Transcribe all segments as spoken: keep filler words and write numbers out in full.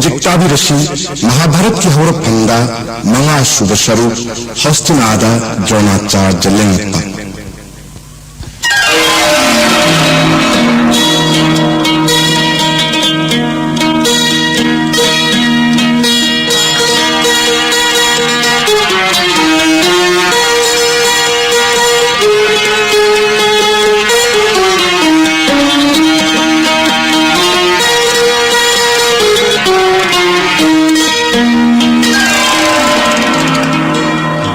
ꯍꯧꯖꯤꯛ ꯇꯥꯕꯤꯔꯁꯤ ꯃꯍꯥꯚꯥꯔꯠꯀꯤ ꯍꯧꯔꯛꯐꯝꯗ ꯃꯉꯥ ꯁꯨꯕ ꯁꯔꯨꯛ, ꯍꯣꯁꯇꯤꯅꯥꯗ ꯗ꯭ꯔꯣꯅꯥꯆꯥꯔꯖ ꯂꯦꯡꯉꯛꯄ꯫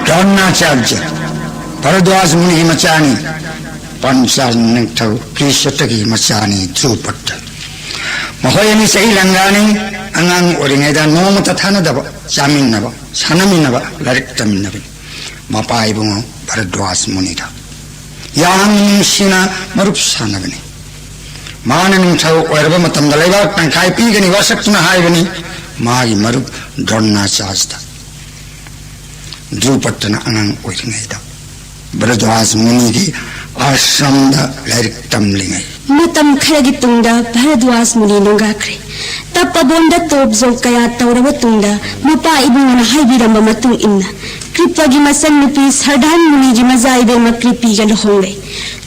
ꯗ꯭ꯔꯣꯅꯥꯆꯥꯔꯖ ꯚꯔꯗ꯭ꯋꯥꯖ ꯃꯨꯅꯤꯒꯤ ꯃꯆꯥꯅꯤ꯫ ꯄꯟꯆꯥꯜ ꯅꯤꯡꯊꯧ ꯀ꯭ꯂꯤꯁꯇꯒꯤ ꯃꯆꯥꯅꯤ ꯙ꯭ꯔꯨꯄꯗ꯫ ꯃꯈꯣꯏ ꯑꯅꯤ ꯆꯍꯤ ꯂꯦꯡꯒꯥꯅꯤ꯫ ꯑꯉꯥꯡ ꯑꯣꯏꯔꯤꯉꯩꯗ ꯅꯣꯡꯃꯇ ꯊꯥꯅꯗꯕ, ꯆꯥꯃꯤꯟꯅꯕ, ꯁꯥꯟꯅꯃꯤꯟꯅꯕ, ꯂꯥꯏꯔꯤꯛ ꯇꯝꯃꯤꯟꯅꯕꯅꯤ꯫ ꯃꯄꯥ ꯏꯕꯨꯡꯉꯣ ꯚꯔꯗ꯭ꯋꯥꯖ ꯃꯨꯅꯤꯗ ꯌꯥꯝ ꯅꯨꯡꯁꯤꯅ ꯃꯔꯨꯞ ꯁꯥꯟꯅꯕꯅꯤ꯫ ꯃꯥꯅ ꯅꯤꯡꯊꯧ ꯑꯣꯏꯔꯕ ꯃꯇꯝꯗ ꯂꯩꯕꯥꯛ ꯇꯪꯈꯥꯏ ꯄꯤꯒꯅꯤ ꯋꯥꯁꯛꯇꯨꯅ ꯍꯥꯏꯕꯅꯤ ꯃꯥꯒꯤ ꯃꯔꯨꯞ ꯗ꯭ꯔꯣꯅꯥꯆꯥꯔꯖꯗ꯫ ꯙ꯭ꯔꯨꯄꯗꯅ ꯑꯉꯥꯡ ꯑꯣꯏꯔꯤꯉꯩꯗ ꯚꯔꯗ꯭ꯋꯥꯖ ꯃꯨꯅꯤꯒꯤ ꯑꯥꯁ꯭ꯔꯝꯗ ꯂꯥꯏꯔꯤꯛ ꯇꯝꯂꯤꯉꯩ꯫ ꯃꯇꯝ ꯈꯔꯒꯤ ꯇꯨꯡꯗ ꯚꯔꯗ꯭ꯋꯥꯖ ꯃꯨꯅꯤ ꯅꯣꯡꯒꯥꯈ꯭ꯔꯦ꯫ ꯇꯞ ꯑꯕꯣꯟꯗ ꯇꯣꯞ ꯖꯣꯞ ꯀꯌꯥ ꯇꯧꯔꯕ ꯇꯨꯡꯗ, ꯃꯄꯥ ꯏꯕꯨꯡꯉꯣꯅ ꯍꯥꯏꯕꯤꯔꯝꯕ ꯃꯇꯨꯡ ꯏꯟꯅ, ꯀ꯭ꯔꯤꯄꯒꯤ ꯃꯆꯟꯅꯨꯄꯤ ꯁꯔꯗꯥꯟ ꯃꯨꯅꯤꯒꯤ ꯃꯖꯥ ꯏꯕꯦꯝꯃ ꯀ꯭ꯔꯤꯄꯤꯒ ꯂꯨꯍꯣꯡꯂꯦ꯫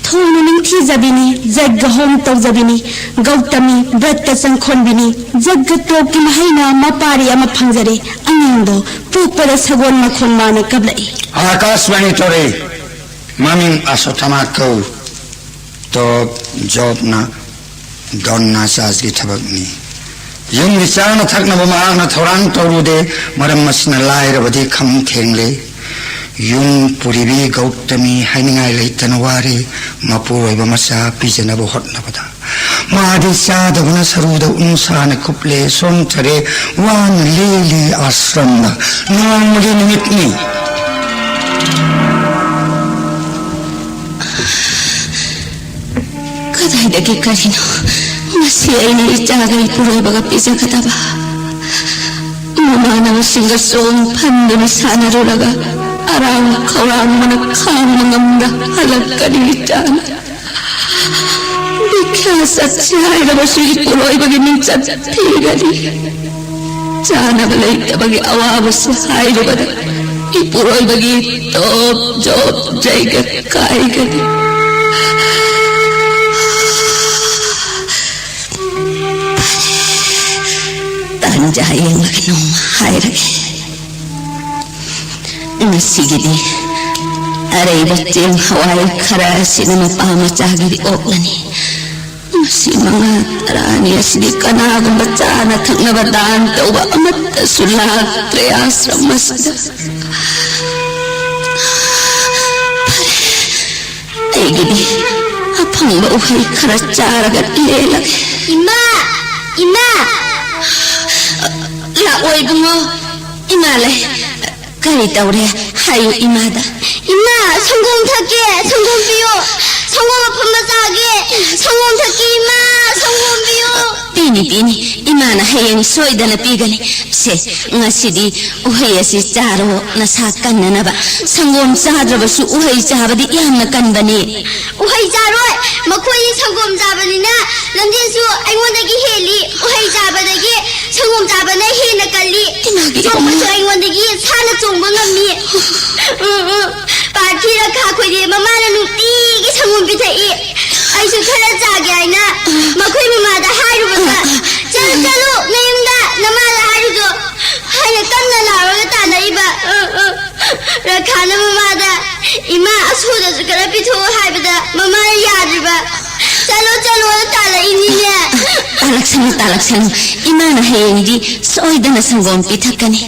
ꯊꯣꯏꯅ ꯅꯤꯡꯊꯤꯖꯕꯤꯅꯤ, ꯖꯒ ꯍꯣꯝ ꯇꯧꯖꯕꯤꯅꯤ, ꯒꯧꯇꯃꯤ ꯕ꯭ꯔꯠꯇ ꯆꯪꯈꯣꯟꯕꯤꯅꯤ꯫ ꯖꯒ ꯇꯣꯞꯀꯤ ꯃꯍꯩꯅ ꯃꯄꯥꯔꯤ ꯑꯃ ꯐꯪꯖꯔꯦ꯫ ꯑꯉꯥꯡꯗꯣ ꯄꯣꯛꯄꯗ ꯁꯒꯣꯜ ꯃꯈꯣꯟ ꯃꯥꯅ ꯀꯞꯂꯛꯏ꯫ ꯑꯥꯀꯥꯁꯕꯥꯅꯤ ꯇꯧꯔꯦ꯫ ꯃꯃꯤꯡ ꯑꯁꯣꯊꯃꯥ ꯀꯧ꯫ ꯇꯣꯞ ꯖꯣꯞꯅ ꯗ꯭ꯔꯣꯅꯥꯆꯥꯔꯖꯒꯤ ꯊꯕꯛꯅꯤ꯫ ꯌꯨꯝꯒꯤ ꯆꯥꯅ ꯊꯛꯅꯕ ꯃꯍꯥꯛꯅ ꯊꯧꯔꯥꯡ ꯇꯧꯔꯨꯗꯦ꯫ ꯃꯔꯝ ꯑꯁꯤꯅ ꯂꯥꯏꯔꯕꯗꯤ ꯈꯝ ꯊꯦꯡꯂꯦ꯫ ꯌꯨꯝ ꯄꯨꯔꯤꯕꯤ ꯒꯧꯇꯃꯤ ꯍꯥꯏꯅꯤꯡꯉꯥꯏ ꯂꯩꯇꯅ ꯋꯥꯔꯦ꯫ ꯃꯄꯨꯔꯣꯏꯕ ꯃꯆꯥ ꯄꯤꯖꯅꯕ ꯍꯣꯠꯅꯕꯗ ꯃꯥꯗꯤ ꯆꯥꯗꯕꯅ ꯁꯔꯨꯗ ꯎꯟꯁꯥꯅ ꯀꯨꯞꯂꯦ, ꯁꯣꯟꯊꯔꯦ, ꯋꯥꯅ ꯂꯦꯜꯂꯤ ꯑꯥꯁ꯭ꯔꯝꯗ꯫ ꯅꯣꯡꯃꯒꯤ ꯅꯨꯃꯤꯠꯅꯤ꯫ ꯀꯗꯥꯏꯗꯒꯤ ꯀꯔꯤꯅꯣ ꯉꯁꯤ ꯑꯩꯅ ꯏꯆꯥꯒ ꯏꯄꯨꯔꯣꯏꯕꯒ ꯄꯤꯖꯒꯗꯕ? ꯃꯃꯥꯟꯅꯕꯁꯤꯡꯒ ꯆꯣꯡ ꯐꯟꯗꯨꯅ ꯁꯥꯟꯅꯔꯨꯔꯒ ꯑꯔꯥꯡ ꯈꯧꯔꯥꯡꯕꯅ ꯈꯥꯡꯕ ꯉꯝꯗ ꯍꯜꯂꯛꯀꯅꯤ ꯏꯆꯥꯅ꯫ ꯕꯤꯈ꯭ꯌꯥ ꯆꯠꯁꯤ ꯍꯥꯏꯔꯕꯁꯨ ꯏꯄꯨꯔꯣꯏꯕꯒꯤ ꯃꯤꯡꯆꯠ ꯊꯤꯒꯅꯤ꯫ ꯆꯥꯅꯕ ꯂꯩꯇꯕꯒꯤ ꯑꯋꯥꯕꯁꯤ ꯍꯥꯏꯔꯨꯕꯗ ꯏꯄꯨꯔꯣꯏꯕꯒꯤ ꯇꯣꯞ ꯖꯣꯞ ꯖꯩꯒ ꯀꯥꯏꯒꯅꯤ꯫ ꯇꯥꯟꯖꯥ ꯌꯦꯡꯂꯒ ꯅꯣꯡꯃ ꯍꯥꯏꯔꯒꯦ꯫ ꯉꯁꯤꯒꯤꯗꯤ ꯑꯔꯩꯕ ꯆꯦꯡ ꯍꯋꯥꯏ ꯈꯔ ꯑꯁꯤꯅ ꯃꯄꯥ ꯃꯆꯥꯒꯤꯗꯤ ꯑꯣꯛꯂꯅꯤ꯫ ꯃꯁꯤ ꯃꯉꯥ ꯇꯔꯥꯅꯤ ꯑꯁꯤꯗꯤ ꯀꯅꯥꯒꯨꯝꯕ ꯆꯥꯅ ꯊꯛꯅꯕ ꯗꯥꯟ ꯇꯧꯕ ꯑꯃꯠꯇꯁꯨ ꯂꯥꯛꯇ꯭ꯔꯦ ꯑꯥꯁ꯭ꯔꯝ ꯑꯁꯤꯗ꯫ ꯐꯔꯦ, ꯑꯩꯒꯤꯗꯤ ꯑꯐꯪꯕ ꯎꯍꯩ ꯈꯔ ꯆꯥꯔꯒ ꯂꯦꯜꯂꯒꯦ꯫ ꯏꯃꯥ! ꯏꯃꯥ! ꯂꯥꯛꯑꯣ ꯏꯕꯨꯡꯉꯣ꯫ ꯏꯃꯥ ꯂꯩ꯫ ꯀꯔꯤ ꯇꯧꯔꯦ? ꯍꯥꯏꯌꯨ ꯏꯃꯥꯗ꯫ ꯏꯃꯥ, ꯁꯪꯒꯣꯝ ꯊꯛꯀꯦ, ꯁꯪꯒꯣꯝ ꯄꯤꯌꯣ꯫ ꯁꯪꯒꯣꯝ ꯑꯐꯝꯕ ꯆꯥꯒꯦ꯫ ꯁꯪꯒꯣꯝ ꯊꯛꯀꯦ ꯏꯃꯥ, ꯁꯪꯒꯣꯝ ꯄꯤꯌꯣ꯫ ꯄꯤꯅꯤ, ꯄꯤꯅꯤ꯫ ꯏꯃꯥꯅ ꯍꯌꯦꯡ ꯁꯣꯏꯗꯅ ꯄꯤꯒꯅꯤ꯫ ꯁꯦ, ꯉꯁꯤꯗꯤ ꯎꯍꯩ ꯑꯁꯤ ꯆꯥꯔꯣ, ꯅꯁꯥ ꯀꯟꯅꯅꯕ꯫ ꯁꯪꯒꯣꯝ ꯆꯥꯗ꯭ꯔꯕꯁꯨ ꯎꯍꯩ ꯆꯥꯕꯗꯤ ꯌꯥꯝꯅ ꯀꯟꯕꯅꯤ꯫ ꯎꯍꯩ ꯆꯥꯔꯣꯏ꯫ ꯃꯈꯣꯏꯗꯤ ꯁꯪꯒꯣꯝ ꯆꯥꯕꯅꯤꯅ ꯂꯝꯖꯦꯟꯁꯨ ꯑꯩꯉꯣꯟꯗꯒꯤ ꯍꯦꯜꯂꯤ꯫ ꯎꯍꯩ ꯆꯥꯕꯗꯒꯤ ꯁꯪꯒꯣꯝ ꯆꯥꯕꯅ ꯍꯦꯟꯅ ꯀꯜꯂꯤ꯫ ꯏꯃꯥꯒꯤ ꯆꯣꯡꯕꯁꯨ ꯏꯃꯥ꯫ ꯑꯩꯉꯣꯟꯗꯒꯤ ꯁꯥꯟꯅ ꯆꯣꯡꯕ ꯉꯝꯃꯤ꯫ ꯎꯝ, ꯎꯝ꯫ ꯄꯥꯔꯊꯤ ꯔꯈꯥ ꯈꯣꯏꯗꯤ ꯃꯃꯥꯅ ꯅꯨꯡꯇꯤꯒꯤ ꯁꯪꯒꯣꯝ ꯄꯤꯊꯛꯏ꯫ ꯑꯩꯁꯨ ꯈꯔ ꯆꯥꯒꯦ ꯍꯥꯏꯅ ꯃꯈꯣꯏ ꯃꯃꯥꯗ ꯍꯥꯏꯔꯨꯕꯗ, "ꯆꯠꯂꯨ, ꯆꯠꯂꯨ, ꯅꯌꯨꯝꯗ ꯅꯃꯥꯗ ꯍꯥꯏꯔꯨꯆꯣ" ꯍꯥꯏꯅ ꯀꯟꯅ ꯂꯥꯎꯔꯒ ꯇꯥꯟꯅꯔꯤꯕ꯫ ꯎꯝ, ꯎꯝ꯫ ꯔꯈꯥꯅ ꯃꯃꯥꯗ, "ꯏꯃꯥ, ꯑꯁꯣꯗꯁꯨ ꯈꯔ ꯄꯤꯊꯣꯛꯎ" ꯍꯥꯏꯕꯗ ꯃꯃꯥꯅ ꯌꯥꯗ꯭ꯔꯤꯕ꯫ "ꯆꯠꯂꯣ, ꯆꯠꯂꯣꯅ" ꯇꯥꯜꯂꯛꯏꯅꯤꯅꯦ꯫ ꯇꯥꯜꯂꯛꯁꯅꯨ, ꯇꯥꯜꯂꯛꯁꯅꯨ꯫ ꯏꯃꯥꯅ ꯍꯌꯦꯡꯗꯤ ꯁꯣꯏꯗꯅ ꯁꯪꯒꯣꯝ ꯄꯤꯊꯛꯀꯅꯤ꯫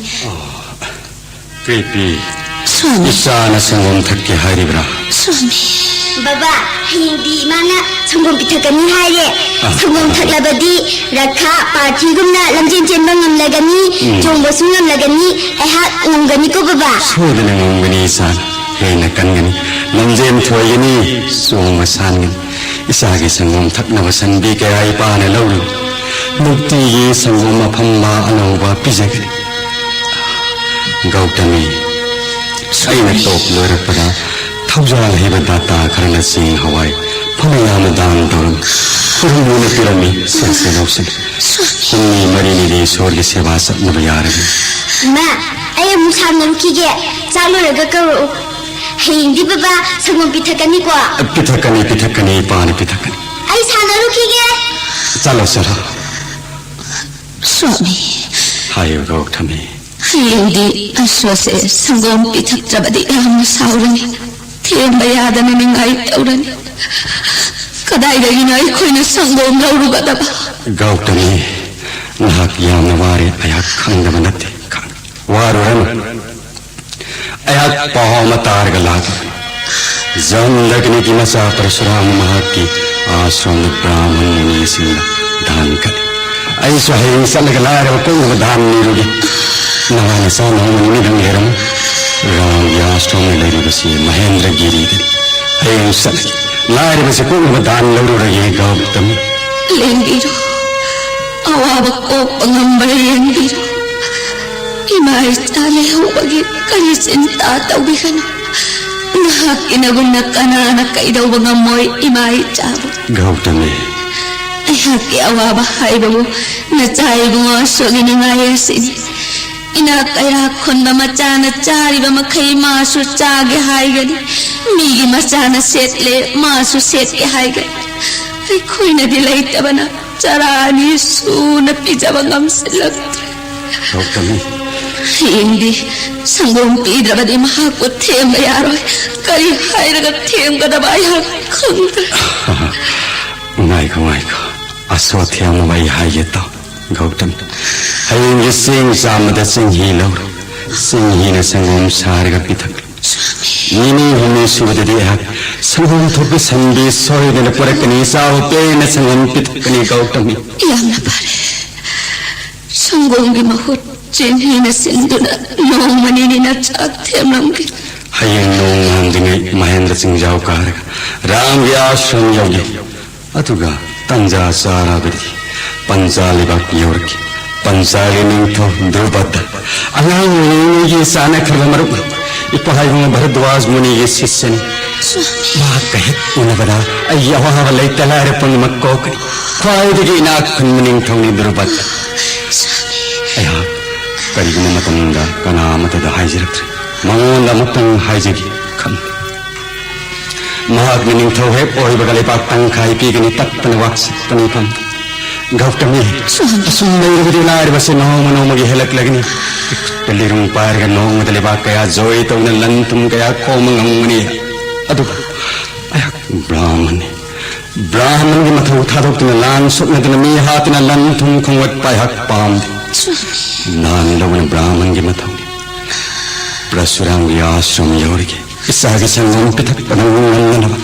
ꯀ꯭ꯔꯤꯄꯤ, ꯁ꯭ꯋꯥꯃꯤ꯫ ꯏꯆꯥꯅ ꯁꯪꯒꯣꯝ ꯊꯛꯀꯦ ꯍꯥꯏꯔꯤꯕ꯭ꯔꯥ? ꯁ꯭ꯋꯥꯃꯤ꯫ ꯕꯕꯥ, ꯍꯌꯦꯡꯗꯤ ꯏꯃꯥꯅ ꯁꯪꯒꯣꯝ ꯄꯤꯊꯛꯀꯅꯤ ꯍꯥꯏꯔꯦ꯫ ꯑ꯫ ꯁꯪꯒꯣꯝ ꯊꯛꯂꯕꯗꯤ ꯔꯈꯥ ꯄꯥꯔꯊꯤꯒꯨꯝꯅ ꯂꯝꯖꯦꯟ ꯆꯦꯟꯕ ꯉꯝꯂꯒꯅꯤ, ꯎꯝ꯫ ꯆꯣꯡꯕꯁꯨ ꯉꯝꯂꯒꯅꯤ, ꯑꯩꯍꯥꯛ ꯉꯝꯒꯅꯤꯀꯣ ꯕꯕꯥ? ꯁꯣꯏꯗꯅ ꯉꯝꯒꯅꯤ ꯏꯆꯥ, ꯍꯦꯟꯅ ꯀꯟꯒꯅꯤ, ꯂꯝꯖꯦꯟ ꯊꯣꯏꯒꯅꯤ, ꯆꯣꯡꯕ ꯁꯥꯟꯒꯅꯤ꯫ ꯏꯆꯥꯒꯤ ꯁꯪꯒꯣꯝ ꯊꯛꯅꯕ ꯁꯟꯕꯤ ꯀꯌꯥ ꯏꯄꯥꯅ ꯂꯧꯔꯨ꯫ ꯅꯨꯡꯇꯤꯒꯤ ꯁꯪꯒꯣꯝ ꯑꯐꯝꯕ ꯑꯅꯧꯕ ꯄꯤꯖꯒꯅꯤ꯫ ꯒꯧꯇꯃꯤ, ꯑꯩꯅ ꯇꯣꯞ ꯂꯣꯏꯔꯛꯄꯗ ꯊꯧꯖꯥꯜ ꯍꯩꯕ ꯗꯥꯇꯥ ꯈꯔꯅ ꯆꯦꯡ ꯍꯋꯥꯏ ꯐꯅ ꯌꯥꯝꯅ ꯗꯥꯟ ꯇꯧꯔꯝꯃꯤ꯫ ꯈꯨꯔꯨꯝꯃꯨꯅ ꯄꯤꯔꯝꯃꯤ, ꯁꯦ, ꯁꯦ, ꯂꯧꯁꯤꯜꯂꯨ꯫ ꯍꯨꯝꯅꯤ ꯃꯔꯤꯅꯤꯗꯤ ꯏꯁꯣꯔꯒꯤ ꯁꯦꯕꯥ ꯆꯠꯅꯕ ꯌꯥꯔꯅꯤ꯫ ꯏꯃꯥ, ꯑꯩ ꯑꯃꯨꯛ ꯁꯥꯟꯅꯔꯨꯈꯤꯒꯦ꯫ ꯆꯥꯛ ꯂꯣꯏꯔꯒ ꯀꯧꯔꯛꯎ꯫ ꯍꯌꯦꯡꯗꯤ ꯕꯕꯥ ꯁꯪꯒꯣꯝ ꯄꯤꯊꯛꯀꯅꯤꯀꯣ? ꯄꯤꯊꯛꯀꯅꯤ, ꯄꯤꯊꯛꯀꯅꯤ, ꯏꯄꯥꯅ ꯄꯤꯊꯛꯀꯅꯤ꯫ ꯑꯩ ꯁꯥꯟꯅꯔꯨꯈꯤꯒꯦ꯫ ꯆꯠꯂꯣ, ꯆꯠꯂꯣ꯫ ꯁ꯭ꯋꯥꯃꯤ꯫ ꯍꯥꯏꯌꯨ, ꯒꯧꯇꯃꯤ꯫ ꯍꯌꯦꯡꯗꯤ ꯑꯁꯣꯁꯦ ꯁꯪꯒꯣꯝ ꯄꯤꯊꯛꯇ꯭ꯔꯕꯗꯤ ꯌꯥꯝꯅ ꯁꯥꯎꯔꯅꯤ꯫ ꯊꯦꯝꯕ ꯌꯥꯗꯅ ꯅꯤꯡꯉꯥꯏ ꯇꯧꯔꯅꯤ꯫ ꯀꯗꯥꯏꯗꯒꯤꯅꯣ ꯑꯩꯈꯣꯏꯅ ꯁꯪꯒꯣꯝ ꯂꯧꯔꯨꯒꯗꯕ? ꯒꯧꯇꯃꯤ, ꯅꯍꯥꯛ ꯌꯥꯝꯅ ꯋꯥꯔꯦ, ꯑꯩꯍꯥꯛ ꯈꯪꯗꯕ ꯅꯠꯇꯦ꯫ ꯈꯪ-, ꯋꯥꯔꯨꯔꯅꯨ꯫ ꯑꯩꯍꯥꯛ ꯄꯥꯎ ꯑꯃ ꯇꯥꯔꯒ ꯂꯥꯛꯂꯤꯕꯅꯤ꯫ ꯖꯝꯗꯒꯅꯤꯒꯤ ꯃꯆꯥ ꯄꯔꯁꯨꯔꯥꯝ ꯃꯍꯥꯛꯀꯤ ꯑꯥꯁ꯭ꯔꯝꯗ ꯕ꯭ꯔꯥꯍꯃꯟ ꯃꯨꯅꯤꯁꯤꯡꯅ ꯗꯥꯟ ꯀꯠꯂꯤ꯫ ꯑꯩꯁꯨ ꯍꯌꯦꯡ ꯆꯠꯂꯒ ꯂꯥꯏꯔꯕ ꯀꯣꯛꯅꯕ ꯗꯥꯟ ꯅꯤꯔꯨꯒꯦ꯫ ꯅꯋꯥ ꯅꯆꯥ ꯅꯣꯡꯃ ꯅꯤꯅꯤꯗꯪ ꯂꯩꯔꯝꯃꯨ꯫ ꯔꯥꯝꯒꯤ ꯑꯥꯁ꯭ꯔꯝꯗ ꯂꯩꯔꯤꯕꯁꯤ ꯃꯍꯦꯟꯗ꯭ꯔꯒꯤꯔꯤꯗꯅꯤ꯫ ꯍꯌꯦꯡ ꯆꯠꯂꯒꯦ꯫ ꯂꯥꯏꯔꯕꯁꯤ ꯀꯣꯛꯅꯕ ꯗꯥꯟ ꯂꯧꯔꯨꯔꯒꯦ, ꯒꯧꯇꯃꯤ꯫ ꯂꯦꯡꯕꯤꯔꯣ꯫ ꯑꯋꯥꯕ ꯀꯣꯛꯄ ꯉꯝꯕ꯭ꯔꯥ ꯌꯦꯡꯕꯤꯔꯣ꯫ ꯏꯃꯥ ꯏꯆꯥ ꯂꯩꯍꯧꯕꯒꯤ ꯀꯔꯤ ꯆꯤꯟꯇꯥ ꯇꯧꯕꯤꯒꯅꯨ꯫ ꯅꯍꯥꯛꯀꯤ ꯅꯒꯨꯝꯅ ꯀꯅꯥꯅ ꯀꯩꯗꯧꯕ ꯉꯝꯃꯣꯏ ꯏꯃꯥ ꯏꯆꯥꯕꯨ? ꯒꯧꯇꯃꯤ꯫ ꯑꯩꯍꯥꯛꯀꯤ ꯑꯋꯥꯕ ꯍꯥꯏꯕꯕꯨ ꯅꯆꯥ ꯏꯕꯨꯡꯉꯣ ꯑꯁꯣꯛꯒꯤ ꯅꯤꯡꯉꯥꯏ ꯑꯁꯤꯅꯤ꯫ ꯏꯅꯥꯛ ꯀꯩꯔꯥꯛ ꯈꯨꯟꯕ ꯃꯆꯥꯅ ꯆꯥꯔꯤꯕ ꯃꯈꯩ ꯃꯥꯁꯨ ꯆꯥꯒꯦ ꯍꯥꯏꯒꯅꯤ꯫ ꯃꯤꯒꯤ ꯃꯆꯥꯅ ꯁꯦꯠꯂꯦ, ꯃꯥꯁꯨ ꯁꯦꯠꯀꯦ ꯍꯥꯏꯒꯅꯤ꯫ ꯑꯩꯈꯣꯏꯅꯗꯤ ꯂꯩꯇꯕꯅ ꯆꯔꯥ ꯑꯅꯤ ꯁꯨꯅ ꯄꯤꯖꯕ ꯉꯝꯁꯤꯜꯂꯛꯇ꯭ꯔꯦ꯫ ꯒꯧꯇꯃꯤ꯫ ꯍꯌꯦꯡꯗꯤ ꯁꯪꯒꯣꯝ ꯄꯤꯗ꯭ꯔꯕꯗꯤ ꯃꯍꯥꯛꯄꯨ ꯊꯦꯝꯕ ꯌꯥꯔꯣꯏ꯫ ꯀꯔꯤ ꯍꯥꯏꯔꯒ ꯊꯦꯝꯒꯗꯕ ꯑꯩꯍꯥꯛ ꯈꯪꯗ꯭ꯔꯦ꯫ ꯉꯥꯏꯈꯣ, ꯉꯥꯏꯈꯣ꯫ ꯑꯁꯣꯊ꯭ꯌꯥꯃꯕꯨ ꯑꯩ ꯍꯥꯏꯒꯦ ꯇꯥꯎ꯫ ꯒꯧꯇꯝ, ꯍꯌꯦꯡꯒꯤ ꯆꯦꯡ ꯆꯥꯝꯕꯗ ꯆꯦꯡꯍꯤ ꯂꯧꯔꯣ꯫ ꯆꯦꯡꯍꯤꯅ ꯁꯪꯒꯣꯝ ꯁꯥꯔꯒ ꯄꯤꯊꯛꯂꯨ꯫ ꯅꯤꯅꯤ ꯍꯨꯝꯅꯤ ꯁꯨꯕꯗꯗꯤ ꯑꯩꯍꯥꯛ ꯁꯪꯒꯣꯝ ꯊꯣꯛꯄ ꯁꯟꯕꯤ ꯁꯣꯏꯗꯅ ꯄꯨꯔꯛꯀꯅꯤ꯫ ꯆꯥꯎ, ꯄꯦꯟꯅ ꯁꯪꯒꯣꯝ ꯄꯤꯊꯛꯀꯅꯤ, ꯒꯧꯇꯝ꯫ ꯌꯥꯝꯅ ꯐꯔꯦ꯫ ꯁꯪꯒꯣꯝꯒꯤ ꯃꯍꯨꯠ ꯆꯦꯡꯍꯤꯅ ꯁꯤꯟꯗꯨꯅ ꯅꯣꯡꯃ ꯅꯤꯅꯤꯅ ꯆꯥꯛ ꯊꯦꯝꯂꯝꯒꯦ꯫ ꯍꯌꯦꯡ ꯅꯣꯡ ꯉꯥꯟꯗ꯭ꯔꯤꯉꯩ ꯃꯍꯦꯟꯗ꯭ꯔ ꯆꯤꯡꯖꯥꯎ ꯀꯥꯔꯒ ꯔꯥꯝꯒꯤ ꯑꯥꯁ꯭ꯔꯝ ꯌꯧꯒꯦ꯫ ꯑꯗꯨꯒ ꯇꯟꯖꯥ ꯆꯥꯔꯕꯗꯤ ꯄꯟꯆꯥ ꯂꯩꯕꯥꯛ ꯌꯧꯔꯛꯈꯤ꯫ ꯄꯟꯆꯥꯒꯤ ꯅꯤꯡꯊꯧ ꯗ꯭ꯔꯨꯄꯗ ꯑꯉꯥꯡ ꯑꯣꯏꯔꯤꯉꯩꯒꯤ ꯆꯥꯟꯅꯈ꯭ꯔꯕ ꯃꯔꯨꯞ, ꯏꯄꯥ ꯏꯕꯨꯡ ꯚꯔꯗ꯭ꯋꯥꯖ ꯃꯨꯅꯤꯒꯤ ꯁꯤꯁ꯭ꯌꯅꯤ꯫ ꯃꯍꯥꯛꯀ ꯍꯦꯛ ꯎꯅꯕꯗ ꯑꯩꯒꯤ ꯑꯋꯥꯕ ꯂꯩꯇ ꯂꯥꯏꯔ ꯄꯨꯝꯅꯃꯛ ꯀꯣꯛꯀꯅꯤ꯫ ꯈ꯭ꯋꯥꯏꯗꯒꯤ ꯏꯅꯥꯛ ꯈꯨꯟꯕ ꯅꯤꯡꯊꯧꯅꯤ ꯗ꯭ꯔꯨꯄꯗ꯫ ꯑꯩꯍꯥꯛ ꯀꯔꯤꯒꯨꯝꯕ ꯃꯇꯝꯗ ꯀꯅꯥ ꯑꯃꯠꯇꯗ ꯍꯥꯏꯖꯔꯛꯇ꯭ꯔꯤ꯫ ꯃꯉꯣꯟꯗ ꯑꯃꯨꯛꯇꯪ ꯍꯥꯏꯖꯒꯦ ꯈꯟꯕ꯫ ꯃꯍꯥꯛꯅ ꯅꯤꯡꯊꯧ ꯍꯦꯛ ꯑꯣꯏꯕꯒ ꯂꯩꯕꯥꯛ ꯇꯪꯈꯥꯏ ꯄꯤꯒꯅꯤ, ꯇꯠꯇꯅ ꯋꯥꯛꯁꯤꯠꯄꯅꯤ ꯐꯝ꯫ ꯒꯧꯇꯃꯤ, ꯑꯁꯨꯝ ꯂꯩꯔꯕꯗꯤ ꯂꯥꯏꯔꯕꯁꯦ ꯅꯣꯡꯃ ꯅꯣꯡꯃꯒꯤ ꯍꯦꯜꯂꯛꯂꯒꯅꯤ꯫ ꯏꯈꯨꯠꯇ ꯂꯤꯔꯨꯡ ꯄꯥꯏꯔꯒ ꯅꯣꯡꯃꯗ ꯂꯩꯕꯥꯛ ꯀꯌꯥ ꯖꯣꯏ ꯇꯧꯅ ꯂꯟ ꯊꯨꯝ ꯀꯌꯥ ꯈꯣꯝꯕ ꯉꯝꯒꯅꯤ꯫ ꯑꯗꯨꯕꯨ ꯑꯩꯍꯥꯛ ꯕ꯭ꯔꯥꯍꯃꯟꯅꯤ꯫ ꯕ꯭ꯔꯥꯍꯃꯟꯒꯤ ꯃꯊꯧ ꯊꯥꯗꯣꯛꯇꯨꯅ ꯂꯥꯟ ꯁꯣꯛꯅꯗꯨꯅ ꯃꯤ ꯍꯥꯠꯇꯨꯅ ꯂꯟ ꯊꯨꯝ ꯈꯣꯝꯒꯠꯄ ꯑꯩꯍꯥꯛ ꯄꯥꯝꯗꯦ꯫ ꯂꯥꯟ ꯂꯧꯕꯅ ꯕ꯭ꯔꯥꯍꯃꯟꯒꯤ ꯃꯊꯧꯅꯤ꯫ ꯄ꯭ꯔꯁꯨꯔꯥꯝꯒꯤ ꯑꯥꯁ꯭ꯔꯝ ꯌꯧꯔꯒꯦ꯫ ꯏꯆꯥꯒꯤ ꯁꯪꯒꯣꯝ ꯄꯤꯊꯛꯄꯗ ꯉꯝꯅꯅꯕ꯫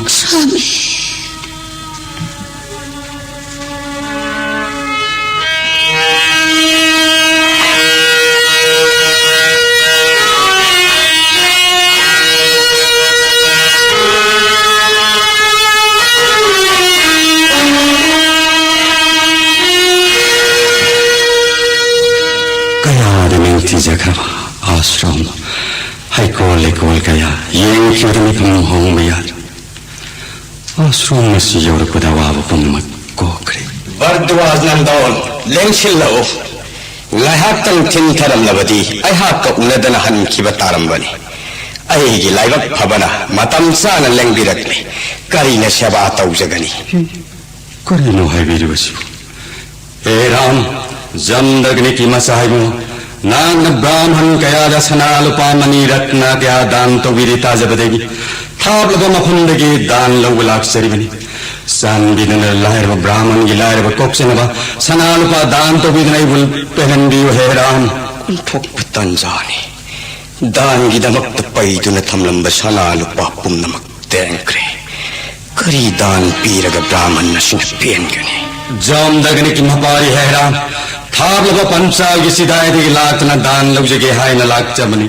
ꯀꯌꯥꯗ ꯅꯤꯡꯊꯤꯖꯈ꯭ꯔꯕ ꯑꯥꯁ꯭ꯔꯝ, ꯍꯩꯀꯣꯜ ꯂꯩꯀꯣꯜ ꯀꯌꯥ ꯌꯦꯡꯈꯤꯕꯗ ꯃꯤꯠꯐꯝ ꯍꯣꯡꯕ ꯌꯥꯗ꯭ꯔꯦ꯫ ꯑꯥꯁ꯭ꯔꯝ ꯑꯁꯤ ꯌꯧꯔꯛꯄꯗ ꯑꯋꯥꯕ ꯄꯨꯝꯅꯃꯛ ꯀꯣꯛꯈ꯭ꯔꯦ꯫ ꯚꯔꯗ꯭ꯋꯥꯖ ꯅꯟꯗꯣꯜ, ꯂꯦꯡꯁꯤꯜꯂꯛꯎ꯫ ꯉꯥꯏꯍꯥꯛꯇꯪ ꯊꯤꯟꯊꯔꯝꯂꯕꯗꯤ ꯑꯩꯍꯥꯛꯀ ꯎꯅꯗꯅ ꯍꯟꯈꯤꯕ ꯇꯥꯔꯝꯕꯅꯤ꯫ ꯑꯩꯒꯤ ꯂꯥꯏꯕꯛ ꯐꯕꯅ ꯃꯇꯝ ꯆꯥꯅ ꯂꯦꯡꯕꯤꯔꯛꯂꯦ꯫ ꯀꯔꯤꯅ ꯁꯦꯕꯥ ꯇꯧꯖꯒꯅꯤ? ꯀꯔꯤꯅꯣ ꯍꯥꯏꯕꯤꯔꯤꯕꯁꯤꯕꯨ? ꯍꯦ ꯔꯥꯝ, ꯖꯝꯗꯒ꯭ꯅꯤꯒꯤ ꯃꯆꯥ ꯏꯕꯨꯡꯉꯣ, ꯅꯍꯥꯛꯅ ꯕ꯭ꯔꯥꯍꯃꯟ ꯀꯌꯥꯗ ꯁꯅꯥ ꯂꯨꯄꯥ ꯃꯅꯤ ꯔꯠꯅ ꯀꯌꯥ ꯗꯥꯟ ꯇꯧꯕꯤꯔꯤ ꯇꯥꯖꯕꯗꯒꯤ ꯊꯥꯞꯂꯕ ꯃꯐꯝꯗꯒꯤ ꯗꯥꯟ ꯂꯧꯕ ꯂꯥꯛꯆꯔꯤꯕꯅꯤ꯫ ꯆꯥꯟꯕꯤꯗꯨꯅ ꯂꯥꯏꯔꯕ ꯕ꯭ꯔꯥꯍꯃꯟꯒꯤ ꯂꯥꯏꯔꯕ ꯀꯣꯛꯆꯅꯕ ꯁꯅꯥ ꯂꯨꯄꯥ ꯗꯥꯟ ꯇꯧꯕꯤꯗꯨꯅ ꯑꯩꯕꯨ ꯄꯦꯜꯍꯟꯕꯤꯌꯨ ꯍꯦ ꯔꯥꯝ꯫ ꯑꯣꯟꯊꯣꯛꯄ ꯇꯥꯟꯖꯥꯅꯤ꯫ ꯗꯥꯟꯒꯤꯗꯃꯛꯇ ꯄꯩꯗꯨꯅ ꯊꯝꯂꯝꯕ ꯁꯅꯥ ꯂꯨꯄꯥ ꯄꯨꯝꯅꯃꯛ ꯇꯦꯡꯈ꯭ꯔꯦ꯫ ꯀꯔꯤ ꯗꯥꯟ ꯄꯤꯔꯒ ꯕ꯭ꯔꯥꯍꯃꯟ ꯑꯁꯤꯅ ꯄꯦꯟꯒꯅꯤ? ꯖꯥꯝꯗꯒꯅꯤꯒꯤ ꯃꯄꯥꯔꯤ ꯍꯦ ꯔꯥꯝ, ꯊꯥꯞꯂꯕ ꯄꯟꯆꯥꯜꯒꯤ ꯆꯤꯗꯥꯏꯗꯒꯤ ꯂꯥꯛꯇꯨꯅ ꯗꯥꯟ ꯂꯧꯖꯒꯦ ꯍꯥꯏꯅ ꯂꯥꯛꯆꯕꯅꯤ꯫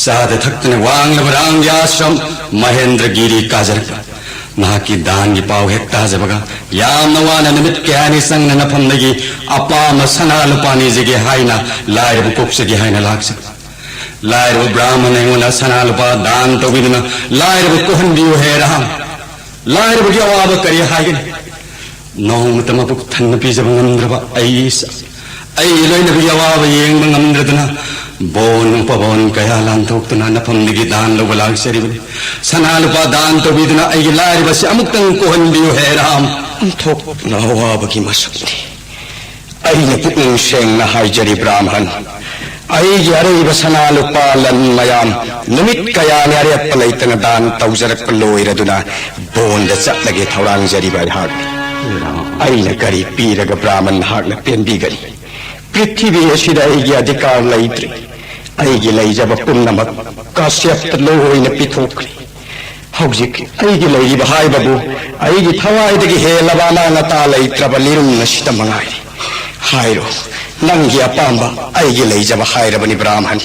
ꯆꯥꯗ ꯊꯛꯇꯅ ꯋꯥꯡꯂꯕ ꯔꯥꯝꯒꯤ ꯑꯥꯁ꯭ꯔꯝ ꯃꯍꯦꯟꯗ꯭ꯔꯒꯤꯔꯤ ꯀꯥꯖꯔꯛꯄ꯫ ꯅꯍꯥꯛꯀꯤ ꯗꯥꯟꯒꯤ ꯄꯥꯎ ꯍꯦꯛ ꯇꯥꯖꯕꯒ ꯌꯥꯝꯅ ꯋꯥꯅ ꯅꯨꯃꯤꯠ ꯀꯌꯥꯅꯤ ꯆꯪꯅ ꯅꯐꯝꯗꯒꯤ ꯑꯄꯥꯝꯕ ꯁꯅꯥ ꯂꯨꯄꯥ ꯅꯤꯖꯒꯦ ꯍꯥꯏꯅ ꯂꯥꯏꯔꯕ ꯀꯣꯛꯆꯒꯦ ꯍꯥꯏꯅ ꯂꯥꯛꯆꯕꯅꯤ꯫ ꯂꯥꯏꯔꯕ ꯕ꯭ꯔꯥꯍꯃꯟ ꯑꯩꯉꯣꯟꯗ ꯁꯅꯥ ꯂꯨꯄꯥ ꯗꯥꯟ ꯇꯧꯕꯤꯗꯨꯅ ꯂꯥꯏꯔꯕ ꯀꯣꯛꯍꯟꯕꯤꯌꯨ ꯍꯦ ꯔꯥꯝ꯫ ꯂꯥꯏꯔꯕꯒꯤ ꯑꯋꯥꯕ ꯀꯔꯤ ꯍꯥꯏꯒꯅꯤ? ꯅꯣꯡꯃꯇ ꯃꯄꯨꯛ ꯊꯟꯅ ꯄꯤꯖꯕ ꯉꯝꯗ꯭ꯔꯕ ꯑꯩ ꯏꯆꯥ, ꯑꯩꯒꯤ ꯂꯣꯏꯅꯕꯒꯤ ꯑꯋꯥꯕ ꯌꯦꯡꯕ ꯉꯝꯗ꯭ꯔꯗꯨꯅ ꯕꯣꯟ ꯎꯄꯕꯣꯟ ꯀꯌꯥ ꯂꯥꯟꯊꯣꯛꯇꯨꯅ ꯅꯐꯝꯗꯒꯤ ꯗꯥꯟ ꯂꯧꯕ ꯂꯥꯛꯆꯔꯤꯕꯅꯤ꯫ ꯁꯅꯥ ꯂꯨꯄꯥ ꯗꯥꯟ ꯇꯧꯕꯤꯗꯨꯅ ꯑꯩꯒꯤ ꯂꯥꯏꯔꯕꯁꯤ ꯑꯃꯨꯛꯇꯪ ꯀꯣꯛꯍꯟꯕꯤꯌꯨ ꯍꯦ ꯔꯥꯝ꯫ ꯑꯣꯟꯊꯣꯛꯅ ꯑꯋꯥꯕꯒꯤ ꯃꯁꯛꯅꯤ꯫ ꯑꯩꯅ ꯄꯨꯛꯅꯤꯡ ꯁꯦꯡꯅ ꯍꯥꯏꯖꯔꯤ ꯕ꯭ꯔꯥꯍꯃꯟ, ꯑꯩꯒꯤ ꯑꯔꯩꯕ ꯁꯅꯥ ꯂꯨꯄꯥ ꯂꯟ ꯃꯌꯥꯝ ꯅꯨꯃꯤꯠ ꯀꯌꯥꯅꯤ ꯑꯔꯦꯞꯄ ꯂꯩꯇꯅ ꯗꯥꯟ ꯇꯧꯖꯔꯛꯄ ꯂꯣꯏꯔꯗꯨꯅ ꯕꯣꯟꯗ ꯆꯠꯂꯒꯦ ꯊꯧꯔꯥꯡꯖꯔꯤꯕ ꯑꯩꯍꯥꯛ꯫ ꯑꯩꯅ ꯀꯔꯤ ꯄꯤꯔꯒ ꯕ꯭ꯔꯥꯍꯃꯟ ꯅꯍꯥꯛꯅ ꯄꯦꯟꯕꯤꯒꯅꯤ? ꯄ꯭ꯔꯤꯊꯤꯕꯤ ꯑꯁꯤꯗ ꯑꯩꯒꯤ ꯑꯙꯤꯀꯥꯔ ꯂꯩꯇ꯭ꯔꯦ꯫ ꯑꯩꯒꯤ ꯂꯩꯖꯕ ꯄꯨꯝꯅꯃꯛ ꯀꯥꯁ꯭ꯌꯞꯇ ꯂꯣꯏꯅ ꯄꯤꯊꯣꯛꯈ꯭ꯔꯦ꯫ ꯍꯧꯖꯤꯛ ꯑꯩꯒꯤ ꯂꯩꯔꯤꯕ ꯍꯥꯏꯕꯕꯨ ꯑꯩꯒꯤ ꯊꯋꯥꯏꯗꯒꯤ ꯍꯦꯜꯂꯕ ꯑꯃꯥꯡ ꯑꯇꯥ ꯂꯩꯇ꯭ꯔꯕ ꯂꯤꯔꯨꯡ ꯑꯁꯤꯗ ꯃꯉꯥꯏꯔꯦ꯫ ꯍꯥꯏꯔꯣ, ꯅꯪꯒꯤ ꯑꯄꯥꯝꯕ ꯑꯩꯒꯤ ꯂꯩꯖꯕ ꯍꯥꯏꯔꯕꯅꯤ ꯕ꯭ꯔꯥꯍꯃꯟ꯫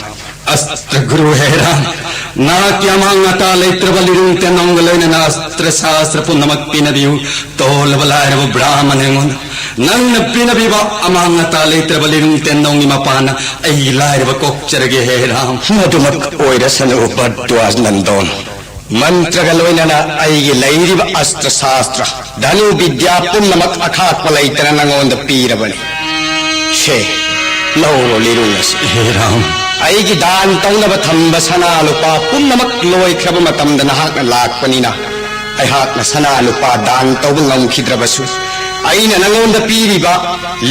ꯑꯁꯇ꯭ꯔ ꯒꯨꯔꯨ ꯍꯦ ꯔꯥꯝ, ꯅꯍꯥꯛꯀꯤ ꯑꯃꯥꯡ ꯑꯇꯥ ꯂꯩꯇ꯭ꯔꯕ ꯂꯤꯔꯨꯡ ꯇꯦꯟꯅꯧꯒ ꯂꯣꯏꯅꯅ ꯑꯁꯇ꯭ꯔ ꯁꯥꯁꯇ꯭ꯔ ꯄꯨꯝꯅꯃꯛ ꯄꯤꯅꯕꯤꯌꯨ꯫ ꯇꯣꯜꯂꯕ ꯂꯥꯏꯔꯕ ꯕ꯭ꯔꯥꯍꯃꯟ ꯑꯩꯉꯣꯟꯗ ꯅꯪꯅ ꯄꯤꯅꯕꯤꯕ ꯑꯃꯥꯡ ꯑꯇꯥ ꯂꯩꯇ꯭ꯔꯕ ꯂꯤꯔꯨꯡ ꯇꯦꯟꯅꯧꯒꯤ ꯃꯄꯥꯟꯅ ꯑꯩꯒꯤ ꯂꯥꯏꯔꯕ ꯀꯣꯛꯆꯔꯒꯦ ꯍꯦ ꯔꯥꯝ꯫ ꯃꯗꯨꯃꯛ ꯑꯣꯏꯔꯁꯅꯨ ꯚꯔꯗ꯭ꯋꯥꯖ ꯅꯟꯗꯣꯟ꯫ ꯃꯟꯇ꯭ꯔꯒ ꯂꯣꯏꯅꯅ ꯑꯩꯒꯤ ꯂꯩꯔꯤꯕ ꯑꯁꯇ꯭ꯔ ꯁꯥꯁꯇ꯭ꯔ, ꯙꯅꯨ ꯕꯤꯗ꯭ꯌꯥ ꯄꯨꯝꯅꯃꯛ ꯑꯈꯥꯛꯄ ꯂꯩꯇꯅ ꯅꯉꯣꯟꯗ ꯄꯤꯔꯕꯅꯤ꯫ ꯁꯦ, ꯂꯧꯔꯣ ꯂꯤꯔꯨꯡ ꯑꯁꯤ꯫ ꯍꯦ ꯔꯥꯝ꯫ ꯑꯩꯒꯤ ꯗꯥꯟ ꯇꯧꯅꯕ ꯊꯝꯕ ꯁꯅꯥ ꯂꯨꯄꯥ ꯄꯨꯝꯅꯃꯛ ꯂꯣꯏꯈ꯭ꯔꯕ ꯃꯇꯝꯗ ꯅꯍꯥꯛꯅ ꯂꯥꯛꯄꯅꯤꯅ ꯑꯩꯍꯥꯛꯅ ꯁꯅꯥ ꯂꯨꯄꯥ ꯗꯥꯟ ꯇꯧꯕ ꯉꯝꯈꯤꯗ꯭ꯔꯕꯁꯨ, ꯑꯩꯅ ꯅꯉꯣꯟꯗ ꯄꯤꯔꯤꯕ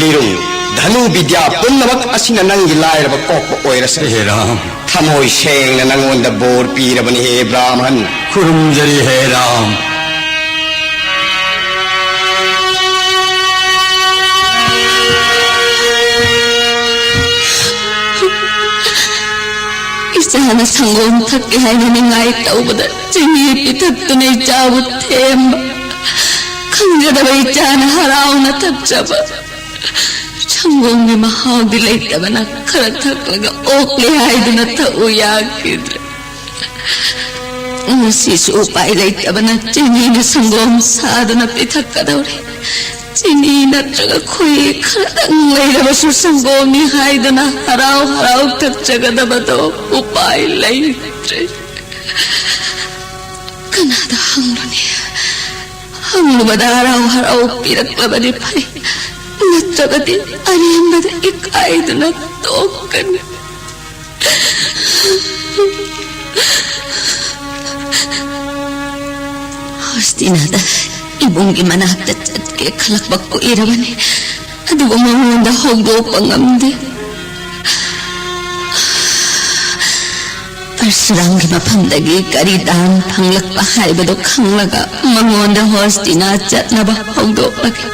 ꯂꯤꯔꯨꯡ, ꯙꯅꯨ ꯕꯤꯗ꯭ꯌꯥ ꯄꯨꯝꯅꯃꯛ ꯑꯁꯤꯅ ꯅꯪꯒꯤ ꯂꯥꯏꯔꯕ ꯀꯣꯛꯄ ꯑꯣꯏꯔꯁꯦ꯫ ꯍꯦ ꯔꯥꯝ꯫ ꯊꯃꯣꯏ ꯁꯦꯡꯅ ꯅꯉꯣꯟꯗ ꯕꯣꯔ ꯄꯤꯔꯕꯅꯤ ꯍꯦ ꯕ꯭ꯔꯥꯍꯃꯟ꯫ ꯈꯨꯔꯨꯝꯖꯔꯤ ꯍꯦ ꯔꯥꯝ꯫ ꯏꯆꯥꯅ ꯁꯪꯒꯣꯝ ꯊꯛꯀꯦ ꯍꯥꯏꯅ ꯅꯤꯡꯉꯥꯏ ꯇꯧꯕꯗ ꯆꯤꯅꯤ ꯄꯤꯊꯛꯇꯨꯅ ꯏꯆꯥꯕꯨ ꯊꯦꯝꯕ, ꯈꯪꯖꯗꯕ ꯏꯆꯥꯅ ꯍꯔꯥꯎꯅ ꯊꯛꯆꯕ꯫ ꯁꯪꯒꯣꯝꯒꯤ ꯃꯍꯥꯎꯗꯤ ꯂꯩꯇꯕꯅ ꯈꯔ ꯊꯛꯂꯒ ꯑꯣꯛꯂꯦ ꯍꯥꯏꯗꯨꯅ ꯊꯛꯎ ꯌꯥꯈꯤꯗ꯭ꯔꯦ꯫ ꯉꯁꯤꯁꯨ ꯎꯄꯥꯏ ꯂꯩꯇꯕꯅ ꯆꯤꯅꯤꯅ ꯁꯪꯒꯣꯝ ꯁꯥꯗꯨꯅ ꯄꯤꯊꯛꯀꯗꯧꯔꯤ꯫ ꯆꯤꯅꯤ ꯅꯠꯇ꯭ꯔꯒ ꯈꯣꯏꯍꯤ ꯈꯔꯗꯪ ꯂꯩꯔꯕꯁꯨ ꯁꯪꯒꯣꯝꯅꯤ ꯍꯥꯏꯗꯨꯅ ꯍꯔꯥꯎ ꯍꯔꯥꯎ ꯊꯛꯆꯒꯗꯕꯗꯣ ꯎꯄꯥꯏ ꯂꯩꯇ꯭ꯔꯦ꯫ ꯀꯅꯥꯗ ꯍꯪꯂꯨꯅꯤ? ꯍꯪꯂꯨꯕꯗ ꯍꯔꯥꯎ ꯍꯔꯥꯎ ꯄꯤꯔꯛꯂꯕꯗꯤ ꯐꯩ, ꯅꯠꯇ꯭ꯔꯒꯗꯤ ꯑꯔꯦꯝꯕꯗ ꯏꯀꯥꯏꯗꯨꯅ ꯇꯣꯛꯀꯅꯤ꯫ ꯍꯣꯁꯇꯤꯅꯥꯗ ꯏꯕꯨꯡꯒꯤ ꯃꯅꯥꯛꯇ ꯆꯠꯀꯦ ꯈꯜꯂꯛꯄ ꯀꯨꯏꯔꯕꯅꯤ, ꯑꯗꯨꯕꯨ ꯃꯉꯣꯟꯗ ꯍꯧꯗꯣꯛꯄ ꯉꯝꯗꯦ꯫ ꯄꯔꯁꯨꯔꯥꯝꯒꯤ ꯃꯐꯝꯗꯒꯤ ꯀꯔꯤ ꯗꯥꯟ ꯐꯪꯂꯛꯄ ꯍꯥꯏꯕꯗꯨ ꯈꯪꯂꯒ ꯃꯉꯣꯟꯗ ꯍꯣꯁꯇꯤꯅꯥ ꯆꯠꯅꯕ ꯍꯧꯗꯣꯛꯂꯒꯦ꯫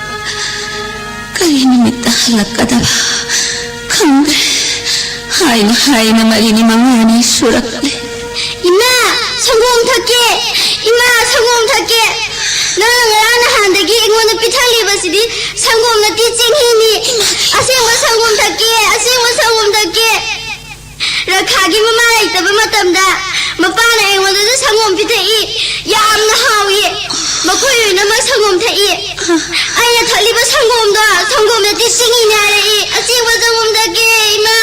ꯀꯔꯤ ꯅꯨꯃꯤꯠꯇ ꯍꯜꯂꯛꯀꯗꯕ ꯈꯪꯗ꯭ꯔꯦ꯫ ꯍꯥꯏꯅ ꯍꯥꯏꯅ ꯃꯔꯤꯅꯤ ꯃꯉꯥꯅꯤ ꯁꯨꯔꯛꯂꯦ꯫ ꯏꯃꯥ, ꯁꯪꯒꯣꯝ ꯊꯛꯀꯦ꯫ ꯏꯃꯥ, ꯁꯪꯒꯣꯝ ꯊꯛꯀꯦ꯫ ꯅꯪꯅ ꯉꯔꯥꯡ ꯅꯍꯥꯟꯗꯒꯤ ꯑꯩꯉꯣꯟꯗ ꯄꯤꯊꯛꯂꯤꯕꯁꯤꯗꯤ ꯁꯪꯒꯣꯝ ꯅꯠꯇꯦ, ꯆꯦꯡꯍꯤꯅꯤ꯫ ꯑꯁꯦꯡꯕ ꯁꯪꯒꯣꯝ ꯊꯛꯀꯦ, ꯑꯁꯦꯡꯕ ꯁꯪꯒꯣꯝ ꯊꯛꯀꯦ꯫ ꯔꯈꯥꯒꯤ ꯃꯃꯥ ꯂꯩꯇꯕ ꯃꯇꯝꯗ ꯃꯄꯥꯅ ꯑꯩꯉꯣꯟꯗꯁꯨ ꯁꯪꯒꯣꯝ ꯄꯤꯊꯛꯏ꯫ ꯌꯥꯝꯅ ꯍꯥꯎꯏ꯫ ꯃꯈꯣꯏ ꯂꯣꯏꯅꯃꯛ ꯁꯪꯒꯣꯝ ꯊꯛꯏ꯫ ꯑꯩꯅ ꯊꯛꯂꯤꯕ ꯁꯪꯒꯣꯝꯗꯣ ꯁꯪꯒꯣꯝ ꯅꯠꯇꯦ, ꯆꯤꯅꯤꯅꯦ ꯍꯥꯏꯔꯛꯏ꯫ ꯑꯁꯦꯡꯕ ꯁꯪꯒꯣꯝ ꯊꯛꯀꯦ, ꯏꯃꯥ꯫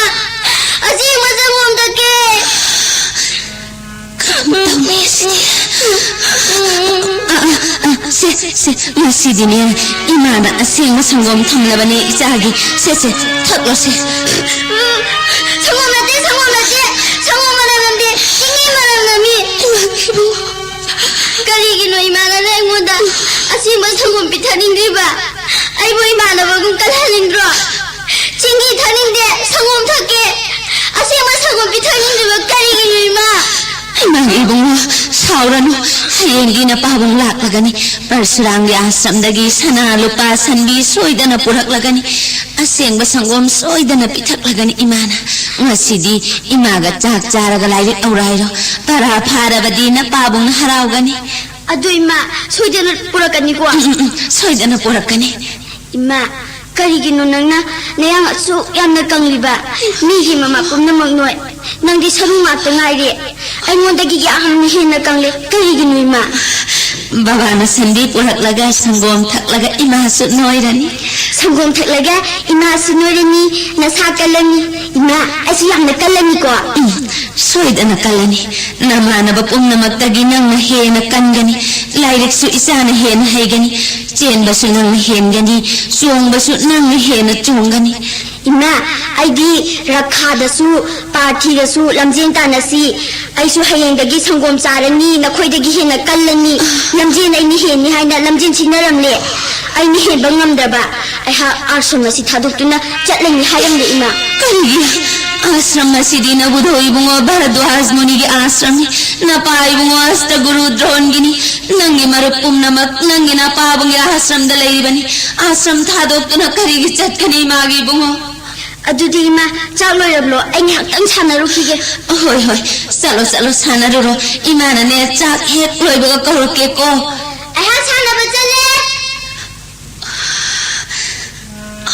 ꯑꯁꯦꯡꯕ ꯁꯪꯒꯣꯝ ꯊꯛꯀꯦ꯫ ꯀꯔꯝ ꯇꯧꯅꯤ ꯁꯤꯗꯤ? ꯑ, ꯑ, ꯑ, ꯁꯦ, ꯁꯦ, ꯉꯁꯤꯗꯤꯅꯦ, ꯏꯃꯥꯅ ꯑꯁꯦꯡꯕ ꯁꯪꯒꯣꯝ ꯊꯝꯂꯕꯅꯦ ꯏꯆꯥꯒꯤ꯫ ꯁꯦ, ꯁꯦ, ꯊꯛꯂꯣ ꯁꯦ꯫ ꯁꯪꯒꯣꯝ ꯅꯠꯇꯦ, ꯁꯪꯒꯣꯝ ꯅꯠꯇꯦ, ꯁꯪꯒꯣꯝ ꯃꯅꯝ ꯅꯝꯗꯦ, ꯆꯤꯅꯤ ꯃꯅꯝ ꯅꯝꯃꯤ꯫ ꯏꯃꯥ, ꯏꯕꯨꯡꯉꯣ꯫ ꯀꯔꯤꯒꯤꯅꯣ ꯏꯃꯥꯅ ꯑꯩꯉꯣꯟꯗ ꯑꯁꯦꯡꯕ ꯁꯪꯒꯣꯝ ꯄꯤꯊꯛꯅꯤꯡꯗ꯭ꯔꯤꯕ? ꯑꯩꯕꯨ ꯏꯃꯥꯟꯅꯕꯒꯨꯝ ꯀꯜꯍꯟꯅꯤꯡꯗ꯭ꯔꯣ? ꯆꯤꯅꯤ ꯊꯛꯅꯤꯡꯗꯦ, ꯁꯪꯒꯣꯝ ꯊꯛꯀꯦ꯫ ꯑꯁꯦꯡꯕ ꯁꯪꯒꯣꯝ ꯄꯤꯊꯛꯅꯤꯡꯗ꯭ꯔꯤꯕ ꯀꯔꯤꯒꯤꯅꯣ, ꯏꯃꯥ? ꯏꯃꯥ, ꯏꯕꯨꯡꯉꯣ, ꯁꯥꯎꯔꯅꯨ꯫ ꯍꯌꯦꯡꯗꯤ ꯅꯄꯥꯕꯨꯡ ꯂꯥꯛꯂꯒꯅꯤ꯫ ꯄꯔꯁꯨꯔꯥꯝꯒꯤ ꯑꯥꯁ꯭ꯔꯝꯗꯒꯤ ꯁꯅꯥ, ꯂꯨꯄꯥ, ꯁꯟꯕꯤ ꯁꯣꯏꯗꯅ ꯄꯨꯔꯛꯂꯒꯅꯤ꯫ ꯑꯁꯦꯡꯕ ꯁꯪꯒꯣꯝ ꯁꯣꯏꯗꯅ ꯄꯤꯊꯛꯂꯒꯅꯤ ꯏꯃꯥꯅ꯫ ꯉꯁꯤꯗꯤ ꯏꯃꯥꯒ ꯆꯥꯛ ꯆꯥꯔꯒ ꯂꯥꯏꯔꯤꯛ ꯂꯧꯔꯣ ꯍꯥꯏꯔꯣ꯫ ꯄꯔꯥ ꯐꯥꯔꯕꯗꯤ ꯅꯄꯥꯕꯨꯡꯅ ꯍꯔꯥꯎꯒꯅꯤ꯫ ꯑꯗꯨ ꯏꯃꯥ, ꯁꯣꯏꯗꯅ ꯄꯨꯔꯛꯀꯅꯤꯀꯣ? ꯎꯝ, ꯎꯝ, ꯎꯝ, ꯁꯣꯏꯗꯅ ꯄꯨꯔꯛꯀꯅꯤ꯫ ꯏꯃꯥ, ꯀꯔꯤꯒꯤꯅꯣ ꯅꯪꯅ ꯅꯌꯥꯡ ꯑꯁꯨꯛ ꯌꯥꯝꯅ ꯀꯪꯂꯤꯕ? ꯃꯤꯒꯤ ꯃꯃꯥ ꯄꯨꯝꯅꯃꯛ ꯅꯣꯏ, ꯅꯪꯗꯤ ꯁꯔꯨ ꯉꯥꯛꯇ ꯉꯥꯏꯔꯦ꯫ ꯑꯩꯉꯣꯟꯗꯒꯤ ꯌꯥꯝꯅ ꯍꯦꯟꯅ ꯀꯪꯂꯦ꯫ ꯀꯔꯤꯒꯤꯅꯣ, ꯏꯃꯥ? ꯕꯕꯥꯅ ꯁꯟꯗꯤ ꯄꯨꯔꯛꯂꯒ ꯁꯪꯒꯣꯝ ꯊꯛꯂꯒ ꯏꯃꯥꯁꯨ ꯅꯣꯏꯔꯅꯤ꯫ ꯁꯪꯒꯣꯝ ꯊꯛꯂꯒ ꯏꯃꯥꯁꯨ ꯅꯣꯏꯔꯅꯤ, ꯅꯁꯥ ꯀꯜꯂꯅꯤ꯫ ꯏꯃꯥ, ꯑꯩꯁꯨ ꯌꯥꯝꯅ ꯀꯜꯂꯅꯤꯀꯣ꯫ ꯎꯝ, ꯁꯣꯏꯗꯅ ꯀꯜꯂꯅꯤ꯫ ꯅꯃꯥꯟꯅꯕ ꯄꯨꯝꯅꯃꯛꯇꯒꯤ ꯅꯪꯅ ꯍꯦꯟꯅ ꯀꯟꯒꯅꯤ꯫ ꯂꯥꯏꯔꯤꯛꯁꯨ ꯏꯆꯥꯅ ꯍꯦꯟꯅ ꯍꯩꯒꯅꯤ꯫ ꯆꯦꯟꯕꯁꯨ ꯅꯪꯅ ꯍꯦꯟꯒꯅꯤ꯫ ꯆꯣꯡꯕꯁꯨ ꯅꯪꯅ ꯍꯦꯟꯅ ꯆꯣꯡꯒꯅꯤ꯫ ꯏꯃꯥ, ꯑꯩꯗꯤ ꯔꯈꯥꯗꯁꯨ, ꯄꯥꯔꯊꯤꯗꯁꯨ ꯂꯝꯖꯦꯟ ꯇꯥꯟꯅꯁꯤ꯫ ꯑꯩꯁꯨ ꯍꯌꯦꯡꯗꯒꯤ ꯁꯪꯒꯣꯝ ꯆꯥꯔꯅꯤ, ꯅꯈꯣꯏꯗꯒꯤ ꯍꯦꯟꯅ ꯀꯜꯂꯅꯤ꯫ ꯂꯝꯖꯦꯟ ꯑꯩꯅ ꯍꯦꯟꯅꯤ ꯍꯥꯏꯅ ꯂꯝꯖꯦꯟ ꯁꯤꯟꯅꯔꯝꯂꯦ꯫ ꯑꯩꯅ ꯍꯦꯟꯕ ꯉꯝꯗ꯭ꯔꯕ ꯑꯩꯍꯥꯛ ꯑꯥꯁ꯭ꯔꯝ ꯑꯁꯤ ꯊꯥꯗꯣꯛꯇꯨꯅ ꯆꯠꯂꯅꯤ ꯍꯥꯏꯔꯝꯂꯦ, ꯏꯃꯥ꯫ ꯀꯔꯤꯒꯤ? ꯑꯥꯁ꯭ꯔꯝ ꯑꯁꯤꯗꯤ ꯅꯕꯨꯙꯧ ꯏꯕꯨꯡꯉꯣ ꯚꯥꯔꯗ꯭ꯋꯥꯖ ꯃꯨꯅꯤꯒꯤ ꯑꯥꯁ꯭ꯔꯝꯅꯤ꯫ ꯅꯄꯥ ꯏꯕꯨꯡꯉꯣ ꯑꯁꯇꯒꯨꯔꯨ ꯗ꯭ꯔꯣꯟꯒꯤꯅꯤ꯫ ꯅꯪꯒꯤ ꯃꯔꯨꯞ ꯄꯨꯝꯅꯃꯛ ꯅꯪꯒꯤ ꯅꯄꯥꯕꯨꯡꯒꯤ ꯑꯥꯁ꯭ꯔꯝꯗ ꯂꯩꯔꯤꯕꯅꯤ꯫ ꯑꯥꯁ꯭ꯔꯝ ꯊꯥꯗꯣꯛꯇꯨꯅ ꯀꯔꯤꯒꯤ ꯆꯠꯀꯅꯤ, ꯏꯃꯥꯒꯤ ꯏꯕꯨꯡꯉꯣ? ꯑꯗꯨꯗꯤ ꯏꯃꯥ, ꯆꯥꯛ ꯂꯣꯏꯔꯕ꯭ꯔꯣ? ꯑꯩ ꯉꯥꯏꯍꯥꯛꯇꯪ ꯁꯥꯟꯅꯔꯨꯈꯤꯒꯦ꯫ ꯍꯣꯏ, ꯍꯣꯏ, ꯆꯠꯂꯣ, ꯆꯠꯂꯣ, ꯁꯥꯟꯅꯔꯨꯔꯣ꯫ ꯏꯃꯥꯅꯅꯦ, ꯆꯥꯛ ꯍꯦꯛ ꯂꯣꯏꯕꯒ ꯀꯧꯔꯛꯀꯦꯀꯣ꯫ ꯑꯩꯍꯥꯛ ꯁꯥꯟꯅꯕ ꯆꯠꯂꯦ꯫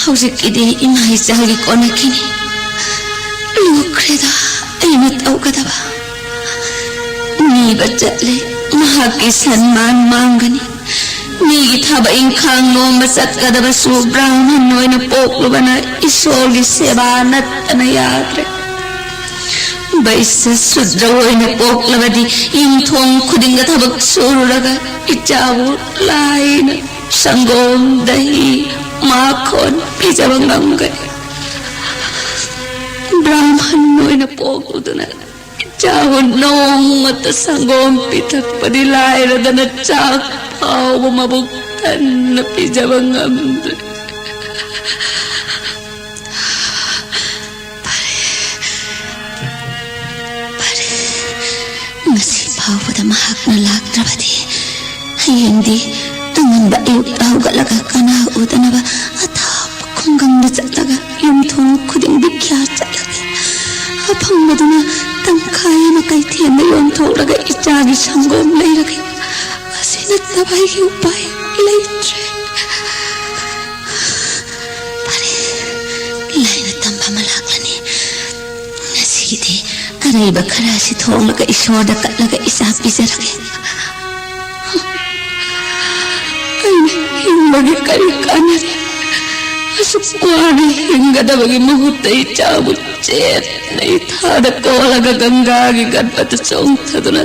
ꯍꯧꯖꯤꯛꯀꯤꯗꯤ ꯏꯃꯥ ꯏꯆꯥꯒꯤ ꯀꯣꯟꯅꯈꯤꯅꯤ꯫ ꯂꯨꯈ꯭ꯔꯦꯗ ꯑꯩꯅ ꯇꯧꯒꯗꯕ꯫ ꯅꯤꯕ ꯆꯠꯂꯦ, ꯃꯍꯥꯛꯀꯤ ꯁꯟꯃꯥꯟ ꯃꯥꯡꯒꯅꯤ꯫ ꯃꯤꯒꯤ ꯊꯕꯛ ꯏꯪꯈꯥꯡ ꯅꯣꯝꯕ ꯆꯠꯀꯗꯕꯁꯨ ꯕ꯭ꯔꯥꯍꯃꯟ ꯑꯣꯏꯅ ꯄꯣꯛꯂꯨꯕꯅ ꯏꯁꯣꯔꯒꯤ ꯁꯦꯕꯥ ꯅꯠꯇꯅ ꯌꯥꯗ꯭ꯔꯦ꯫ ꯕꯩꯁ꯭ꯌ ꯁꯨꯗ꯭ꯔ ꯑꯣꯏꯅ ꯄꯣꯛꯂꯕꯗꯤ ꯌꯨꯝꯊꯣꯡ ꯈꯨꯗꯤꯡꯗ ꯊꯕꯛ ꯁꯨꯔꯨꯔꯒ ꯏꯆꯥꯕꯨ ꯂꯥꯏꯅ ꯁꯪꯒꯣꯝ, ꯗꯍꯤ, ꯃꯥꯈꯣꯟ ꯄꯤꯖꯕ ꯉꯝꯒꯅꯤ꯫ ꯕ꯭ꯔꯥꯍꯃꯟ ꯑꯣꯏꯅ ꯄꯣꯛꯂꯨꯗꯅ ꯏꯆꯥꯕꯨ ꯅꯣꯡꯃꯇ ꯁꯪꯒꯣꯝ ꯄꯤꯊꯛꯄꯗꯤ ꯂꯥꯏꯔꯗꯅ ꯆꯥꯛ ꯐꯥꯎꯕ ꯃꯕꯨꯛ ꯊꯟꯅ ꯄꯤꯖꯕ ꯉꯝꯗ꯭ꯔꯦ꯫ ꯐꯔꯦ, ꯐꯔꯦ꯫ ꯉꯁꯤ ꯐꯥꯎꯕꯗ ꯃꯍꯥꯛꯅ ꯂꯥꯛꯇ꯭ꯔꯕꯗꯤ ꯍꯌꯦꯡꯗꯤ ꯑꯉꯟꯕ ꯑꯌꯨꯛꯇ ꯍꯧꯒꯠꯂꯒ ꯀꯅꯥ ꯎꯗꯅꯕ ꯑꯊꯥꯞꯄ ꯈꯨꯡꯒꯪꯗ ꯆꯠꯂꯒ ꯌꯨꯝꯊꯣꯡ ꯈꯨꯗꯤꯡ ꯚꯤꯈ꯭ꯌꯥ ꯆꯠꯂꯒꯦ꯫ ꯑꯐꯪꯕꯗꯨꯅ ꯇꯪꯈꯥꯏ ꯑꯃ ꯀꯩꯊꯦꯜꯗ ꯌꯣꯟꯊꯣꯛꯂꯒ ꯏꯆꯥꯒꯤ ꯁꯪꯒꯣꯝ ꯂꯩꯔꯒꯦ꯫ ꯑꯁꯤ ꯅꯠꯇꯕ ꯑꯩꯒꯤ ꯎꯄꯥꯏ ꯂꯩꯇ꯭ꯔꯦ꯫ ꯐꯔꯦ, ꯂꯥꯏꯅ ꯇꯝꯕ ꯑꯃ ꯂꯥꯛꯂꯅꯤ꯫ ꯉꯁꯤꯒꯤꯗꯤ ꯑꯔꯩꯕ ꯈꯔ ꯑꯁꯤ ꯊꯣꯡꯂꯒ ꯏꯁꯣꯔꯗ ꯀꯠꯂꯒ ꯏꯆꯥ ꯄꯤꯖꯔꯒꯦ꯫ ꯍꯤꯡꯕꯒꯤ ꯀꯔꯤ ꯀꯥꯟꯅꯔꯤ? ꯑꯁꯨꯛ ꯋꯥꯅ ꯍꯤꯡꯒꯗꯕꯒꯤ ꯃꯍꯨꯠꯇ ꯏꯆꯥꯕꯨ ꯆꯦꯠꯅ ꯏꯊꯥꯗ ꯀꯣꯜꯂꯒ ꯒꯪꯒꯥꯒꯤ ꯒꯠꯄꯗ ꯆꯣꯡꯊꯗꯨꯅ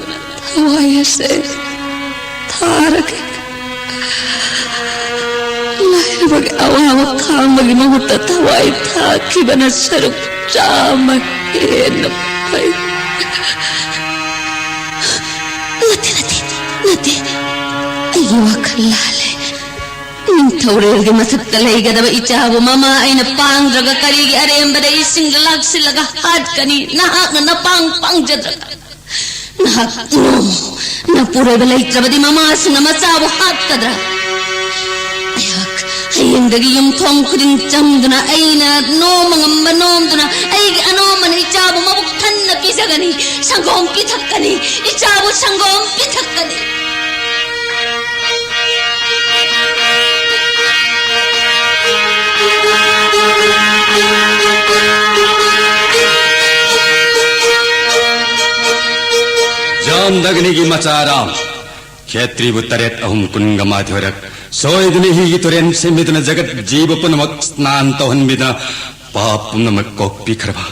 ꯊꯋꯥꯏ ꯑꯁꯦ ꯊꯥꯔꯒꯦ꯫ ꯂꯥꯏꯔꯕꯒꯤ ꯑꯋꯥꯕ ꯈꯥꯡꯕꯒꯤ ꯃꯍꯨꯠꯇ ꯊꯋꯥꯏ ꯊꯥꯈꯤꯕꯅ ꯁꯔꯨꯛ ꯆꯥꯝꯃ ꯍꯦꯟꯅ ꯐꯩ꯫ ꯅꯠꯇꯦ, ꯅꯠꯇꯦ, ꯅꯠꯇꯦ꯫ ꯑꯩꯒꯤ ꯋꯥꯈꯜ ꯂꯥꯜꯂꯦ꯫ ꯅꯤꯡꯊꯧꯔꯦꯜꯒꯤ ꯃꯊꯛꯇ ꯂꯩꯒꯗꯕ ꯏꯆꯥꯕꯨ ꯃꯃꯥ ꯑꯩꯅ ꯄꯥꯡꯗ꯭ꯔꯒ ꯀꯔꯤꯒꯤ ꯑꯔꯦꯝꯕꯗ ꯏꯁꯤꯡꯗ ꯂꯥꯛꯁꯤꯜꯂꯒ ꯍꯥꯠꯀꯅꯤ? ꯅꯍꯥꯛꯅ ꯅꯄꯥꯡ ꯄꯥꯡꯖꯗ꯭ꯔꯒ꯫ ꯅꯍꯥꯛ ꯅꯣ, ꯅꯄꯨꯔꯣꯏꯕ ꯂꯩꯇ꯭ꯔꯕꯗꯤ ꯃꯃꯥꯁꯤꯡꯅ ꯃꯆꯥꯕꯨ ꯍꯥꯠꯀꯗ꯭ꯔꯥ? ꯑꯩꯍꯥꯛ ꯍꯌꯦꯡꯗꯒꯤ ꯌꯨꯝꯊꯣꯡ ꯈꯨꯗꯤꯡ ꯆꯪꯗꯨꯅ ꯑꯩꯅ ꯅꯣꯝꯕ ꯉꯝꯕ ꯅꯣꯝꯗꯨꯅ ꯑꯩꯒꯤ ꯑꯅꯣꯝꯕꯅ ꯏꯆꯥꯕꯨ ꯃꯕꯨꯛ ꯊꯟꯅ ꯄꯤꯖꯒꯅꯤ꯫ ꯁꯪꯒꯣꯝ ꯄꯤꯊꯛꯀꯅꯤ꯫ ꯏꯆꯥꯕꯨ ꯁꯪꯒꯣꯝ ꯄꯤꯊꯛꯀꯅꯤ꯫ ꯖꯥꯝꯗꯒꯅꯤꯒꯤ ꯃꯆꯥ ꯔꯥꯝ, ꯈꯦꯇ꯭ꯔꯤꯕꯨ ꯇꯔꯦꯠ ꯑꯍꯨꯝ ꯀꯨꯟꯒ ꯃꯥꯊꯣꯏꯔꯛ ꯁꯣꯏꯗꯨꯅ ꯍꯤꯒꯤ ꯇꯨꯔꯦꯟ ꯁꯦꯝꯕꯤꯗꯨꯅ ꯖꯒꯠ ꯖꯤꯕ ꯄꯨꯝꯅꯃꯛ ꯁ꯭ꯅꯥꯟ ꯇꯧꯍꯟꯕꯤꯗꯨꯅ ꯄꯥꯞ ꯄꯨꯝꯅꯃꯛ ꯀꯣꯛꯄꯤꯈ꯭ꯔꯕ,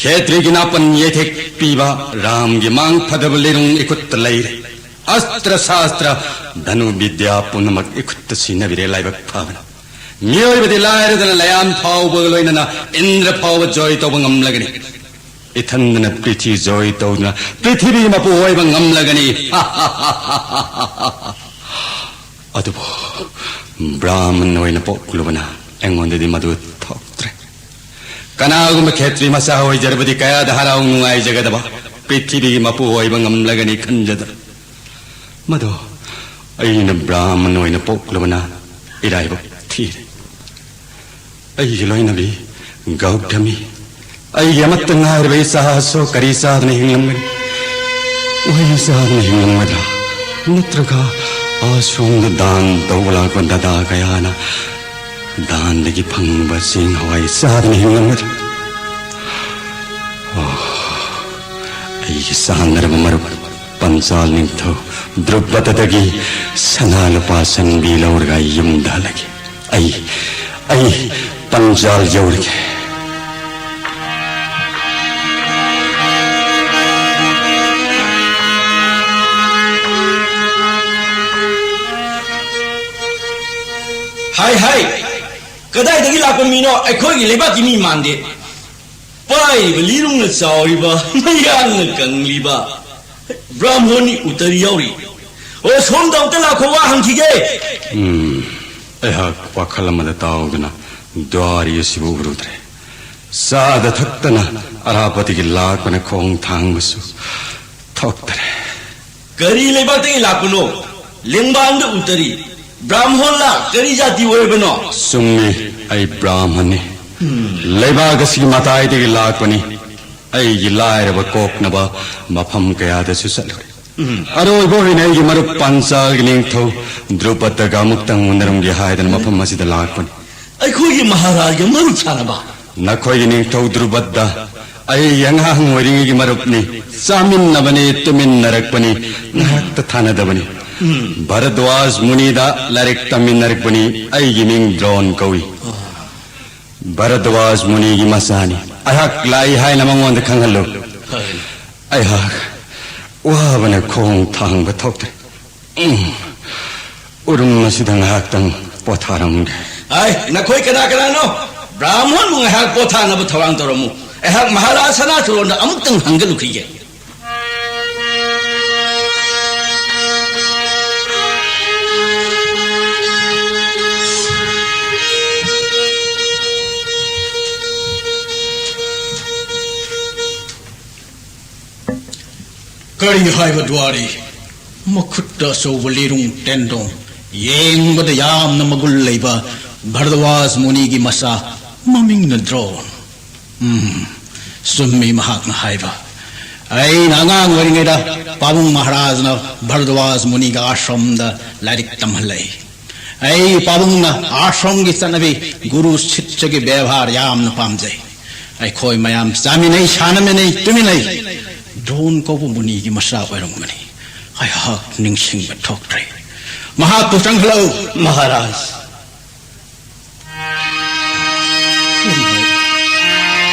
ꯈꯦꯇ꯭ꯔꯤꯒꯤ ꯅꯥꯄꯟ ꯌꯩꯊꯦꯛ ꯄꯤꯕ ꯔꯥꯝꯒꯤ ꯃꯥꯡ ꯐꯗꯕ ꯂꯤꯔꯨꯡ ꯏꯈꯨꯠꯇ ꯂꯩꯔꯦ꯫ ꯑꯁꯇ꯭ꯔ ꯁꯥꯁꯇ꯭ꯔ ꯙꯅꯨ ꯕꯤꯗ꯭ꯌꯥ ꯄꯨꯝꯅꯃꯛ ꯏꯈꯨꯠꯇ ꯁꯤꯟꯅꯕꯤꯔꯦ ꯂꯥꯏꯕꯛ ꯐꯕꯅ꯫ ꯃꯤꯑꯣꯏꯕꯗꯤ ꯂꯥꯏꯔꯗꯅ ꯂꯌꯥꯝ ꯐꯥꯎꯕꯒ ꯂꯣꯏꯅꯅ ꯏꯟꯗ꯭ꯔ ꯐꯥꯎꯕ ꯖꯣꯏ ꯇꯧꯕ ꯉꯝꯂꯒꯅꯤ꯫ ꯏꯊꯟꯗꯅ ꯄ꯭ꯔꯤꯊꯤ ꯖꯣꯏ ꯇꯧꯗꯨꯅ ꯄ꯭ꯔꯤꯊꯤꯕꯤ ꯃꯄꯨ ꯑꯣꯏꯕ ꯉꯝꯂꯒꯅꯤ꯫ ꯑꯗꯨꯕꯨ ꯕ꯭ꯔꯥꯍꯃꯟ ꯑꯣꯏꯅ ꯄꯣꯛꯂꯨꯕꯅ ꯑꯩꯉꯣꯟꯗꯗꯤ ꯃꯗꯨ ꯊꯣꯛꯇ꯭ꯔꯦ꯫ ꯀꯅꯥꯒꯨꯝꯕ ꯈꯦꯇ꯭ꯔꯤ ꯃꯆꯥ ꯑꯣꯏꯖꯔꯕꯗꯤ ꯀꯌꯥꯗ ꯍꯔꯥꯎ ꯅꯨꯡꯉꯥꯏꯖꯒꯗꯕ, ꯄ꯭ꯔꯤꯊꯤꯕꯤꯒꯤ ꯃꯄꯨ ꯑꯣꯏꯕ ꯉꯝꯂꯒꯅꯤ ꯈꯟꯖꯗꯅ꯫ ꯃꯗꯣ ꯑꯩꯅ ꯕ꯭ꯔꯥꯍꯃꯟ ꯑꯣꯏꯅ ꯄꯣꯛꯂꯨꯕꯅ ꯏꯔꯥꯏꯕꯛ ꯊꯤꯔꯦ꯫ ꯑꯩꯒꯤ ꯂꯣꯏꯅꯕꯤ ꯒꯧꯇꯃꯤ, ꯑꯩꯒꯤ ꯑꯃꯠꯇ ꯉꯥꯏꯔꯕ ꯏꯆꯥꯁꯨ ꯀꯔꯤ ꯆꯥꯗꯅ ꯍꯤꯡꯂꯝꯒꯅꯤ? ꯎꯍꯩ ꯆꯥꯗꯅ ꯍꯤꯡꯂꯝꯒꯗ꯭ꯔꯥ? ꯅꯠꯇ꯭ꯔꯒ ꯑꯁꯣꯝꯗ ꯗꯥꯟ ꯇꯧꯕ ꯂꯥꯛꯄ ꯗꯗꯥ ꯀꯌꯥꯅ ꯗꯥꯟꯗꯒꯤ ꯐꯪꯕ ꯆꯦꯡ ꯍꯋꯥꯏ ꯆꯥꯗꯅ ꯍꯤꯡꯂꯝꯒꯗ꯭ꯔꯥ? ꯑꯣ, ꯑꯩꯒꯤ ꯆꯥꯟꯅꯔꯕ ꯃꯔꯨꯞ ꯄꯟꯆꯥꯜ ꯅꯤꯡꯊꯧ ꯗ꯭ꯔꯨꯄꯗꯗꯒꯤ ꯁꯅꯥ ꯂꯨꯄꯥ ꯁꯟꯕꯤ ꯂꯧꯔꯒ ꯑꯩ ꯌꯨꯝꯗ ꯍꯜꯂꯒꯦ꯫ ꯑꯩ ꯑꯩ ꯄꯟꯖꯥꯜ ꯌꯧꯔꯒꯦ꯫ ꯍꯥꯏ ꯍꯥꯏ, ꯀꯗꯥꯏꯗꯒꯤ ꯂꯥꯛꯄ ꯃꯤꯅꯣ? ꯑꯩꯈꯣꯏꯒꯤ ꯂꯩꯕꯥꯛꯀꯤ ꯃꯤ ꯃꯥꯟꯗꯦ꯫ ꯄꯥꯏꯔꯤꯕ ꯂꯤꯔꯨꯡꯅ ꯆꯥꯎꯔꯤꯕ, ꯃꯌꯥꯡꯅ ꯀꯪꯂꯤꯕ ꯕ꯭ꯔꯥꯍꯃꯣꯟꯅꯤ ꯎꯇꯔꯤ ꯌꯥꯎꯔꯤ꯫ ꯑꯣ, ꯁꯣꯝꯗ ꯑꯝꯇ ꯂꯥꯛꯈꯣ, ꯋꯥ ꯍꯪꯈꯤꯒꯦ꯫ ꯎꯝ, ꯑꯩꯍꯥꯛ ꯋꯥꯈꯜ ꯑꯃꯗ ꯇꯥꯎꯗꯨꯅ ꯗ꯭ꯋꯥꯔꯤ ꯑꯁꯤꯕꯨ ꯎꯔꯨꯗ꯭ꯔꯦ꯫ ꯆꯥꯗ ꯊꯛꯇꯅ ꯑꯔꯥꯞꯄꯗꯒꯤ ꯂꯥꯛꯄꯅ ꯈꯣꯡ ꯊꯥꯡꯕꯁꯨ ꯊꯣꯛꯇ꯭ꯔꯦ꯫ ꯀꯔꯤ ꯂꯩꯕꯥꯛꯇꯒꯤ ꯂꯥꯛꯄꯅꯣ? ꯂꯦꯡꯕꯥꯟꯗ ꯎꯇꯔꯤ꯫ ꯕ꯭ꯔꯥꯍꯃꯣꯟꯂꯥ? ꯀꯔꯤ ꯖꯥꯇꯤ ꯑꯣꯏꯔꯕꯅꯣ? ꯆꯨꯝꯃꯤ, ꯑꯩ ꯕ꯭ꯔꯥꯍꯃꯟꯅꯤ꯫ ꯂꯩꯕꯥꯛ ꯑꯁꯤꯒꯤ ꯃꯇꯥꯏꯗꯒꯤ ꯂꯥꯛꯄꯅꯤ꯫ ꯑꯩꯒꯤ ꯂꯥꯏꯔꯕ ꯀꯣꯛꯅꯕ ꯃꯐꯝ ꯀꯌꯥꯗꯁꯨ ꯆꯠꯂꯨꯔꯦ꯫ ꯑꯔꯣꯏꯕ ꯑꯣꯏꯅ ꯑꯩꯒꯤ ꯃꯔꯨꯞ ꯄꯥꯟꯆꯥꯜꯒꯤ ꯅꯤꯡꯊꯧ ꯗ꯭ꯔꯨꯄꯗꯒ ꯑꯃꯨꯛꯇꯪ ꯎꯅꯔꯝꯒꯦ ꯍꯥꯏꯗꯅ ꯃꯐꯝ ꯑꯁꯤꯗ ꯂꯥꯛꯄꯅꯤ꯫ ꯑꯩꯈꯣꯏꯒꯤ ꯃꯍꯥꯔꯥꯖꯒ ꯃꯔꯨꯞ ꯁꯥꯅꯕ? ꯅꯈꯣꯏꯒꯤ ꯅꯤꯡꯊꯧ ꯗ꯭ꯔꯨꯄꯗ ꯑꯩ ꯑꯉꯥꯡ ꯑꯣꯏꯔꯤꯉꯩꯒꯤ ꯃꯔꯨꯞꯅꯤ꯫ ꯆꯥꯃꯤꯟꯅꯕꯅꯤ, ꯇꯨꯃꯤꯟꯅꯔꯛꯄꯅꯤ, ꯉꯥꯏꯍꯥꯛꯇ ꯊꯥꯅꯗꯕꯅꯤ꯫ ꯚꯔꯗ꯭ꯋꯥꯖ ꯃꯨꯅꯤꯗ ꯂꯥꯏꯔꯤꯛ ꯇꯝꯃꯤꯟꯅꯔꯛꯄꯅꯤ꯫ ꯑꯩꯒꯤ ꯃꯤꯡ ꯗ꯭ꯔꯣꯟ ꯀꯧꯏ꯫ ꯚꯔꯗ꯭ꯋꯥꯖ ꯃꯨꯅꯤꯒꯤ ꯃꯆꯥꯅꯤ꯫ ꯑꯩꯍꯥꯛ ꯂꯥꯛꯏ ꯍꯥꯏꯅ ꯃꯉꯣꯟꯗ ꯈꯪꯍꯜꯂꯨ꯫ ꯑꯩꯍꯥꯛ ꯋꯥꯕꯅ ꯈꯣꯡ ꯊꯥꯡꯕ ꯊꯣꯛꯇ꯭ꯔꯦ꯫ ꯎꯝ꯫ ꯎꯔꯨꯝ ꯑꯁꯤꯗ ꯉꯥꯏꯍꯥꯛꯇꯪ ꯄꯣꯊꯥꯔꯝꯒꯦ꯫ ꯑꯥꯏ, ꯅꯈꯣꯏ ꯀꯅꯥ ꯀꯅꯥꯅꯣ? ꯕ꯭ꯔꯥꯍꯃꯣꯟꯕꯨ ꯉꯥꯏꯍꯥꯛ ꯄꯣꯊꯥꯅꯕ ꯊꯧꯔꯥꯡ ꯇꯧꯔꯝꯃꯨ꯫ ꯑꯩꯍꯥꯛ ꯃꯍꯥꯔꯥꯖ ꯁꯅꯥꯊꯨꯔꯣꯟꯗ ꯑꯃꯨꯛꯇꯪ ꯍꯪꯒꯠꯂꯨꯈꯤꯒꯦ꯫ ꯀꯔꯤ ꯍꯥꯏꯕ ꯗ꯭ꯋꯥꯔꯤ? ꯃꯈꯨꯠꯇ ꯑꯆꯧꯕ ꯂꯤꯔꯨꯡ ꯇꯦꯟꯗꯣꯡ, ꯌꯦꯡꯕꯗ ꯌꯥꯝꯅ ꯃꯒꯨꯟ ꯂꯩꯕ ꯚꯔꯗ꯭ꯋꯥꯖ ꯃꯨꯅꯤꯒꯤ ꯃꯆꯥ, ꯃꯃꯤꯡꯅ ꯗ꯭ꯔꯣꯟ꯫ ꯎꯝ, ꯆꯨꯝꯃꯤ ꯃꯍꯥꯛꯅ ꯍꯥꯏꯕ꯫ ꯑꯩꯅ ꯑꯉꯥꯡ ꯑꯣꯏꯔꯤꯉꯩꯗ ꯄꯥꯕꯨꯡ ꯃꯍꯥꯔꯥꯖꯅ ꯚꯔꯗ꯭ꯋꯥꯖ ꯃꯨꯅꯤꯒ ꯑꯥꯁ꯭ꯔꯝꯗ ꯂꯥꯏꯔꯤꯛ ꯇꯝꯍꯜꯂꯛꯏ꯫ ꯑꯩ ꯄꯥꯕꯨꯡꯅ ꯑꯥꯁ꯭ꯔꯝꯒꯤ ꯆꯠꯅꯕꯤ ꯒꯨꯔꯨ ꯁꯤꯁ꯭ꯌꯒꯤ ꯕꯦꯕꯥꯔ ꯌꯥꯝꯅ ꯄꯥꯝꯖꯩ꯫ ꯑꯩꯈꯣꯏ ꯃꯌꯥꯝ ꯆꯥꯃꯤꯟꯅꯩ, ꯁꯥꯟꯅꯃꯤꯟꯅꯩ, ꯇꯨꯃꯤꯟꯅꯩ꯫ ꯗ꯭ꯔꯣꯟ ꯀꯧꯕ ꯃꯨꯅꯤꯒꯤ ꯃꯆꯥ ꯑꯣꯏꯔꯝꯒꯅꯤ꯫ ꯑꯩꯍꯥꯛ ꯅꯤꯡꯁꯤꯡꯕ ꯊꯣꯛꯇ꯭ꯔꯦ꯫ ꯃꯍꯥꯛꯄꯨ ꯆꯪꯍꯜꯂꯛꯎ꯫ ꯃꯍꯥꯔꯥꯖ꯫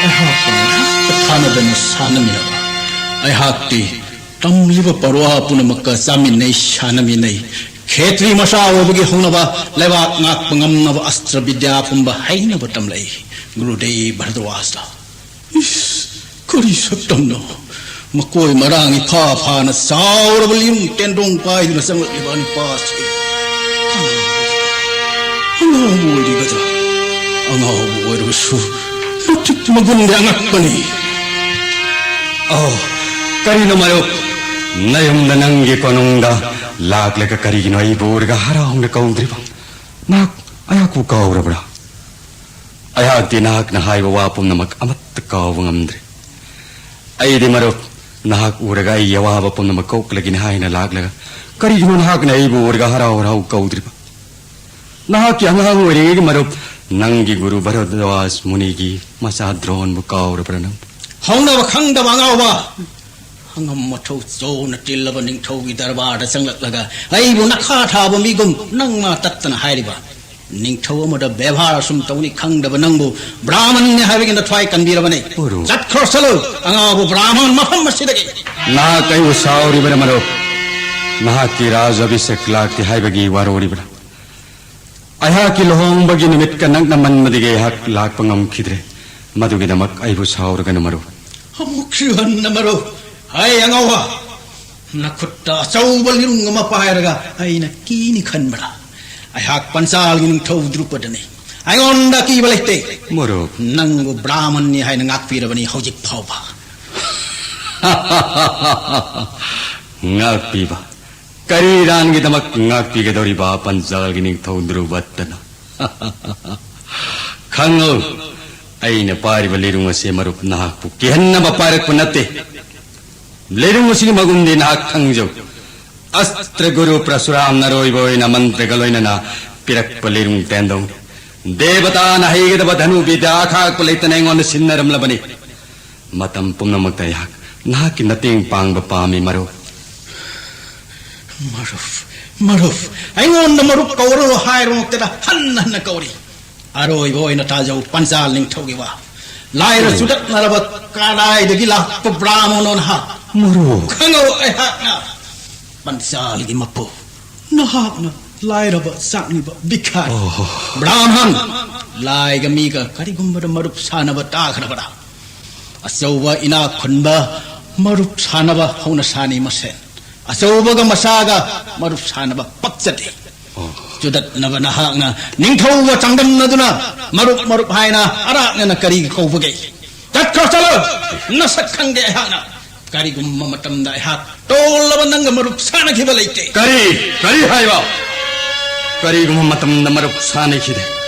ꯑꯩꯍꯥꯛꯀ ꯃꯍꯥꯛꯀ ꯊꯥꯅꯗꯅ ꯁꯥꯟꯅꯃꯤꯟꯅꯕ꯫ ꯑꯩꯍꯥꯛꯇꯤ ꯇꯝꯂꯤꯕ ꯄꯔꯋꯥ ꯄꯨꯝꯅꯃꯛꯀ ꯆꯥꯃꯤꯟꯅꯩ, ꯁꯥꯟꯅꯃꯤꯟꯅꯩ꯫ ꯈꯦꯇ꯭ꯔꯤ ꯃꯆꯥ ꯑꯣꯏꯕꯒꯤ ꯍꯧꯅꯕ ꯂꯩꯕꯥꯛ ꯉꯥꯛꯄ ꯉꯝꯅꯕ ꯑꯁꯇ꯭ꯔ ꯕꯤꯗ꯭ꯌꯥ ꯄꯨꯝꯕ ꯍꯩꯅꯕ ꯇꯝꯂꯛꯏ꯫ ꯒꯨꯔꯨꯗꯦꯕ ꯚꯔꯗ꯭ꯋꯥꯖꯇ꯫ ꯏꯁ, ꯀꯔꯤ ꯁꯛꯇꯝꯅꯣ? ꯃꯀꯣꯏ ꯃꯔꯥꯡ ꯏꯐꯥ ꯐꯥꯅ ꯆꯥꯎꯔꯕ ꯂꯤꯔꯨꯡ ꯇꯦꯟꯗꯣꯡ ꯄꯥꯏꯗꯨꯅ ꯆꯪꯂꯛꯂꯤꯕ ꯅꯨꯄꯥꯁꯤ ꯑꯉꯥꯎꯕ ꯑꯣꯏꯔꯤꯒꯗ꯭ꯔꯥ? ꯑꯉꯥꯎꯕ ꯑꯣꯏꯔꯕꯁꯨ ꯃꯇꯤꯛ ꯃꯒꯨꯟꯗꯤ ꯑꯉꯛꯄꯅꯤ꯫ ꯑꯣ, ꯀꯔꯤꯅꯣ ꯃꯔꯨꯞ? ꯅꯌꯨꯝꯗ ꯅꯪꯒꯤ ꯀꯣꯅꯨꯡꯗ ꯂꯥꯛꯂꯒ ꯀꯔꯤꯒꯤꯅꯣ ꯑꯩꯕꯨ ꯎꯔꯒ ꯍꯔꯥꯎꯅ ꯀꯧꯗ꯭ꯔꯤꯕ? ꯅꯍꯥꯛ ꯑꯩꯍꯥꯛꯄꯨ ꯀꯥꯎꯔꯕ꯭ꯔꯥ? ꯑꯩꯍꯥꯛꯇꯤ ꯅꯍꯥꯛꯅ ꯍꯥꯏꯕ ꯋꯥ ꯄꯨꯝꯅꯃꯛ ꯑꯃꯠꯇ ꯀꯥꯎꯕ ꯉꯝꯗ꯭ꯔꯦ꯫ ꯑꯩꯗꯤ ꯃꯔꯨꯞ, ꯅꯍꯥꯛ ꯎꯔꯒ ꯑꯩꯒꯤ ꯑꯋꯥꯕ ꯄꯨꯝꯅꯃꯛ ꯀꯣꯛꯂꯒꯅꯤ ꯍꯥꯏꯅ ꯂꯥꯛꯂꯒ, ꯀꯔꯤꯒꯤꯅꯣ ꯅꯍꯥꯛꯅ ꯑꯩꯕꯨ ꯎꯔꯒ ꯍꯔꯥꯎ ꯍꯔꯥꯎ ꯀꯧꯗ꯭ꯔꯤꯕ? ꯅꯍꯥꯛꯀꯤ ꯑꯉꯥꯡ ꯑꯣꯏꯔꯤꯉꯩꯒꯤ ꯃꯔꯨꯞ, ꯅꯪꯒꯤ ꯒꯨꯔꯨ ꯚꯔꯗ꯭ꯋꯥꯖ ꯃꯨꯅꯤꯒꯤ ꯃꯆꯥ ꯗ꯭ꯔꯣꯟꯕꯨ ꯀꯥꯎꯔꯕ꯭ꯔꯥ ꯅꯪ? ꯍꯧꯅꯕ ꯈꯪꯗꯕ ꯑꯉꯥꯎꯕ! ꯑꯉꯝ ꯑꯊꯧ ꯆꯧꯅ ꯇꯤꯜꯂꯕ ꯅꯤꯡꯊꯧꯒꯤ ꯗꯔꯕꯥꯔꯗ ꯆꯪꯂꯛꯂꯒ ꯑꯩꯕꯨ ꯅꯈꯥ ꯊꯥꯕ ꯃꯤꯒꯨꯝ ꯅꯪ ꯃꯥ ꯇꯠꯇꯅ ꯍꯥꯏꯔꯤꯕ꯫ ꯅꯤꯡꯊꯧ ꯑꯃꯗ ꯕꯦꯕꯥꯔ ꯑꯁꯨꯝ ꯇꯧꯅꯤ ꯈꯪꯗꯕ ꯅꯪꯕꯨ ꯕ꯭ꯔꯥꯍꯃꯟꯅꯤ ꯍꯥꯏꯕꯒꯤ ꯅꯊ꯭ꯋꯥꯏ ꯀꯟꯕꯤꯔꯕꯅꯤ꯫ ꯒꯨꯔꯨ꯫ ꯆꯠꯈ꯭ꯔꯣ ꯆꯠꯂꯨ, ꯑꯉꯥꯎꯕ ꯕ꯭ꯔꯥꯍꯃꯟ ꯃꯐꯝ ꯑꯁꯤꯗꯒꯤ꯫ ꯅꯍꯥꯛ ꯑꯩꯕꯨ ꯁꯥꯎꯔꯤꯕꯔ ꯃꯔꯨꯞ? ꯅꯍꯥꯛꯀꯤ ꯔꯥꯖ ꯑꯚꯤꯁꯦꯛ ꯂꯥꯛꯇꯦ ꯍꯥꯏꯕꯒꯤ ꯋꯥꯔꯧꯔꯤꯕ꯭ꯔꯥ? ꯑꯩꯍꯥꯛꯀꯤ ꯂꯨꯍꯣꯡꯕꯒꯤ ꯅꯨꯃꯤꯠꯀ ꯅꯛꯅꯃꯟꯕꯗꯒꯤ ꯑꯩꯍꯥꯛ ꯂꯥꯛꯄ ꯉꯝꯈꯤꯗ꯭ꯔꯦ꯫ ꯃꯗꯨꯒꯤꯗꯃꯛ ꯑꯩꯕꯨ ꯁꯥꯎꯔꯒꯅꯨ ꯃꯔꯨꯞ꯫ ꯑꯃꯨꯛꯁꯨ ꯍꯟꯅ ꯃꯔꯨꯞ, ꯍꯩ ꯑꯉꯧꯕ, ꯅꯈꯨꯠꯇ ꯑꯆꯧꯕ ꯂꯤꯔꯨꯡ ꯑꯃ ꯄꯥꯏꯔꯒ ꯑꯩꯅ ꯀꯤꯅꯤ ꯈꯟꯕ꯭ꯔꯥ? ꯑꯩꯍꯥꯛ ꯄꯟꯆꯥꯜꯒꯤ ꯅꯤꯡꯊꯧ ꯗ꯭ꯔꯨꯄꯗꯅꯤ꯫ ꯑꯩꯉꯣꯟꯗ ꯑꯀꯤꯕ ꯂꯩꯇꯦ꯫ ꯃꯔꯨꯞ꯫ ꯅꯪꯕꯨ ꯕ꯭ꯔꯥꯍꯃꯟꯅꯤ ꯍꯥꯏꯅ ꯉꯥꯛꯄꯤꯔꯕꯅꯤ ꯍꯧꯖꯤꯛ ꯐꯥꯎꯕ꯫ ꯉꯥꯛꯄꯤꯕ? ꯀꯔꯤ ꯏꯔꯥꯟꯒꯤꯗꯃꯛ ꯉꯥꯛꯄꯤꯒꯗꯧꯔꯤꯕ ꯄꯟꯆꯥꯜꯒꯤ ꯅꯤꯡꯊꯧ ꯗ꯭ꯔꯨꯕꯠꯇꯅ? ꯈꯪꯉꯨ, ꯑꯩꯅ ꯄꯥꯏꯔꯤꯕ ꯂꯤꯔꯨꯡ ꯑꯁꯤ ꯃꯔꯨꯞ ꯅꯍꯥꯛꯄꯨ ꯀꯤꯍꯟꯅꯕ ꯄꯥꯏꯔꯛꯄ ꯅꯠꯇꯦ꯫ ꯂꯤꯔꯨꯡ ꯑꯁꯤꯒꯤ ꯃꯒꯨꯟꯗꯤ ꯅꯍꯥꯛ ꯈꯪꯖꯧ꯫ ꯑꯁꯇ꯭ꯔ ꯒꯨꯔꯨ ꯄ꯭ꯔꯁꯨꯔꯥꯝꯅ ꯑꯔꯣꯏꯕ ꯑꯣꯏꯅ ꯃꯟꯇ꯭ꯔꯒ ꯂꯣꯏꯅꯅ ꯄꯤꯔꯛꯄ ꯂꯤꯔꯨꯡ ꯇꯦꯟꯗꯧꯅꯤ꯫ ꯗꯦꯕꯇꯥꯅ ꯍꯩꯒꯗꯕ ꯙꯅꯨ ꯕꯤꯗ꯭ꯌꯥ ꯑꯈꯥꯛꯄ ꯂꯩꯇꯅ ꯑꯩꯉꯣꯟꯗ ꯁꯤꯟꯅꯔꯝꯂꯕꯅꯤ꯫ ꯃꯇꯝ ꯄꯨꯝꯅꯃꯛꯇ ꯑꯩꯍꯥꯛ ꯅꯍꯥꯛꯀꯤ ꯃꯇꯦꯡ ꯄꯥꯡꯕ ꯄꯥꯝꯃꯤ ꯃꯔꯨꯞ꯫ ꯃꯔꯨꯞ, ꯃꯔꯨꯞ, ꯑꯩꯉꯣꯟꯗ ꯃꯔꯨꯞ ꯀꯧꯔꯅꯨ ꯍꯥꯏꯔꯃꯛꯇꯗ ꯍꯟꯅ ꯍꯟꯅ ꯀꯧꯔꯤ꯫ ꯑꯔꯣꯏꯕ ꯑꯣꯏꯅ ꯇꯥꯖꯧ ꯄꯟꯆꯥꯜ ꯅꯤꯡꯊꯧꯒꯤ ꯋꯥ꯫ ꯂꯥꯏꯔ ꯆꯨꯗꯠꯅꯔꯕ ꯀꯗꯥꯏꯗꯒꯤ ꯂꯥꯛꯄ ꯕ꯭ꯔꯥꯍꯃꯣꯟꯅꯣ ꯅꯍꯥꯛ? ꯃꯔꯨꯞ꯫ ꯈꯪꯉꯧ ꯑꯩꯍꯥꯛꯅ ꯄꯟꯆꯥꯜꯒꯤ ꯃꯄꯨ꯫ ꯅꯍꯥꯛꯅ ꯂꯥꯏꯔꯕ ꯆꯥꯛꯅꯤꯕ ꯚꯤꯈꯥꯔꯤ꯫ ꯑꯣ꯫ ꯕ꯭ꯔꯥꯍꯃꯟ, ꯂꯥꯏꯒ ꯃꯤꯒ ꯀꯔꯤꯒꯨꯝꯕꯗ ꯃꯔꯨꯞ ꯁꯥꯟꯅꯕ ꯇꯥꯈ꯭ꯔꯕꯔꯥ? ꯑꯆꯧꯕ ꯏꯅꯥꯛ ꯈꯨꯟꯕ ꯃꯔꯨꯞ ꯁꯥꯟꯅꯕ ꯍꯧꯅ ꯁꯥꯅꯤ ꯃꯁꯦꯟ꯫ ꯑꯆꯧꯕꯒ ꯃꯆꯥꯒ ꯃꯔꯨꯞ ꯁꯥꯟꯅꯕ ꯄꯛꯆꯗꯦ꯫ ꯑꯣ꯫ ꯆꯨꯗꯠꯅꯕ ꯅꯍꯥꯛꯅ ꯅꯤꯡꯊꯧꯒ ꯆꯥꯡꯗꯝꯅꯗꯨꯅ ꯃꯔꯨꯞ ꯃꯔꯨꯞ ꯍꯥꯏꯅ ꯑꯔꯥꯛꯅꯅ ꯀꯔꯤꯒꯤ ꯀꯧꯕꯒꯦ? ꯆꯠꯈ꯭ꯔꯣ, ꯆꯠꯂꯣ! ꯅꯁꯛ ꯈꯪꯗꯦ ꯑꯩꯍꯥꯛꯅ꯫ ꯀꯔꯤꯒꯨꯝꯕ ꯃꯇꯝꯗ ꯑꯩꯍꯥꯛ ꯇꯣꯜꯂꯕ ꯅꯪꯒ ꯃꯔꯨꯞ ꯁꯥꯟꯅꯈꯤꯕ ꯂꯩꯇꯦ꯫ ꯀꯔꯤ? ꯀꯔꯤ ꯍꯥꯏꯕ? ꯀꯔꯤꯒꯨꯝꯕ ꯃꯇꯝꯗ ꯃꯔꯨꯞ ꯁꯥꯟꯅꯈꯤꯗꯦ꯫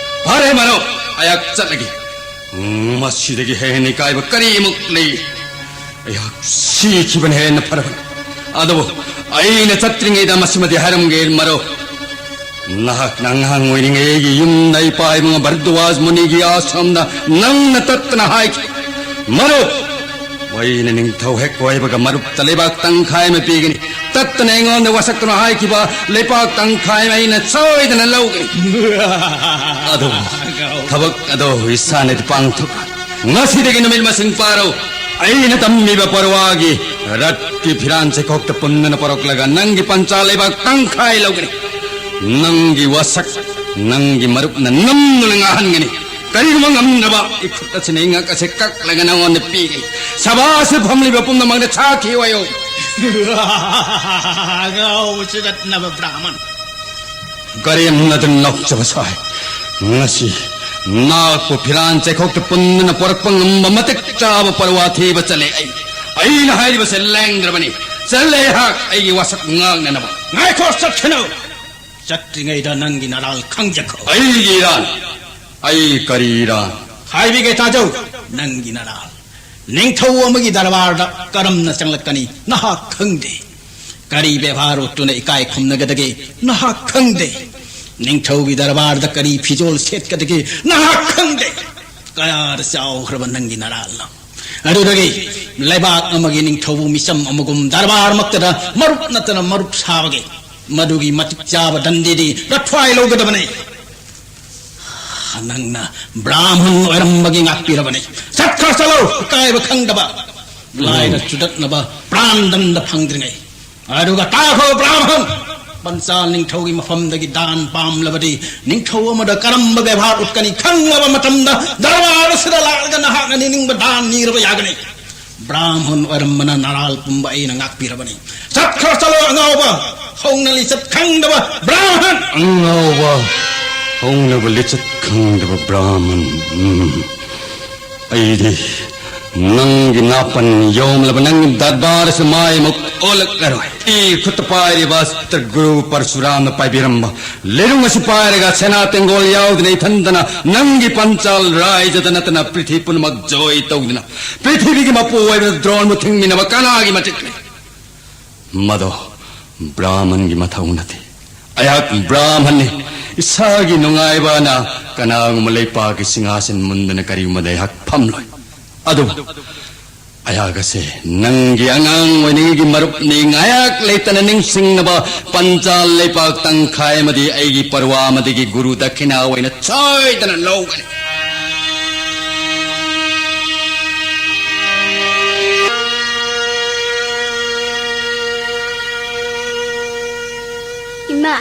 ꯐꯔꯦ ꯃꯔꯨꯞ, ꯑꯩꯍꯥꯛ ꯆꯠꯂꯒꯦ꯫ ꯃꯁꯤꯗꯒꯤ ꯍꯦꯟꯅ ꯏꯀꯥꯏꯕ ꯀꯔꯤꯃꯨꯛ ꯂꯩ? ꯑꯩꯍꯥꯛ ꯁꯤꯈꯤꯕꯅ ꯍꯦꯟꯅ ꯐꯔꯕꯅꯤ꯫ ꯑꯗꯨꯕꯨ ꯑꯩꯅ ꯆꯠꯇ꯭ꯔꯤꯉꯩꯗ ꯃꯁꯤꯃꯗꯤ ꯍꯥꯏꯔꯝꯒꯦ ꯃꯔꯨꯞ꯫ ꯅꯍꯥꯛꯅ ꯑꯉꯥꯡ ꯑꯣꯏꯔꯤꯉꯩ ꯑꯩꯒꯤ ꯌꯨꯝꯗ ꯏꯄꯥ ꯏꯕꯨꯡ ꯚꯔꯗ꯭ꯋꯥꯖ ꯃꯨꯅꯤꯒꯤ ꯑꯥꯁ꯭ꯔꯝꯗ ꯅꯪꯅ ꯇꯠꯇꯅ ꯍꯥꯏꯈꯤ, "ꯃꯔꯨꯞ, ꯑꯩꯅ ꯅꯤꯡꯊꯧ ꯍꯦꯛ ꯑꯣꯏꯕꯒ ꯃꯔꯨꯞꯇ ꯂꯩꯕꯥꯛ ꯇꯪꯈꯥꯏ ꯑꯃ ꯄꯤꯒꯅꯤ꯫ ꯇꯠꯇꯅ ꯑꯩꯉꯣꯟꯗ ꯋꯥꯁꯛꯇꯨꯅ ꯍꯥꯏꯈꯤꯕ ꯂꯩꯕꯥꯛ ꯇꯪꯈꯥꯏ ꯑꯃ ꯑꯩꯅ ꯁꯣꯏꯗꯅ ꯂꯧꯒꯅꯤ"꯫ ꯑꯗꯨ ꯊꯕꯛ ꯑꯗꯣ ꯏꯁꯥꯅꯗꯤ ꯄꯥꯡꯊꯣꯛ꯫ ꯉꯁꯤꯗꯒꯤ ꯅꯨꯃꯤꯠ ꯃꯁꯤꯡ ꯄꯥꯔꯣ꯫ ꯑꯩꯅ ꯇꯝꯃꯤꯕ ꯄꯔꯋꯥꯒꯤ ꯔꯠꯀꯤ ꯐꯤꯔꯥꯟ ꯆꯩꯈꯣꯛꯇ ꯄꯨꯟꯗꯨꯅ ꯄꯣꯔꯛꯂꯒ ꯅꯪꯒꯤ ꯄꯟꯆꯥ ꯂꯩꯕꯥꯛ ꯇꯪꯈꯥꯏ ꯂꯧꯒꯅꯤ꯫ ꯅꯪꯒꯤ ꯋꯥꯁꯛ ꯅꯪꯒꯤ ꯃꯔꯨꯞꯅ ꯅꯝꯗꯨꯅ ꯉꯥꯍꯟꯒꯅꯤ꯫ ꯀꯔꯤꯒꯨꯝꯕ ꯉꯝꯗ꯭ꯔꯕ, ꯏꯈꯨꯠ ꯑꯁꯤꯅ ꯏꯉꯛ ꯑꯁꯦ ꯀꯛꯂꯒ ꯅꯉꯣꯟꯗ ꯄꯤꯒꯅꯤ꯫ ꯁꯚꯥꯁꯤ ꯐꯝꯂꯤꯕ ꯄꯨꯝꯅꯃꯛꯅ ꯁꯥꯈꯤ ꯑꯣꯏꯌꯨ꯫ ꯑꯉꯥꯎꯕ ꯆꯨꯗꯠꯅꯕ ꯕ꯭ꯔꯥꯍꯃꯟ꯫ ꯀꯔꯦꯝꯅꯗꯨꯅ ꯅꯣꯛꯆꯕ ꯁꯥꯏ꯫ ꯉꯁꯤ ꯅꯥꯛꯄ ꯐꯤꯔꯥꯟ ꯆꯩꯈꯣꯛꯇ ꯄꯨꯟꯗꯨꯅ ꯄꯣꯔꯛꯄ ꯉꯝꯕ ꯃꯇꯤꯛ ꯆꯥꯕ ꯄꯔꯋꯥ ꯊꯤꯕ ꯆꯠꯂꯦ ꯑꯩ꯫ ꯑꯩꯅ ꯍꯥꯏꯔꯤꯕꯁꯦ ꯂꯦꯡꯗ꯭ꯔꯕꯅꯤ꯫ ꯆꯠꯂꯦ ꯑꯩꯍꯥꯛ ꯑꯩꯒꯤ ꯋꯥꯁꯛ ꯉꯥꯛꯅꯅꯕ꯫ ꯉꯥꯏꯈꯣ, ꯆꯠꯈꯤꯅꯨ꯫ ꯆꯠꯇ꯭ꯔꯤꯉꯩꯗ ꯅꯪꯒꯤ ꯅꯔꯥꯜ ꯈꯪꯖꯈꯣ꯫ ꯑꯩꯒꯤ ꯏꯔꯥꯜ? ꯑꯩ ꯀꯔꯤ ꯏꯔꯥꯜ? ꯍꯥꯏꯕꯤꯒꯦ ꯇꯥꯖꯧ, ꯅꯪꯒꯤ ꯅꯔꯥꯜ꯫ ꯅꯤꯡꯊꯧ ꯑꯃꯒꯤ ꯗꯔꯕꯥꯔꯗ ꯀꯔꯝꯅ ꯆꯪꯂꯛꯀꯅꯤ ꯅꯍꯥꯛ ꯈꯪꯗꯦ꯫ ꯀꯔꯤ ꯕꯦꯕꯥꯔ ꯎꯠꯇꯨꯅ ꯏꯀꯥꯏ ꯈꯨꯝꯅꯒꯗꯒꯦ ꯅꯍꯥꯛ ꯈꯪꯗꯦ꯫ ꯅꯤꯡꯊꯧꯒꯤ ꯗꯔꯕꯥꯔꯗ ꯀꯔꯤ ꯐꯤꯖꯣꯜ ꯁꯦꯠꯀꯗꯒꯦ ꯅꯍꯥꯛ ꯈꯪꯗꯦ꯫ ꯀꯌꯥꯗ ꯆꯥꯎꯈ꯭ꯔꯕ ꯅꯪꯒꯤ ꯅꯔꯥꯜꯅꯣ! ꯑꯗꯨꯗꯒꯤ ꯂꯩꯕꯥꯛ ꯑꯃꯒꯤ ꯅꯤꯡꯊꯧꯕꯨ ꯃꯤꯆꯝ ꯑꯃꯒꯨꯝ ꯗꯔꯕꯥꯔꯃꯛꯇꯗ ꯃꯔꯨꯞ ꯅꯠꯇꯅ ꯃꯔꯨꯞ ꯁꯥꯕꯒꯦ꯫ ꯃꯗꯨꯒꯤ ꯃꯇꯤꯛ ꯆꯥꯕ ꯗꯟꯗꯤꯗꯤ ꯔꯊ꯭ꯋꯥꯏ ꯂꯧꯒꯗꯕꯅꯤ꯫ ꯅꯪꯅ ꯕ꯭ꯔꯥꯍꯃꯟ ꯑꯣꯏꯔꯝꯕꯒꯤ ꯉꯥꯛꯄꯤꯔꯕꯅꯤ꯫ ꯆꯠꯈ꯭ꯔ ꯆꯠꯂꯣ, ꯏꯀꯥꯏꯕ ꯈꯪꯗꯕ꯫ ꯂꯥꯏꯗ ꯆꯨꯗꯠꯅꯕ ꯄ꯭ꯔꯥꯟꯗꯟꯗ ꯐꯪꯗ꯭ꯔꯤꯉꯩ꯫ ꯑꯗꯨꯒ ꯇꯥꯈꯣ ꯕ꯭ꯔꯥꯍꯃꯟ, ꯄꯟꯆꯥꯜ ꯅꯤꯡꯊꯧꯒꯤ ꯃꯐꯝꯗꯒꯤ ꯗꯥꯟ ꯄꯥꯝꯂꯕꯗꯤ ꯅꯤꯡꯊꯧ ꯑꯃꯗ ꯀꯔꯝꯕ ꯕꯦꯕꯥꯔ ꯎꯠꯀꯅꯤ ꯈꯪꯂꯕ ꯃꯇꯝꯗ ꯗꯔꯕꯥꯔ ꯑꯁꯤꯗ ꯂꯥꯛꯂꯒ ꯅꯍꯥꯛꯅ ꯅꯤꯡꯅꯤꯡꯕ ꯗꯥꯟ ꯅꯤꯔꯕ ꯌꯥꯒꯅꯤ꯫ ꯕ꯭ꯔꯥꯍꯃꯟ ꯑꯣꯏꯔꯝꯕꯅ ꯅꯔꯥꯜ ꯄꯨꯝꯕ ꯑꯩꯅ ꯉꯥꯛꯄꯤꯔꯕꯅꯤ꯫ ꯆꯠꯈ꯭ꯔ ꯆꯠꯂꯣ ꯑꯉꯥꯎꯕ, ꯍꯧꯅ ꯂꯤꯆꯠ ꯈꯪꯗꯕ ꯕ꯭ꯔꯥꯍꯃꯟ! ꯑꯉꯥꯎꯕ, ꯍꯧꯅꯕ ꯂꯤꯆꯠ ꯈꯪꯗꯕ ꯕ꯭ꯔꯥꯍꯃꯟ꯫ ꯎꯝ꯫ ꯑꯩꯗꯤ ꯅꯪꯒꯤ ꯅꯥꯄꯟ ꯌꯣꯝꯂꯕ ꯅꯪꯒꯤ ꯗꯔꯕꯥꯔꯁꯨ ꯃꯥꯏꯃꯨꯛ ꯑꯣꯜꯂꯛꯂꯔꯣꯏ꯫ ꯑꯩ ꯈꯨꯠꯇ ꯄꯥꯏꯔꯤꯕ ꯑꯁꯇ꯭ꯔ ꯒꯨꯔꯨ ꯄꯔꯁꯨꯔꯥꯝꯅ ꯄꯥꯏꯕꯤꯔꯝꯕ ꯂꯩꯔꯨꯡ ꯑꯁꯤ ꯄꯥꯏꯔꯒ ꯁꯦꯅꯥ ꯇꯦꯡꯒꯣꯜ ꯌꯥꯎꯗꯅ ꯏꯊꯟꯗꯅ ꯅꯪꯒꯤ ꯄꯟꯆꯥꯜ ꯔꯥꯏꯖꯗ ꯅꯠꯇꯅ ꯄ꯭ꯔꯤꯊꯤ ꯄꯨꯝꯅꯃꯛ ꯖꯣꯏ ꯇꯧꯗꯨꯅ ꯄ꯭ꯔꯤꯊꯤꯕꯤꯒꯤ ꯃꯄꯨ ꯑꯣꯏꯕ ꯗ꯭ꯔꯣꯟꯕꯨ ꯊꯤꯡꯃꯤꯟꯅꯕ ꯀꯅꯥꯒꯤ ꯃꯇꯤꯛꯅꯤ? ꯃꯗꯣ ꯕ꯭ꯔꯥꯍꯃꯟꯒꯤ ꯃꯊꯧ ꯅꯠꯇꯦ꯫ ꯑꯩꯍꯥꯛ ꯕ꯭ꯔꯥꯍꯃꯟꯅꯤ꯫ ꯏꯁꯥꯒꯤ ꯅꯨꯡꯉꯥꯏꯕꯅ ꯀꯅꯥꯒꯨꯝꯕ ꯂꯩꯄꯥꯛꯀꯤ ꯁꯤꯡꯍꯥꯁꯟ ꯃꯨꯟꯗꯅ ꯀꯔꯤꯒꯨꯝꯕꯗ ꯑꯩꯍꯥꯛ ꯐꯝꯂꯣꯏ꯫ ꯑꯗꯨꯕꯨ ꯑꯩꯍꯥꯛ ꯑꯁꯦ ꯅꯪꯒꯤ ꯑꯉꯥꯡ ꯑꯣꯏꯅꯤꯡꯉꯩꯒꯤ ꯃꯔꯨꯞꯅꯤ꯫ ꯉꯥꯏꯍꯥꯛ ꯂꯩꯇꯅ ꯅꯤꯡꯁꯤꯡꯅꯕ ꯄꯟꯆꯥꯜ ꯂꯩꯄꯥꯛ ꯇꯪꯈꯥꯏ ꯑꯃꯗꯤ ꯑꯩꯒꯤ ꯄꯔꯋꯥ ꯑꯃꯗꯒꯤ ꯒꯨꯔꯨ ꯗꯈꯤꯅꯥ ꯑꯣꯏꯅ ꯁꯣꯏꯗꯅ ꯂꯧꯒꯅꯤ꯫ ꯏꯃꯥ,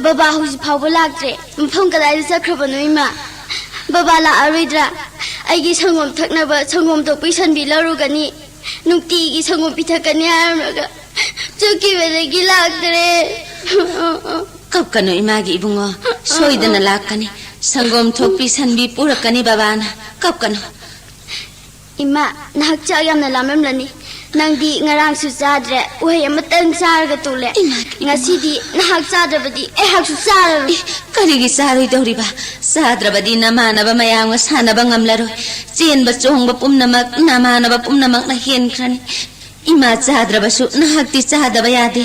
ꯕꯕꯥ ꯍꯧꯖꯤꯛ ꯐꯥꯎꯕ ꯂꯥꯛꯇ꯭ꯔꯦ꯫ ꯃꯐꯝ ꯀꯗꯥꯏꯗ ꯆꯠꯈ꯭ꯔꯕꯅꯣ, ꯏꯃꯥ? ꯕꯕꯥ ꯂꯥꯛꯑꯔꯣꯏꯗ꯭ꯔꯥ? ꯑꯩꯒꯤ ꯁꯪꯒꯣꯝ ꯊꯛꯅꯕ ꯁꯪꯒꯣꯝ ꯊꯣꯛꯄꯤ ꯁꯟꯕꯤ ꯂꯧꯔꯨꯒꯅꯤ, ꯅꯨꯡꯇꯤꯒꯤ ꯁꯪꯒꯣꯝ ꯄꯤꯊꯛꯀꯅꯤ ꯍꯥꯏꯔꯝꯂꯒ ꯆꯠꯈꯤꯕꯗꯒꯤ ꯂꯥꯛꯇ꯭ꯔꯦ꯫ ꯀꯞꯀꯅꯨ ꯏꯃꯥꯒꯤ ꯏꯕꯨꯡꯉꯣ, ꯁꯣꯏꯗꯅ ꯂꯥꯛꯀꯅꯤ꯫ ꯁꯪꯒꯣꯝ ꯊꯣꯛꯄꯤ ꯁꯟꯕꯤ ꯄꯨꯔꯛꯀꯅꯤ ꯕꯕꯥꯅ꯫ ꯀꯞꯀꯅꯨ꯫ ꯏꯃꯥ, ꯅꯍꯥꯛ ꯆꯥꯛ ꯌꯥꯝꯅ ꯂꯥꯝꯂꯝꯂꯅꯤ꯫ ꯅꯪꯗꯤ ꯉꯔꯥꯡꯁꯨ ꯆꯥꯗ꯭ꯔꯦ, ꯎꯍꯩ ꯑꯃꯇꯪ ꯆꯥꯔꯒ ꯇꯣꯛꯂꯦ꯫ ꯏꯃꯥ, ꯏꯃꯥ꯫ ꯉꯁꯤꯗꯤ ꯅꯍꯥꯛ ꯆꯥꯗ꯭ꯔꯕꯗꯤ ꯑꯩꯍꯥꯛꯁꯨ ꯆꯥꯔꯔꯣꯏ꯫ ꯏ, ꯀꯔꯤꯒꯤ ꯆꯥꯔꯣꯏꯗꯧꯔꯤꯕ? ꯆꯥꯗ꯭ꯔꯕꯗꯤ ꯅꯃꯥꯟꯅꯕ ꯃꯌꯥꯝꯒ ꯁꯥꯟꯅꯕ ꯉꯝꯂꯔꯣꯏ꯫ ꯆꯦꯟꯕ ꯆꯣꯡꯕ ꯄꯨꯝꯅꯃꯛ ꯅꯃꯥꯟꯅꯕ ꯄꯨꯝꯅꯃꯛꯅ ꯍꯦꯟꯈ꯭ꯔꯅꯤ꯫ ꯏꯃꯥ ꯆꯥꯗ꯭ꯔꯕꯁꯨ ꯅꯍꯥꯛꯇꯤ ꯆꯥꯗꯕ ꯌꯥꯗꯦ꯫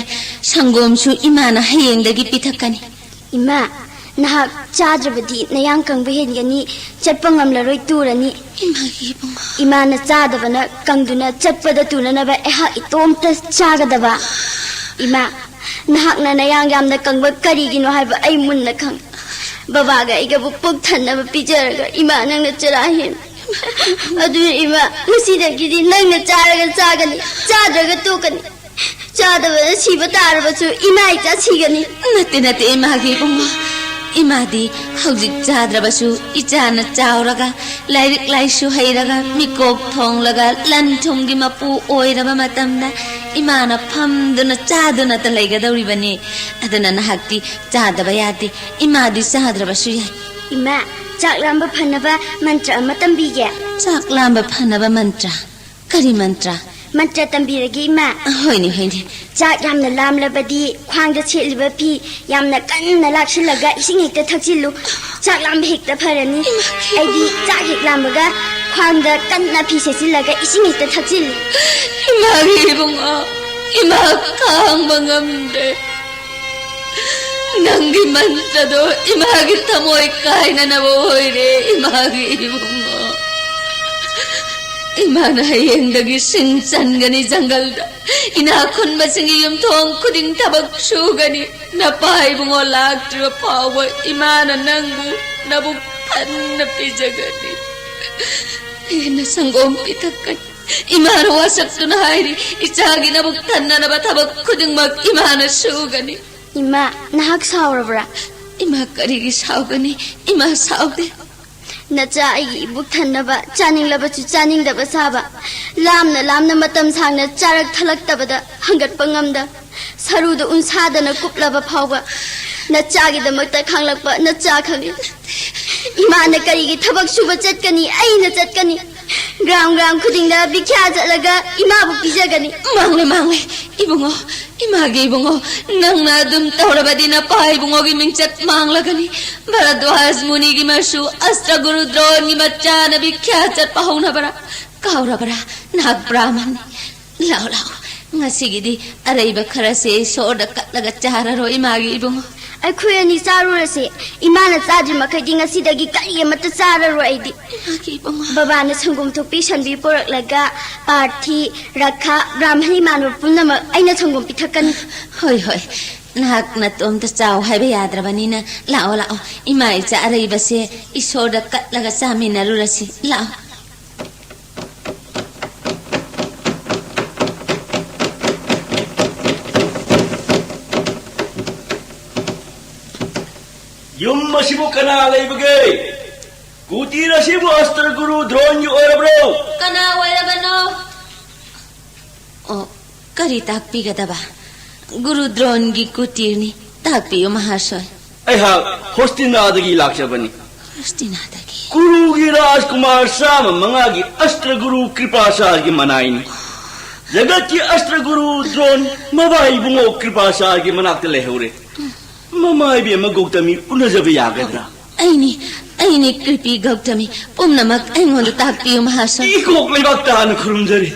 ꯁꯪꯒꯣꯝꯁꯨ ꯏꯃꯥꯅ ꯍꯌꯦꯡꯗꯒꯤ ꯄꯤꯊꯛꯀꯅꯤ꯫ ꯏꯃꯥ, ꯅꯍꯥꯛ ꯆꯥꯗ꯭ꯔꯕꯗꯤ ꯅꯌꯥꯡ ꯀꯪꯕ ꯍꯦꯟꯒꯅꯤ, ꯆꯠꯄ ꯉꯝꯂꯔꯣꯏ, ꯇꯨꯔꯅꯤ꯫ ꯏꯃꯥꯒꯤ ꯏꯕꯨꯡꯉꯣ꯫ ꯏꯃꯥꯅ ꯆꯥꯗꯕꯅ ꯀꯪꯗꯨꯅ ꯆꯠꯄꯗ ꯇꯨꯅꯅꯕ ꯑꯩꯍꯥꯛ ꯏꯇꯣꯝꯇ ꯆꯥꯒꯗꯕ꯫ ꯏꯃꯥ, ꯅꯍꯥꯛꯅ ꯅꯌꯥꯡ ꯌꯥꯝꯅ ꯀꯪꯕ ꯀꯔꯤꯒꯤꯅꯣ ꯍꯥꯏꯕ ꯑꯩ ꯃꯨꯟꯅ ꯈꯪ꯫ ꯕꯕꯥꯒ ꯑꯩꯒꯕꯨ ꯄꯨꯛ ꯊꯟꯅꯕ ꯄꯤꯖꯔꯒ ꯏꯃꯥ ꯅꯪꯅ ꯆꯔꯥ ꯍꯦꯟ꯫ ꯑꯗꯨꯅ ꯏꯃꯥ, ꯉꯁꯤꯗꯒꯤꯗꯤ ꯅꯪꯅ ꯆꯥꯔꯒ ꯆꯥꯒꯅꯤ, ꯆꯥꯗ꯭ꯔꯒ ꯇꯣꯛꯀꯅꯤ꯫ ꯆꯥꯗꯕꯗ ꯁꯤꯕ ꯇꯥꯔꯕꯁꯨ ꯏꯃꯥ ꯏꯆꯥ ꯁꯤꯒꯅꯤ꯫ ꯅꯠꯇꯦ, ꯅꯠꯇꯦ, ꯏꯃꯥꯒꯤ ꯏꯕꯨꯡꯉꯣ꯫ ꯏꯃꯥꯗꯤ ꯍꯧꯖꯤꯛ ꯆꯥꯗ꯭ꯔꯕꯁꯨ ꯏꯆꯥꯅ ꯆꯥꯎꯔꯒ, ꯂꯥꯏꯔꯤꯛ ꯂꯥꯏꯁꯨ ꯍꯩꯔꯒ, ꯃꯤꯀꯣꯛ ꯊꯣꯡꯂꯒ, ꯂꯟ ꯊꯨꯝꯒꯤ ꯃꯄꯨ ꯑꯣꯏꯔꯕ ꯃꯇꯝꯗ ꯏꯃꯥꯅ ꯐꯝꯗꯨꯅ ꯆꯥꯗꯨꯅꯇ ꯂꯩꯒꯗꯧꯔꯤꯕꯅꯤ꯫ ꯑꯗꯨꯅ ꯅꯍꯥꯛꯇꯤ ꯆꯥꯗꯕ ꯌꯥꯗꯦ꯫ ꯏꯃꯥꯗꯤ ꯆꯥꯗ꯭ꯔꯕꯁꯨ ꯌꯥꯏ꯫ ꯏꯃꯥ, ꯆꯥꯛ ꯂꯥꯝꯕ ꯐꯅꯕ ꯃꯟꯇ꯭ꯔ ꯑꯃ ꯇꯝꯕꯤꯒꯦ꯫ ꯆꯥꯛ ꯂꯥꯝꯕ ꯐꯅꯕ ꯃꯟꯇ꯭ꯔ? ꯀꯔꯤ ꯃꯟꯇ꯭ꯔ? ꯃꯟꯇ꯭ꯔ ꯇꯝꯕꯤꯔꯒꯦ, ꯏꯃꯥ꯫ ꯍꯣꯏꯅꯦ, ꯍꯣꯏꯅꯦ꯫ ꯆꯥꯛ ꯌꯥꯝꯅ ꯂꯥꯝꯂꯕꯗꯤ ꯈ꯭ꯋꯥꯡꯗ ꯁꯦꯠꯂꯤꯕ ꯐꯤ ꯌꯥꯝꯅ ꯀꯟꯅ ꯂꯥꯛꯁꯤꯜꯂꯒ ꯏꯁꯤꯡ ꯍꯦꯛꯇ ꯊꯛꯆꯤꯜꯂꯨ꯫ ꯆꯥꯛ ꯂꯥꯝꯕ ꯍꯦꯛꯇ ꯐꯔꯅꯤ꯫ ꯏꯃꯥꯒꯤ ꯑꯩꯗꯤ ꯆꯥꯛ ꯍꯦꯛ ꯂꯥꯝꯕꯒ ꯈ꯭ꯋꯥꯡꯗ ꯀꯟꯅ ꯐꯤ ꯁꯦꯠꯆꯤꯜꯂꯒ ꯏꯁꯤꯡ ꯍꯦꯛꯇ ꯊꯛꯆꯤꯜꯂꯤ꯫ ꯏꯃꯥꯒꯤ ꯏꯕꯨꯡꯉꯣ, ꯏꯃꯥ ꯈꯥꯡꯕ ꯉꯝꯗ꯭ꯔꯦ꯫ ꯅꯪꯒꯤ ꯃꯟꯇ꯭ꯔꯗꯣ ꯏꯃꯥꯒꯤ ꯊꯃꯣꯏ ꯀꯥꯏꯅꯅꯕ ꯑꯣꯏꯔꯦ, ꯏꯃꯥꯒꯤ ꯏꯕꯨꯡꯉꯣ꯫ ꯏꯃꯥꯅ ꯍꯌꯦꯡꯗꯒꯤ ꯁꯤꯡ ꯆꯟꯒꯅꯤ ꯖꯪꯒꯜꯗ꯫ ꯏꯅꯥꯛ ꯈꯨꯟꯕꯁꯤꯡꯒꯤ ꯌꯨꯝꯊꯣꯡ ꯈꯨꯗꯤꯡ ꯊꯕꯛ ꯁꯨꯒꯅꯤ꯫ ꯅꯄꯥ ꯏꯕꯨꯡꯉꯣ ꯂꯥꯛꯇ꯭ꯔꯤꯕ ꯐꯥꯎꯕ ꯏꯃꯥꯅ ꯅꯪꯕꯨ ꯅꯕꯨꯛ ꯊꯟꯅ ꯄꯤꯖꯒꯅꯤ꯫ ꯍꯦꯟꯅ ꯁꯪꯒꯣꯝ ꯄꯤꯊꯛꯀꯅꯤ꯫ ꯏꯃꯥꯅ ꯋꯥꯁꯛꯇꯨꯅ ꯍꯥꯏꯔꯤ, ꯏꯆꯥꯒꯤ ꯅꯕꯨꯛ ꯊꯟꯅꯅꯕ ꯊꯕꯛ ꯈꯨꯗꯤꯡꯃꯛ ꯏꯃꯥꯅ ꯁꯨꯒꯅꯤ꯫ ꯏꯃꯥ, ꯅꯍꯥꯛ ꯁꯥꯎꯔꯕ꯭ꯔꯥ? ꯏꯃꯥ ꯀꯔꯤꯒꯤ ꯁꯥꯎꯒꯅꯤ? ꯏꯃꯥ ꯁꯥꯎꯗꯦ꯫ ꯅꯆꯥ ꯑꯩꯒꯤ ꯏꯕꯨꯛ ꯊꯟꯅꯕ ꯆꯥꯅꯤꯡꯂꯕꯁꯨ ꯆꯥꯅꯤꯡꯗꯕ ꯁꯥꯕ, ꯂꯥꯝꯅ ꯂꯥꯝꯅ ꯃꯇꯝ ꯁꯥꯡꯅ ꯆꯥꯔꯛ ꯊꯛꯂꯛꯇꯕꯗ ꯍꯪꯒꯠꯄ ꯉꯝꯗ, ꯁꯔꯨꯗ ꯎꯟꯁꯥꯗꯅ ꯀꯨꯞꯂꯕ ꯐꯥꯎꯕ ꯅꯆꯥꯒꯤꯗꯃꯛꯇ ꯈꯥꯡꯂꯛꯄ ꯅꯆꯥ ꯈꯪꯉꯤ꯫ ꯏꯃꯥꯅ ꯀꯔꯤꯒꯤ ꯊꯕꯛ ꯁꯨꯕ ꯆꯠꯀꯅꯤ? ꯑꯩꯅ ꯆꯠꯀꯅꯤ꯫ ꯒ꯭ꯔꯥꯝ ꯒ꯭ꯔꯥꯝ ꯈꯨꯗꯤꯡꯗ ꯚꯤꯈ꯭ꯌꯥ ꯆꯠꯂꯒ ꯏꯃꯥꯕꯨ ꯄꯤꯖꯒꯅꯤ꯫ ꯃꯥꯡꯂꯦ, ꯃꯥꯡꯂꯦ, ꯏꯕꯨꯡꯉꯣ, ꯏꯃꯥꯒꯤ ꯏꯕꯨꯡꯉꯣ, ꯅꯪꯅ ꯑꯗꯨꯝ ꯇꯧꯔꯕꯗꯤ ꯅꯄꯥ ꯏꯕꯨꯡꯉꯣꯒꯤ ꯃꯤꯡꯆꯠ ꯃꯥꯡꯂꯒꯅꯤ꯫ ꯚꯔꯗ꯭ꯋꯥꯖ ꯃꯨꯅꯤꯒꯤ ꯃꯁꯨ ꯑꯁꯇ꯭ꯔꯒꯨꯔꯨ ꯗ꯭ꯔꯣꯟꯒꯤ ꯃꯆꯥꯅ ꯚꯤꯈ꯭ꯌꯥ ꯆꯠꯄ ꯍꯧꯅꯕ꯭ꯔꯥ? ꯀꯥꯎꯔꯕ꯭ꯔꯥ? ꯅꯍꯥꯛ ꯕ꯭ꯔꯥꯍꯃꯟꯅꯤ꯫ ꯂꯥꯛꯑꯣ, ꯂꯥꯛꯑꯣ, ꯉꯁꯤꯒꯤꯗꯤ ꯑꯔꯩꯕ ꯈꯔꯁꯦ ꯏꯁꯣꯔꯗ ꯀꯠꯂꯒ ꯆꯥꯔꯔꯣ, ꯏꯃꯥꯒꯤ ꯏꯕꯨꯡꯉꯣ꯫ ꯑꯩꯈꯣꯏ ꯑꯅꯤ ꯆꯥꯔꯨꯔꯁꯦ꯫ ꯏꯃꯥꯅ ꯆꯥꯗ꯭ꯔꯤ ꯃꯈꯩꯗꯤ ꯉꯁꯤꯗꯒꯤ ꯀꯔꯤ ꯑꯃꯠꯇ ꯆꯥꯔꯔꯣꯏ ꯑꯩꯗꯤ꯫ ꯏꯃꯥꯒꯤ ꯏꯕꯨꯡꯉꯣ꯫ ꯕꯕꯥꯅ ꯁꯪꯒꯣꯝ ꯊꯣꯛꯄꯤ ꯁꯟꯕꯤ ꯄꯨꯔꯛꯂꯒ ꯄꯥꯔꯊꯤ, ꯔꯈꯥ, ꯕ꯭ꯔꯥꯍꯃꯟ ꯏꯃꯥꯟꯅꯕ ꯄꯨꯝꯅꯃꯛ ꯑꯩꯅ ꯁꯪꯒꯣꯝ ꯄꯤꯊꯛꯀꯅꯤ꯫ ꯍꯣꯏ, ꯍꯣꯏ꯫ ꯅꯍꯥꯛ ꯅꯇꯣꯝꯇ ꯆꯥꯎ ꯍꯥꯏꯕ ꯌꯥꯗ꯭ꯔꯕꯅꯤꯅ ꯂꯥꯛꯑꯣ, ꯂꯥꯛꯑꯣ꯫ ꯏꯃꯥ ꯏꯆꯥ ꯑꯔꯩꯕꯁꯦ ꯏꯁꯣꯔꯗ ꯀꯠꯂꯒ ꯆꯥꯃꯤꯟꯅꯔꯨꯔꯁꯤ꯫ ꯂꯥꯛꯑꯣ꯫ ꯌꯨꯝ ꯑꯁꯤꯕꯨ ꯀꯅꯥ ꯂꯩꯕꯒꯦ? ꯀꯨꯇꯤꯔ ꯑꯁꯤꯕꯨ ꯑꯁꯇ꯭ꯔ ꯒꯨꯔꯨ ꯗ꯭ꯔꯣꯟꯒꯤ ꯑꯣꯏꯔꯕ꯭ꯔꯣ? ꯀꯅꯥ ꯑꯣꯏꯔꯕꯅꯣ? ꯑꯣ, ꯀꯔꯤ ꯇꯥꯛꯄꯤꯒꯗꯕ? ꯒꯨꯔꯨ ꯗ꯭ꯔꯣꯟꯒꯤ ꯀꯨꯇꯤꯔꯅꯤ꯫ ꯇꯥꯛꯄꯤꯌꯨ, ꯃꯍꯥꯁꯣꯏ꯫ ꯑꯩꯍꯥꯛ ꯍꯣꯁꯇꯤꯅꯥꯗꯒꯤ ꯂꯥꯛꯆꯕꯅꯤ꯫ ꯍꯣꯁꯇꯤꯅꯥꯗꯒꯤ? ꯀꯨꯔꯨꯒꯤ ꯔꯥꯖꯀꯨꯃꯥꯔ ꯆꯥꯝꯃ ꯃꯉꯥꯒꯤ ꯑꯁꯇ꯭ꯔ ꯒꯨꯔꯨ ꯀ꯭ꯔꯤꯄꯥꯆꯥꯔꯒꯤ ꯃꯅꯥꯏꯅꯤ꯫ ꯖꯒꯠꯀꯤ ꯑꯁꯇ꯭ꯔ ꯒꯨꯔꯨ ꯗ꯭ꯔꯣꯟ ꯃꯕꯥ ꯏꯕꯨꯡꯉꯣ ꯀ꯭ꯔꯤꯄꯥꯆꯥꯔꯒꯤ ꯃꯅꯥꯛꯇ ꯂꯩꯍꯧꯔꯦ꯫ ꯃꯃꯥ ꯏꯕꯦꯝꯃ ꯒꯧꯇꯃꯤ ꯎꯅꯖꯕ ꯌꯥꯒꯗ꯭ꯔꯥ? ꯑꯩꯅꯤ, ꯑꯩꯅꯤ ꯀ꯭ꯔꯤꯄꯤ ꯒꯧꯇꯃꯤ꯫ ꯄꯨꯝꯅꯃꯛ ꯑꯩꯉꯣꯟꯗ ꯇꯥꯛꯄꯤꯌꯨ, ꯃꯍꯥꯁꯣꯏ꯫ ꯏꯀꯣꯛ ꯂꯩꯕꯥꯛ ꯇꯥꯅ ꯈꯨꯔꯨꯝꯖꯔꯤ꯫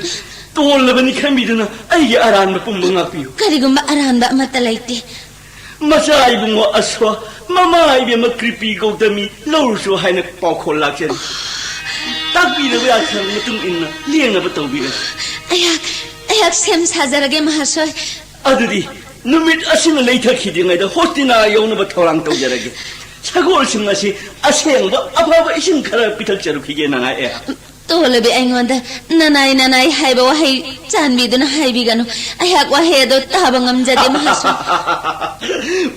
ꯇꯣꯜꯂꯕꯅꯤ ꯈꯟꯕꯤꯗꯨꯅ ꯑꯩꯒꯤ ꯑꯔꯥꯟꯕ ꯄꯨꯝꯕ ꯉꯥꯛꯄꯤꯌꯨ꯫ ꯀꯔꯤꯒꯨꯝꯕ ꯑꯔꯥꯟꯕ ꯑꯃꯠꯇ ꯂꯩꯇꯦ꯫ ꯃꯆꯥ ꯏꯕꯨꯡꯉꯣ ꯑꯁ꯭ꯋ, ꯃꯃꯥ ꯏꯕꯦꯝꯃ ꯀ꯭ꯔꯤꯄꯤ ꯒꯧꯇꯃꯤ ꯂꯧꯔꯨꯁꯨ ꯍꯥꯏꯅ ꯄꯥꯎꯈꯣꯜ ꯂꯥꯛꯆꯔꯤ꯫ ꯇꯥꯛꯄꯤꯔꯕ ꯌꯥꯊꯪ ꯃꯇꯨꯡ ꯏꯟꯅ ꯂꯦꯡꯅꯕ ꯇꯧꯕꯤꯔꯁꯤ꯫ ꯑꯩꯍꯥꯛ, ꯑꯩꯍꯥꯛ ꯁꯦꯝ ꯁꯥꯖꯔꯒꯦ, ꯃꯍꯥꯁꯣꯏ꯫ ꯑꯗꯨꯗꯤ ꯅꯨꯃꯤꯠ ꯑꯁꯤꯅ ꯂꯩꯊꯈꯤꯗ꯭ꯔꯤꯉꯩꯗ ꯍꯣꯁꯇꯤꯅꯥ ꯌꯧꯅꯕ ꯊꯧꯔꯥꯡ ꯇꯧꯖꯔꯒꯦ꯫ ꯁꯒꯣꯜꯁꯤꯡ ꯑꯁꯤ ꯑꯁꯦꯡꯕ ꯑꯐꯕ ꯏꯁꯤꯡ ꯈꯔ ꯄꯤꯊꯛꯆꯔꯨꯈꯤꯒꯦ, ꯅꯅꯥꯏ ꯑꯩꯍꯥꯛ꯫ ꯇꯣꯜꯂꯕꯤ ꯑꯩꯉꯣꯟꯗ ꯅꯅꯥꯏ ꯅꯅꯥꯏ ꯍꯥꯏꯕ ꯋꯥꯍꯩ ꯆꯥꯟꯕꯤꯗꯨꯅ ꯍꯥꯏꯕꯤꯒꯅꯨ꯫ ꯑꯩꯍꯥꯛ ꯋꯥꯍꯩ ꯑꯗꯣ ꯇꯥꯕ ꯉꯝꯖꯗꯦ, ꯃꯍꯥꯁꯣꯏ꯫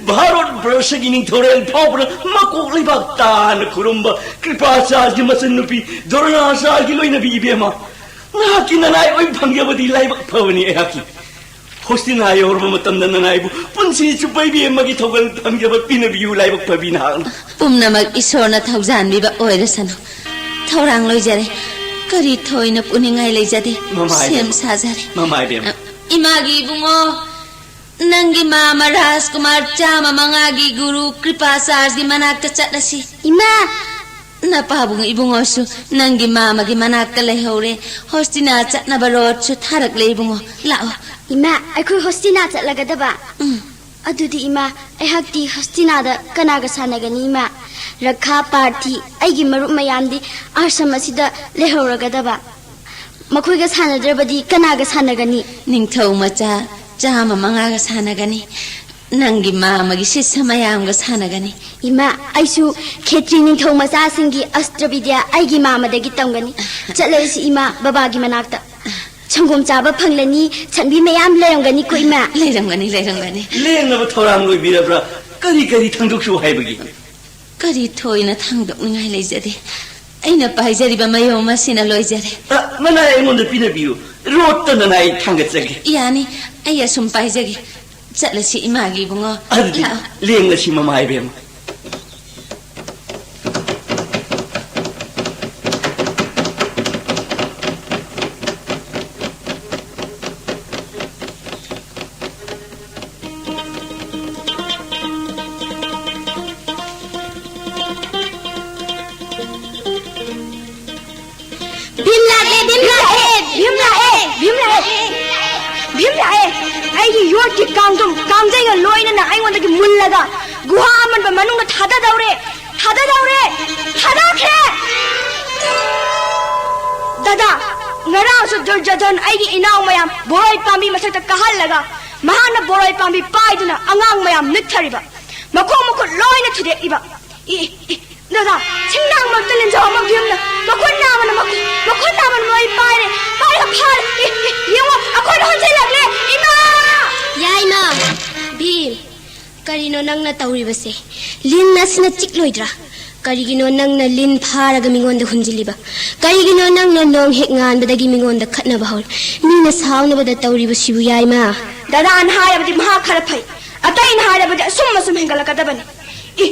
ꯚꯥꯔꯠ ꯕꯔꯁꯒꯤ ꯅꯤꯡꯊꯧꯔꯦꯜ ꯐꯥꯎꯕꯅ ꯃꯀꯣꯛ ꯂꯩꯕꯥꯛ ꯇꯥꯅ ꯈꯨꯔꯨꯝꯕ ꯀ꯭ꯔꯤꯄꯥꯆꯥꯔꯒꯤ ꯃꯆꯟꯅꯨꯄꯤ ꯗ꯭ꯔꯣꯅꯥꯆꯥꯔꯒꯤ ꯂꯣꯏꯅꯕꯤ ꯏꯕꯦꯝꯃ, ꯅꯍꯥꯛꯀꯤ ꯅꯅꯥꯏ ꯑꯣꯏ ꯐꯪꯖꯕꯗꯤ ꯂꯥꯏꯕꯛ ꯐꯕꯅꯤ ꯑꯩꯍꯥꯛꯀꯤ꯫ ꯍꯣꯁꯇꯤꯅꯥ ꯌꯧꯔꯕ ꯃꯇꯝꯗ ꯅꯅꯥꯏꯕꯨ ꯄꯨꯟꯁꯤ ꯆꯨꯞꯄ ꯏꯕꯦꯝꯃꯒꯤ ꯊꯧꯒꯜ ꯐꯪꯖꯕ ꯄꯤꯅꯕꯤꯌꯨ, ꯂꯥꯏꯕꯛ ꯐꯕꯤ ꯅꯍꯥꯛꯅ꯫ ꯄꯨꯝꯅꯃꯛ ꯏꯁꯣꯔꯅ ꯊꯧꯖꯥꯟꯕꯤꯕ ꯑꯣꯏꯔꯁꯅꯨ꯫ ꯊꯧꯔꯥꯡ ꯂꯣꯏꯖꯔꯦ꯫ ꯀꯔꯤ ꯊꯣꯏꯅ ꯄꯨꯅꯤꯡꯉꯥꯏ ꯂꯩꯖꯗꯦ꯫ ꯃꯃꯥ ꯏꯕꯦꯝꯃ꯫ ꯁꯦꯝ ꯁꯥꯖꯔꯦ꯫ ꯃꯃꯥ ꯏꯕꯦꯝꯃ꯫ ꯏꯃꯥꯒꯤ ꯏꯕꯨꯡꯉꯣ, ꯅꯪꯒꯤ ꯃꯥꯃ ꯔꯥꯖꯀꯨꯃꯥꯔ ꯆꯥꯝꯃ ꯃꯉꯥꯒꯤ ꯒꯨꯔꯨ ꯀ꯭ꯔꯤꯄꯥꯆꯥꯔꯖꯒꯤ ꯃꯅꯥꯛꯇ ꯆꯠꯂꯁꯤ꯫ ꯏꯃꯥ! ꯅꯄꯥꯕꯨꯡ ꯏꯕꯨꯡꯉꯣꯁꯨ ꯅꯪꯒꯤ ꯃꯥꯃꯒꯤ ꯃꯅꯥꯛꯇ ꯂꯩꯍꯧꯔꯦ꯫ ꯍꯣꯁꯇꯤꯅꯥ ꯆꯠꯅꯕ ꯔꯣꯠꯁꯨ ꯊꯥꯔꯛꯂꯦ ꯏꯕꯨꯡꯉꯣ꯫ ꯂꯥꯛꯑꯣ꯫ ꯏꯃꯥ, ꯑꯩꯈꯣꯏ ꯍꯣꯁꯇꯤꯅꯥ ꯆꯠꯂꯒꯗꯕ? ꯎꯝ꯫ ꯑꯗꯨꯗꯤ ꯏꯃꯥ, ꯑꯩꯍꯥꯛꯇꯤ ꯍꯁꯇꯤꯅꯥꯗ ꯀꯅꯥꯒ ꯁꯥꯟꯅꯒꯅꯤ ꯏꯃꯥ? ꯔꯈꯥ, ꯄꯥꯔꯊꯤ, ꯑꯩꯒꯤ ꯃꯔꯨꯞ ꯃꯌꯥꯝꯗꯤ ꯑꯥꯁ꯭ꯔꯝ ꯑꯁꯤꯗ ꯂꯩꯍꯧꯔꯒꯗꯕ꯫ ꯃꯈꯣꯏꯒ ꯁꯥꯟꯅꯗ꯭ꯔꯕꯗꯤ ꯀꯅꯥꯒ ꯁꯥꯟꯅꯒꯅꯤ? ꯅꯤꯡꯊꯧ ꯃꯆꯥ ꯆꯥꯝꯃ ꯃꯉꯥꯒ ꯁꯥꯟꯅꯒꯅꯤ꯫ ꯅꯪꯒꯤ ꯃꯥꯃꯒꯤ ꯁꯤꯁ꯭ꯌ ꯃꯌꯥꯝꯒ ꯁꯥꯟꯅꯒꯅꯤ꯫ ꯏꯃꯥ, ꯑꯩꯁꯨ ꯈꯦꯇ꯭ꯔꯤ ꯅꯤꯡꯊꯧ ꯃꯆꯥꯁꯤꯡꯒꯤ ꯑꯁꯇ꯭ꯔ ꯕꯤꯗ꯭ꯌꯥ ꯑꯩꯒꯤ ꯃꯥꯃꯗꯒꯤ ꯇꯝꯒꯅꯤ꯫ ꯆꯠꯂꯁꯤ ꯏꯃꯥ, ꯕꯕꯥꯒꯤ ꯃꯅꯥꯛꯇ꯫ ꯁꯪꯒꯣꯝ ꯆꯥꯕ ꯐꯪꯂꯅꯤ, ꯁꯟꯕꯤ ꯃꯌꯥꯝ ꯂꯩꯔꯝꯒꯅꯤꯀꯣ ꯏꯃꯥ꯫ ꯂꯩꯔꯝꯒꯅꯤ, ꯂꯩꯔꯝꯒꯅꯤ꯫ ꯂꯦꯡꯅꯕ ꯊꯧꯔꯥꯡ ꯂꯣꯏꯕꯤꯔꯕ꯭ꯔꯥ? ꯀꯔꯤ ꯀꯔꯤ ꯊꯥꯡꯗꯣꯛꯁꯨ ꯍꯥꯏꯕꯒꯦ? ꯀꯔꯤ ꯊꯣꯏꯅ ꯊꯥꯡꯗꯣꯛꯅꯤꯡꯉꯥꯏ ꯂꯩꯖꯗꯦ꯫ ꯑꯩꯅ ꯄꯥꯏꯖꯔꯤꯕ ꯃꯌꯣꯝ ꯑꯁꯤꯅ ꯂꯣꯏꯖꯔꯦ꯫ ꯑ, ꯃꯅꯥꯏ ꯑꯩꯉꯣꯟꯗ ꯄꯤꯅꯕꯤꯌꯨ꯫ ꯔꯣꯠꯇꯅ ꯅꯥꯏ ꯊꯥꯡꯒꯠꯆꯒꯦ꯫ ꯌꯥꯅꯤ, ꯑꯩ ꯑꯁꯨꯝ ꯄꯥꯏꯖꯒꯦ꯫ ꯆꯠꯂꯁꯤ, ꯏꯃꯥꯒꯤ ꯏꯕꯨꯡꯉꯣ꯫ ꯑꯗꯨꯗꯤ ꯂꯥꯛꯑꯣ꯫ ꯂꯦꯡꯂꯁꯤ, ꯃꯃꯥ ꯏꯕꯦꯝꯃ꯫ ꯚꯤꯝ ꯂꯥꯛꯑꯦ, ꯚꯤꯝ ꯂꯥꯛꯑꯦ, ꯚꯤꯝ ꯂꯥꯛꯑꯦ, ꯚꯤꯝ ꯂꯥꯛꯑꯦ, ꯚꯤꯝ ꯂꯥꯛꯑꯦ꯫ ꯑꯩꯒꯤ ꯌꯣꯠꯀꯤ ꯀꯥꯡꯗ꯭ꯔꯨꯝ ꯀꯥꯡꯖꯩꯒ ꯂꯣꯏꯅꯅ ꯑꯩꯉꯣꯟꯗꯒꯤ ꯃꯨꯜꯂꯒ ꯒꯨꯍꯥ ꯑꯃꯟꯕ ꯃꯅꯨꯡꯗ ꯊꯥꯗꯗꯧꯔꯦ, ꯊꯥꯗꯗꯧꯔꯦ, ꯊꯥꯗꯈ꯭ꯔꯦ꯫ ꯗꯗꯥ, ꯉꯔꯥꯡꯁꯨ ꯗꯨꯔꯖꯣꯙꯟ ꯑꯩꯒꯤ ꯏꯅꯥꯎ ꯃꯌꯥꯝ ꯕꯣꯔꯣꯏ ꯄꯥꯝꯕꯤ ꯃꯊꯛꯇ ꯀꯥꯍꯜꯂꯒ ꯃꯍꯥꯛꯅ ꯕꯣꯔꯣꯏ ꯄꯥꯝꯕꯤ ꯄꯥꯏꯗꯨꯅ ꯑꯉꯥꯡ ꯃꯌꯥꯝ ꯅꯤꯛꯊꯔꯤꯕ, ꯃꯈꯣꯡ ꯃꯈꯨꯠ ꯂꯣꯏꯅ ꯊꯨꯗꯦꯛꯏꯕ꯫ ꯏ, ꯏ, ꯗꯗꯥ, ꯁꯤꯡꯅꯥꯡ ꯃꯔꯛꯇ ꯂꯦꯟꯖꯥꯎ ꯑꯃ ꯚꯤꯝꯅ ꯃꯈꯨꯠ ꯅꯥꯝꯃꯅ ꯃꯈꯨ-, ꯃꯈꯨꯠ ꯅꯥꯝꯃꯅ ꯂꯣꯏ ꯄꯥꯏꯔꯦ, ꯄꯥꯏꯔꯒ ꯐꯥꯔꯦ꯫ ꯏ, ꯏ, ꯌꯦꯡꯉꯣ, ꯑꯩꯈꯣꯏꯗ ꯍꯣꯟꯖꯜꯂꯛꯂꯦ, ꯏꯃꯥ! ꯌꯥꯏꯃ! ꯚꯤꯝ, ꯀꯔꯤꯅꯣ ꯅꯪꯅ ꯇꯧꯔꯤꯕꯁꯦ? ꯂꯤꯟ ꯑꯁꯤꯅ ꯆꯤꯛꯂꯣꯏꯗ꯭ꯔꯥ? ꯀꯔꯤꯒꯤꯅꯣ ꯅꯪꯅ ꯂꯤꯟ ꯐꯥꯔꯒ ꯃꯤꯉꯣꯟꯗ ꯍꯨꯟꯖꯤꯜꯂꯤꯕ? ꯀꯔꯤꯒꯤꯅꯣ ꯅꯪꯅ ꯅꯣꯡ ꯍꯦꯛ ꯉꯥꯟꯕꯗꯒꯤ ꯃꯤꯉꯣꯟꯗ ꯈꯠꯅꯕ ꯍꯧꯔꯦ? ꯃꯤꯅ ꯁꯥꯎꯅꯕꯗ ꯇꯧꯔꯤꯕꯁꯤꯕꯨ, ꯌꯥꯏꯃ? ꯗꯗꯥꯅ ꯍꯥꯏꯔꯕꯗꯤ ꯃꯍꯥꯛ ꯈꯔ ꯐꯩ, ꯑꯇꯩꯅ ꯍꯥꯏꯔꯕꯗꯤ ꯑꯁꯨꯝ ꯑꯁꯨꯝ ꯍꯦꯟꯒꯠꯂꯛꯀꯗꯕꯅꯤ꯫ ꯏ,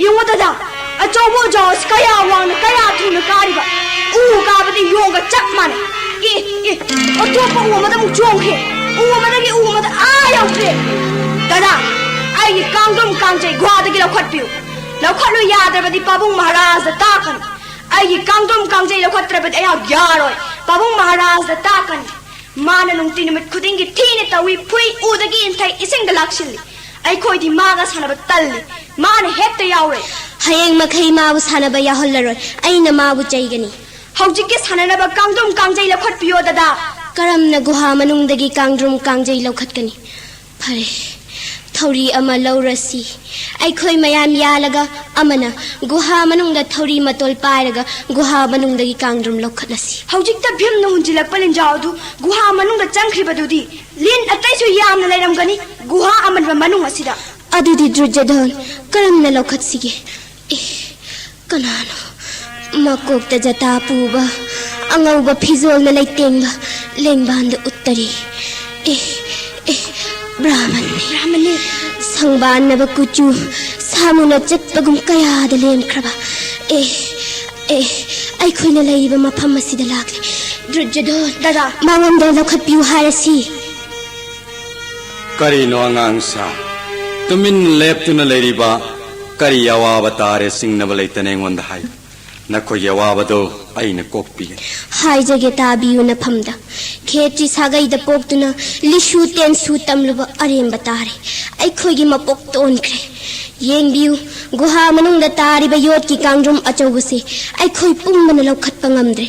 ꯌꯦꯡꯉꯣ ꯗꯗꯥ, ꯑꯆꯧꯕ ꯎꯖꯥꯎ ꯑꯁꯤ ꯀꯌꯥ ꯋꯥꯡꯅ, ꯀꯌꯥ ꯊꯨꯅ ꯀꯥꯔꯤꯕ! ꯎ ꯀꯥꯕꯗꯤ ꯌꯣꯡꯒ ꯆꯞ ꯃꯥꯟꯅꯩ꯫ ꯏ, ꯏ, ꯑꯇꯣꯞꯄ ꯎ ꯑꯃꯗ ꯑꯃꯨꯛ ꯆꯣꯡꯈ꯭ꯔꯦ꯫ ꯎ ꯑꯃꯗꯒꯤ ꯎ ꯑꯃꯗ ꯑꯥ ꯌꯧꯈ꯭ꯔꯦ꯫ ꯗꯗꯥ, ꯑꯩꯒꯤ ꯀꯥꯡꯗ꯭ꯔꯨꯝ ꯀꯥꯡꯖꯩ ꯒꯨꯍꯥꯗꯒꯤ ꯂꯧꯈꯠꯄꯤꯌꯨ꯫ ꯂꯧꯈꯠꯂꯨ ꯌꯥꯗ꯭ꯔꯕꯗꯤ ꯄꯥꯕꯨꯡ ꯃꯍꯥꯔꯥꯖꯗ ꯇꯥꯛꯀꯅꯤ꯫ ꯑꯩꯒꯤ ꯀꯥꯡꯗ꯭ꯔꯨꯝ ꯀꯥꯡꯖꯩ ꯂꯧꯈꯠꯇ꯭ꯔꯕꯗꯤ ꯑꯩꯍꯥꯛ ꯌꯥꯔꯣꯏ꯫ ꯄꯥꯕꯨꯡ ꯃꯍꯥꯔꯥꯖꯗ ꯇꯥꯛꯀꯅꯤ꯫ ꯃꯥꯅ ꯅꯨꯡꯇꯤ ꯅꯨꯃꯤꯠ ꯈꯨꯗꯤꯡꯒꯤ ꯊꯤꯅ ꯇꯧꯏ, ꯐꯨꯏ, ꯎꯗꯒꯤ ꯏꯟꯊꯩ, ꯏꯁꯤꯡꯗ ꯂꯥꯛꯁꯤꯜꯂꯤ꯫ ꯑꯩꯈꯣꯏꯗꯤ ꯃꯥꯒ ꯁꯥꯟꯅꯕ ꯇꯜꯂꯤ꯫ ꯃꯥꯅ ꯍꯦꯛꯇ ꯌꯥꯎꯔꯦ꯫ ꯍꯌꯦꯡ ꯃꯈꯩ ꯃꯥꯕꯨ ꯁꯥꯟꯅꯕ ꯌꯥꯎꯍꯜꯂꯔꯣꯏ꯫ ꯑꯩꯅ ꯃꯥꯕꯨ ꯆꯩꯒꯅꯤ꯫ ꯍꯧꯖꯤꯛꯀꯤ ꯁꯥꯟꯅꯅꯕ ꯀꯥꯡꯗ꯭ꯔꯨꯝ ꯀꯥꯡꯖꯩ ꯂꯧꯈꯠꯄꯤꯌꯣ, ꯗꯗꯥ꯫ ꯀꯔꯝꯅ ꯒꯨꯍꯥ ꯃꯅꯨꯡꯗꯒꯤ ꯀꯥꯡꯗ꯭ꯔꯨꯝ ꯀꯥꯡꯖꯩ ꯂꯧꯈꯠꯀꯅꯤ? ꯐꯔꯦ, ꯊꯧꯔꯤ ꯑꯃ ꯂꯧꯔꯁꯤ꯫ ꯑꯩꯈꯣꯏ ꯃꯌꯥꯝ ꯌꯥꯜꯂꯒ ꯑꯃꯅ ꯒꯨꯍꯥ ꯃꯅꯨꯡꯗ ꯊꯧꯔꯤ ꯃꯇꯣꯜ ꯄꯥꯏꯔꯒ ꯒꯨꯍꯥ ꯃꯅꯨꯡꯗꯒꯤ ꯀꯥꯡꯗ꯭ꯔꯨꯝ ꯂꯧꯈꯠꯂꯁꯤ꯫ ꯍꯧꯖꯤꯛꯇ ꯚꯤꯝꯅ ꯍꯨꯟꯖꯤꯜꯂꯛꯄ ꯂꯤꯟꯖꯥꯎ ꯑꯗꯨ ꯒꯨꯍꯥ ꯃꯅꯨꯡꯗ ꯆꯪꯈ꯭ꯔꯤꯕꯗꯨꯗꯤ ꯂꯤꯟ ꯑꯇꯩꯁꯨ ꯌꯥꯝꯅ ꯂꯩꯔꯝꯒꯅꯤ ꯒꯨꯍꯥ ꯑꯃꯟꯕ ꯃꯅꯨꯡ ꯑꯁꯤꯗ꯫ ꯑꯗꯨꯗꯤ ꯗ꯭ꯔꯨꯖꯗꯣꯟ ꯀꯔꯝꯅ ꯂꯧꯈꯠꯁꯤꯒꯦ? ꯑꯦ, ꯀꯅꯥꯅꯣ? ꯃꯀꯣꯛꯇ ꯖꯇꯥ ꯄꯨꯕ, ꯑꯉꯧꯕ ꯐꯤꯖꯣꯜꯅ ꯂꯩꯇꯦꯡꯕ ꯂꯦꯡꯕꯥꯟꯗ ꯎꯠꯇꯔꯤ꯫ ꯑꯦ, ꯑꯦ, ꯕ꯭ꯔꯥꯍꯃꯟꯅꯤ꯫ ꯕ꯭ꯔꯥꯍꯃꯟꯅꯤ꯫ ꯁꯪꯕꯥꯟꯅꯕ ꯀꯨꯆꯨ, ꯁꯥꯃꯨꯅ ꯆꯠꯄꯒꯨꯝ ꯀꯌꯥꯗ ꯂꯦꯝꯈ꯭ꯔꯕ꯫ ꯑꯦ, ꯑꯦ, ꯑꯩꯈꯣꯏꯅ ꯂꯩꯔꯤꯕ ꯃꯐꯝ ꯑꯁꯤꯗ ꯂꯥꯛꯂꯦ꯫ ꯗ꯭ꯔꯨꯖꯗꯣꯟ, ꯗꯗꯥ꯫ ꯃꯉꯣꯟꯗ ꯂꯧꯈꯠꯄꯤꯌꯨ ꯍꯥꯏꯔꯁꯤ꯫ ꯀꯔꯤꯅꯣ ꯑꯉꯥꯡꯁꯥ? ꯇꯨꯃꯤꯟ ꯂꯦꯞꯇꯨꯅ ꯂꯩꯔꯤꯕ ꯀꯔꯤ ꯑꯋꯥꯕ ꯇꯥꯔꯦ ꯆꯤꯡꯅꯕ ꯂꯩꯇꯅ ꯑꯩꯉꯣꯟꯗ ꯍꯥꯏꯌꯨ꯫ ꯅꯈꯣꯏꯒꯤ ꯑꯋꯥꯕꯗꯣ ꯑꯩꯅ ꯀꯣꯛꯄꯤꯒꯅꯤ꯫ ꯍꯥꯏꯖꯒꯦ, ꯇꯥꯕꯤꯌꯨ ꯅꯐꯝꯗ꯫ ꯈꯦꯇ꯭ꯔꯤ ꯁꯥꯒꯩꯗ ꯄꯣꯛꯇꯨꯅ ꯂꯤꯁꯨ ꯇꯦꯟꯁꯨ ꯇꯝꯂꯨꯕ ꯑꯔꯦꯝꯕ ꯇꯥꯔꯦ꯫ ꯑꯩꯈꯣꯏꯒꯤ ꯃꯄꯣꯛ ꯇꯣꯟꯈ꯭ꯔꯦ꯫ ꯌꯦꯡꯕꯤꯌꯨ, ꯒꯨꯍꯥ ꯃꯅꯨꯡꯗ ꯇꯥꯔꯤꯕ ꯌꯣꯠꯀꯤ ꯀꯥꯡꯗ꯭ꯔꯨꯝ ꯑꯆꯧꯕꯁꯦ ꯑꯩꯈꯣꯏ ꯄꯨꯝꯕꯅ ꯂꯧꯈꯠꯄ ꯉꯝꯗ꯭ꯔꯦ꯫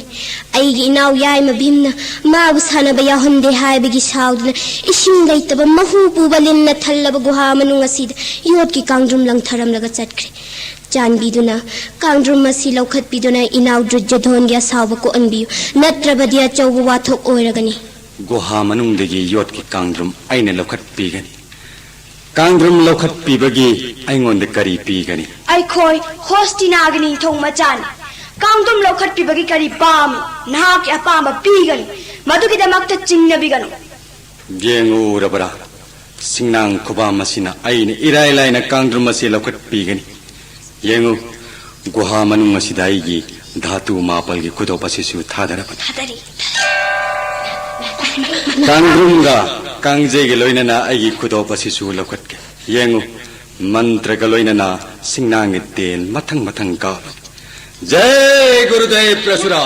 ꯑꯩꯒꯤ ꯏꯅꯥꯎ ꯌꯥꯏꯃ ꯚꯤꯝꯅ ꯃꯥꯕꯨ ꯁꯥꯟꯅꯕ ꯌꯥꯎꯍꯟꯗꯦ ꯍꯥꯏꯕꯒꯤ ꯁꯥꯎꯗꯨꯅ ꯏꯁꯤꯡ ꯂꯩꯇꯕ ꯃꯍꯨ ꯄꯨꯕ ꯂꯤꯟꯅ ꯊꯜꯂꯕ ꯒꯨꯍꯥ ꯃꯅꯨꯡ ꯑꯁꯤꯗ ꯌꯣꯠꯀꯤ ꯀꯥꯡꯗ꯭ꯔꯨꯝ ꯂꯪꯊꯔꯝꯂꯒ ꯆꯠꯈ꯭ꯔꯦ꯫ ꯆꯥꯟꯕꯤꯗꯨꯅ ꯀꯥꯡꯗ꯭ꯔꯨꯝ ꯑꯁꯤ ꯂꯧꯈꯠꯄꯤꯗꯨꯅ ꯏꯅꯥꯎ ꯗ꯭ꯔꯨꯖꯗꯣꯟꯒꯤ ꯑꯁꯥꯎꯕ ꯀꯣꯛꯍꯟꯕꯤꯌꯨ, ꯅꯠꯇ꯭ꯔꯕꯗꯤ ꯑꯆꯧꯕ ꯋꯥꯊꯣꯛ ꯑꯣꯏꯔꯒꯅꯤ꯫ ꯒꯨꯍꯥ ꯃꯅꯨꯡꯗꯒꯤ ꯌꯣꯠꯀꯤ ꯀꯥꯡꯗ꯭ꯔꯨꯝ ꯑꯩꯅ ꯂꯧꯈꯠꯄꯤꯒꯅꯤ꯫ ꯀꯥꯡꯗ꯭ꯔꯨꯝ ꯂꯧꯈꯠꯄꯤꯕꯒꯤ ꯑꯩꯉꯣꯟꯗ ꯀꯔꯤ ꯄꯤꯒꯅꯤ? ꯑꯩꯈꯣꯏ ꯍꯣꯁꯇꯤꯅꯥꯒꯤ ꯅꯤꯡꯊꯧ ꯃꯆꯥꯅꯤ꯫ ꯀꯥꯡꯗ꯭ꯔꯨꯝ ꯂꯧꯈꯠꯄꯤꯕꯒꯤ ꯀꯔꯤ ꯄꯥꯝꯃꯤ? ꯅꯍꯥꯛꯀꯤ ꯑꯄꯥꯝꯕ ꯄꯤꯒꯅꯤ꯫ ꯃꯗꯨꯒꯤꯗꯃꯛꯇ ꯆꯤꯡꯅꯕꯤꯒꯅꯨ꯫ ꯌꯦꯡꯉꯨ ꯎꯔꯕ꯭ꯔꯥ? ꯁꯤꯡꯅꯥꯡ ꯈꯨꯕꯥꯝ ꯑꯁꯤꯅ ꯑꯩꯅ ꯏꯔꯥꯏ ꯂꯥꯏꯅ ꯀꯥꯡꯗ꯭ꯔꯨꯝ ꯑꯁꯤ ꯂꯧꯈꯠꯄꯤꯒꯅꯤ꯫ ꯌꯦꯡꯉꯨ, ꯒꯨꯍꯥ ꯃꯅꯨꯡ ꯑꯁꯤꯗ ꯑꯩꯒꯤ ꯙꯥꯇꯨ ꯃꯥꯄꯜꯒꯤ ꯈꯨꯗꯣꯞ ꯑꯁꯤꯁꯨ ꯊꯥꯗꯔꯕꯅꯤ꯫ ꯊꯥꯗꯔꯤ꯫ ꯀꯥꯡꯗ꯭ꯔꯨꯝꯒ ꯀꯥꯡꯖꯩꯒ ꯂꯣꯏꯅꯅ ꯑꯩꯒꯤ ꯈꯨꯗꯣꯞ ꯑꯁꯤꯁꯨ ꯂꯧꯈꯠꯀꯦ꯫ ꯌꯦꯡꯉꯨ, ꯃꯟꯇ꯭ꯔꯒ ꯂꯣꯏꯅꯅ ꯁꯤꯡꯅꯥꯡꯒꯤ ꯇꯦꯟ ꯃꯊꯪ ꯃꯊꯪ ꯀꯥꯞꯂꯨ꯫ ꯖꯩ ꯒꯨꯔꯨꯗꯦꯕ ꯄ꯭ꯔꯁꯨꯔꯥ꯫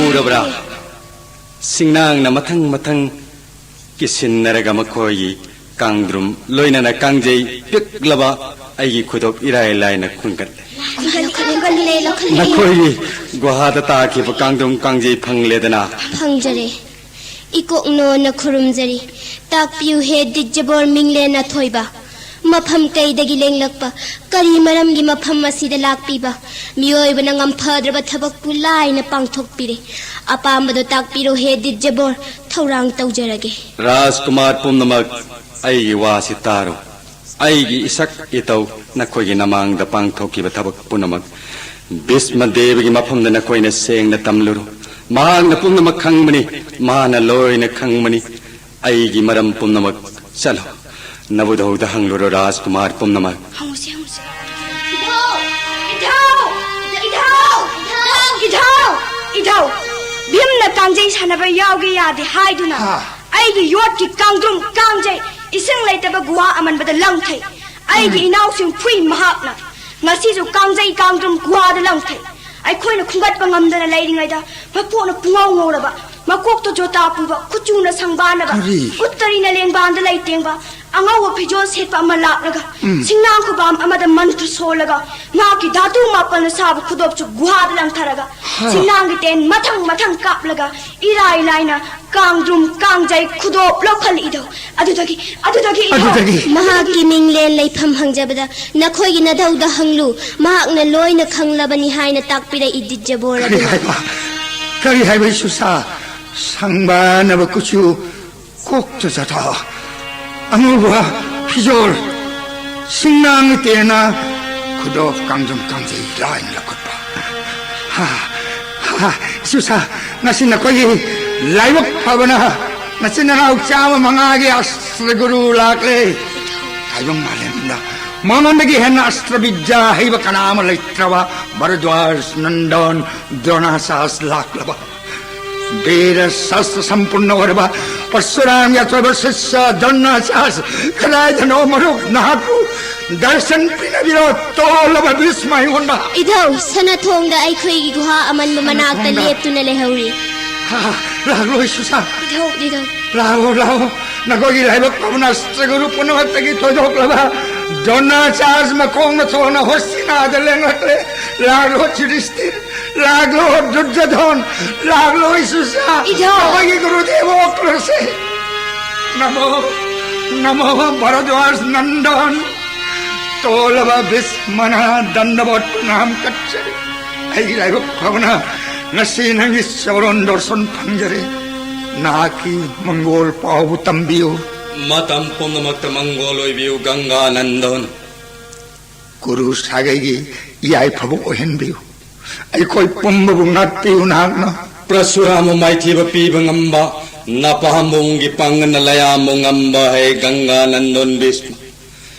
ꯎꯔꯕ꯭ꯔꯥ? ꯁꯤꯡꯅꯥꯡꯅ ꯃꯊꯪ ꯃꯊꯪ ꯀꯤꯁꯤꯟꯅꯔꯒ ꯃꯈꯣꯏꯒꯤ ꯀꯥꯡꯗ꯭ꯔꯨꯝ ꯂꯣꯏꯅꯅ ꯀꯥꯡꯖꯩ ꯄꯤꯛꯂꯕ ꯑꯩꯒꯤ ꯈꯨꯗꯣꯞ ꯏꯔꯥꯏ ꯂꯥꯏꯅ ꯈꯨꯟꯒꯠꯂꯦ꯫ ꯅꯈꯣꯏꯒꯤ ꯒꯨꯍꯥꯗ ꯇꯥꯈꯤꯕ ꯀꯥꯡꯗ꯭ꯔꯨꯝ ꯀꯥꯡꯖꯩ ꯐꯪꯂꯦꯗꯅ꯫ ꯐꯪꯖꯔꯦ꯫ ꯏꯀꯣꯛꯅꯣꯅ ꯈꯨꯔꯨꯝꯖꯔꯤ꯫ ꯇꯥꯛꯄꯤꯌꯨ ꯍꯦ ꯗꯤꯠꯖꯕꯣꯔ ꯃꯤꯡꯂꯦꯟ ꯑꯊꯣꯏꯕ꯫ ꯃꯐꯝ ꯀꯩꯗꯒꯤ ꯂꯦꯡꯂꯛꯄ, ꯀꯔꯤ ꯃꯔꯝꯒꯤ ꯃꯐꯝ ꯑꯁꯤꯗ ꯂꯥꯛꯄꯤꯕ? ꯃꯤꯑꯣꯏꯕꯅ ꯉꯝꯐꯗ꯭ꯔꯕ ꯊꯕꯛꯄꯨ ꯂꯥꯏꯅ ꯄꯥꯡꯊꯣꯛꯄꯤꯔꯦ꯫ ꯑꯄꯥꯝꯕꯗꯣ ꯇꯥꯛꯄꯤꯔꯣ ꯍꯦ ꯗꯤꯠꯖꯕꯣꯔ, ꯊꯧꯔꯥꯡ ꯇꯧꯖꯔꯒꯦ꯫ ꯔꯥꯖꯀꯨꯃꯥꯔ ꯄꯨꯝꯅꯃꯛ, ꯑꯩꯒꯤ ꯋꯥꯁꯤ ꯇꯥꯔꯣ꯫ ꯑꯩꯒꯤ ꯏꯁꯛ ꯏꯇꯧ ꯅꯈꯣꯏꯒꯤ ꯅꯃꯥꯡꯗ ꯄꯥꯡꯊꯣꯛꯈꯤꯕ ꯊꯕꯛ ꯄꯨꯝꯅꯃꯛ ꯚꯤꯁꯃ ꯗꯦꯕꯒꯤ ꯃꯐꯝꯗ ꯅꯈꯣꯏꯅ ꯁꯦꯡꯅ ꯇꯝꯂꯨꯔꯣ꯫ ꯃꯍꯥꯛꯅ ꯄꯨꯝꯅꯃꯛ ꯈꯪꯕꯅꯤ, ꯃꯥꯅ ꯂꯣꯏꯅ ꯈꯪꯕꯅꯤ꯫ ꯑꯩꯒꯤ ꯃꯔꯝ ꯄꯨꯝꯅꯃꯛ ꯆꯠꯂꯣ꯫ ꯅꯕꯨꯙꯧꯗ ꯍꯪꯂꯨꯔꯣ ꯔꯥꯖꯀꯨꯃꯥꯔ ꯄꯨꯝꯅꯃꯛ꯫ ꯍꯪꯉꯨꯁꯦ, ꯍꯪꯉꯨꯁꯦ꯫ ꯏꯙꯧ! ꯏꯙꯧ! ꯏꯙꯧ! ꯏꯙꯧ! ꯏꯙꯧ! ꯚꯤꯝꯅ ꯀꯥꯡꯖꯩ ꯁꯥꯟꯅꯕ ꯌꯥꯎꯒꯦ ꯌꯥꯗꯦ ꯍꯥꯏꯗꯨꯅ ꯍꯥ꯫ ꯑꯩꯒꯤ ꯌꯣꯠꯀꯤ ꯀꯥꯡꯗ꯭ꯔꯨꯝ ꯀꯥꯡꯖꯩ ꯏꯁꯤꯡ ꯂꯩꯇꯕ ꯒꯨꯍꯥ ꯑꯃꯟꯕꯗ ꯂꯪꯊꯩ꯫ ꯑꯩꯒꯤ ꯎꯝ꯫ ꯏꯅꯥꯎꯁꯤꯡ ꯐꯨꯏ ꯃꯍꯥꯛꯅ꯫ ꯉꯁꯤꯁꯨ ꯀꯥꯡꯖꯩ ꯀꯥꯡꯗ꯭ꯔꯨꯝ ꯒꯨꯍꯥꯗ ꯂꯪꯊꯩ꯫ ꯑꯩꯈꯣꯏꯅ ꯈꯨꯝꯒꯠꯄ ꯉꯝꯗꯅ ꯂꯩꯔꯤꯉꯩꯗ ꯃꯄꯣꯛꯅ ꯄꯨꯡꯉꯧ ꯉꯧꯔꯕ, ꯃꯀꯣꯛꯇ ꯖꯣꯇꯥ ꯄꯨꯕ, ꯀꯨꯆꯨꯅ ꯁꯪꯕꯥꯅꯕ, ꯀꯔꯤ? ꯎꯠꯇꯔꯤꯅ ꯂꯦꯡꯕꯥꯟꯗ ꯂꯩꯇꯦꯡꯕ, ꯑꯉꯧꯕ ꯐꯤꯖꯣꯜ ꯁꯦꯠꯄ ꯑꯃ ꯂꯥꯛꯂꯒ ꯎꯝ꯫ ꯁꯤꯡꯅꯥꯡ ꯈꯨꯕꯥꯝ ꯑꯃꯗ ꯃꯟꯇ꯭ꯔ ꯁꯣꯜꯂꯒ ꯃꯍꯥꯛꯀꯤ ꯙꯥꯇꯨ ꯃꯥꯄꯜꯅ ꯁꯥꯕ ꯈꯨꯗꯣꯞꯁꯨ ꯒꯨꯍꯥꯗ ꯂꯪꯊꯔꯒ ꯍꯥ꯫ ꯁꯤꯡꯅꯥꯡꯒꯤ ꯇꯦꯟ ꯃꯊꯪ ꯃꯊꯪ ꯀꯥꯞꯂꯒ ꯏꯔꯥꯏ ꯂꯥꯏꯅ ꯀꯥꯡꯗ꯭ꯔꯨꯝ ꯀꯥꯡꯖꯩ ꯈꯨꯗꯣꯞ ꯂꯧꯈꯠꯂꯛꯏꯗꯣ꯫ ꯑꯗꯨꯗꯒꯤ, ꯑꯗꯨꯗꯒꯤ ꯏꯙꯧ꯫ ꯑꯗꯨꯗꯒꯤ? ꯃꯍꯥꯛꯀꯤ ꯃꯤꯡꯂꯦꯟ ꯂꯩꯐꯝ ꯍꯪꯖꯕꯗ ꯅꯈꯣꯏꯒꯤ ꯅꯙꯧꯗ ꯍꯪꯂꯨ, ꯃꯍꯥꯛꯅ ꯂꯣꯏꯅ ꯈꯪꯂꯕꯅꯤ ꯍꯥꯏꯅ ꯇꯥꯛꯄꯤꯔꯛꯏ ꯗꯤꯠꯖꯕꯣꯔ ꯀꯔꯤ ꯑꯗꯨꯅ꯫ ꯍꯥꯏꯕ? ꯀꯔꯤ ꯍꯥꯏꯕ ꯏꯁꯨꯁꯥ? ꯁꯪꯕꯥꯅꯕ ꯀꯨꯆꯨ, ꯀꯣꯛꯇ ꯖꯇꯥ, ꯑꯉꯧꯕ ꯐꯤꯖꯣꯜ, ꯁꯤꯡꯅꯥꯡꯒꯤ ꯇꯦꯟꯅ ꯈꯨꯗꯣꯞ ꯀꯥꯡꯗ꯭ꯔꯨꯝ ꯀꯥꯡꯖꯩ ꯂꯥꯏꯅ ꯂꯧꯈꯠꯄ꯫ ꯍꯥ, ꯍꯥ, ꯏꯁꯨꯁꯥ, ꯉꯁꯤ ꯅꯈꯣꯏꯒꯤ ꯂꯥꯏꯕꯛ ꯐꯕꯅ ꯅꯆꯤꯟ ꯅꯅꯥꯎ ꯆꯥꯝꯃ ꯃꯉꯥꯒꯤ ꯑꯁꯇ꯭ꯔ ꯒꯨꯔꯨ ꯂꯥꯛꯂꯦ꯫ ꯇꯥꯏꯕꯪ ꯃꯥꯂꯦꯝꯗ ꯃꯉꯣꯟꯗꯒꯤ ꯍꯦꯟꯅ ꯑꯁꯇ꯭ꯔ ꯕꯤꯗ꯭ꯌꯥ ꯍꯩꯕ ꯀꯅꯥ ꯑꯃ ꯂꯩꯇ꯭ꯔꯕ ꯚꯔꯗ꯭ꯋꯥꯖ ꯅꯟꯗꯣꯟ ꯗ꯭ꯔꯣꯅꯥꯆꯥꯁ ꯂꯥꯛꯂꯕ꯫ ꯕꯤꯔ ꯁꯥꯁꯇ꯭ꯔ ꯁꯝꯄꯨꯔꯅ ꯑꯣꯏꯔꯕ ꯄꯔꯁꯨꯔꯥꯝꯒꯤ ꯑꯆꯧꯕ ꯁꯤꯁ꯭ꯌ ꯗ꯭ꯔꯣꯅꯥꯆꯥꯁ ꯀꯗꯥꯏꯗꯅꯣ ꯃꯔꯨꯞ ꯅꯍꯥꯛꯄꯨ ꯗꯔꯁꯟ ꯄꯤꯅꯕꯤꯔꯣ ꯇꯣꯜꯂꯕ ꯚꯤꯁꯃ ꯑꯩꯉꯣꯟꯗ꯫ ꯏꯙꯧ, ꯁꯅꯥꯊꯣꯡꯗ ꯑꯩꯈꯣꯏꯒꯤ ꯒꯨꯍꯥ ꯑꯃꯟꯕ ꯃꯅꯥꯛꯇ ꯁꯅꯥꯊꯣꯡꯗ꯫ ꯂꯦꯞꯇꯨꯅ ꯂꯩꯍꯧꯔꯤ꯫ ꯂꯥꯛꯂꯣꯏ ꯁꯨꯁꯥ꯫ ꯏꯙꯧ, ꯏꯙꯧ꯫ ꯂꯥꯛꯑꯣ, ꯂꯥꯛꯑꯣ꯫ ꯅꯈꯣꯏꯒꯤ ꯂꯥꯏꯕꯛ ꯐꯕꯅ ꯑꯁꯇ꯭ꯔꯒꯨꯔꯨ ꯄꯨꯝꯅꯃꯛꯇꯒꯤ ꯊꯣꯏꯗꯣꯛꯂꯕ ꯗ꯭ꯔꯣꯅꯥꯆꯥꯔꯖ ꯃꯈꯣꯡꯅ ꯊꯣꯡꯅ ꯍꯣꯁꯤꯅꯥꯗ ꯂꯦꯡꯂꯛꯂꯦ꯫ ꯂꯥꯛꯂꯣ ꯌꯨꯙꯤꯁꯇꯤꯔ, ꯂꯥꯛꯂꯣ ꯗꯨꯔꯖꯣꯙꯣꯟ, ꯂꯥꯛꯂꯣ ꯁꯨꯁꯥ꯫ ꯏꯙꯧ꯫ ꯅꯈꯣꯏꯒꯤ ꯒꯨꯔꯨꯗꯦꯕ ꯑꯣꯛꯂꯁꯦ꯫ ꯅꯃꯣ, ꯅꯃꯣ ꯚꯔꯗ꯭ꯋꯥꯖ ꯅꯟꯗꯟ꯫ ꯇꯣꯜꯂꯕ ꯚꯤꯁꯃꯅ ꯗꯟꯗꯕꯣꯠ ꯄ꯭ꯔꯅꯥꯝ ꯀꯠꯆꯔꯤ꯫ ꯑꯩꯒꯤ ꯂꯥꯏꯕꯛ ꯐꯕꯅ ꯉꯁꯤ ꯅꯪꯒꯤ ꯆꯧꯔꯣꯟ ꯗꯣꯔꯁꯣꯟ ꯐꯪꯖꯔꯦ꯫ ꯅꯍꯥꯛꯀꯤ ꯃꯪꯒꯣꯜ ꯄꯥꯎꯕꯨ ꯇꯝꯕꯤꯌꯨ꯫ ꯃꯇꯝ ꯄꯨꯝꯅꯃꯛꯇ ꯃꯪꯒꯣꯜ ꯑꯣꯏꯕꯤꯌꯨ ꯒꯪꯒꯥ ꯅꯟꯗꯣꯟ꯫ ꯒꯨꯔꯨ ꯁꯥꯒꯩꯒꯤ ꯏꯌꯥꯏꯐꯕ ꯑꯣꯏꯍꯟꯕꯤꯌꯨ꯫ ꯑꯩꯈꯣꯏ ꯄꯨꯝꯕꯕꯨ ꯉꯥꯛꯄꯤꯌꯨ ꯅꯍꯥꯛꯅ꯫ ꯄ꯭ꯔꯁꯨꯔꯥꯃ ꯃꯥꯏꯊꯤꯕ ꯄꯤꯕ ꯉꯝꯕ, ꯅꯄꯥꯝꯕꯣꯝꯒꯤ ꯄꯥꯡꯒꯜꯅ ꯂꯌꯥꯝꯕ ꯉꯝꯕ ꯍꯦ ꯒꯪꯒꯥ ꯅꯟꯗꯣꯟ ꯚꯤꯁꯃ꯫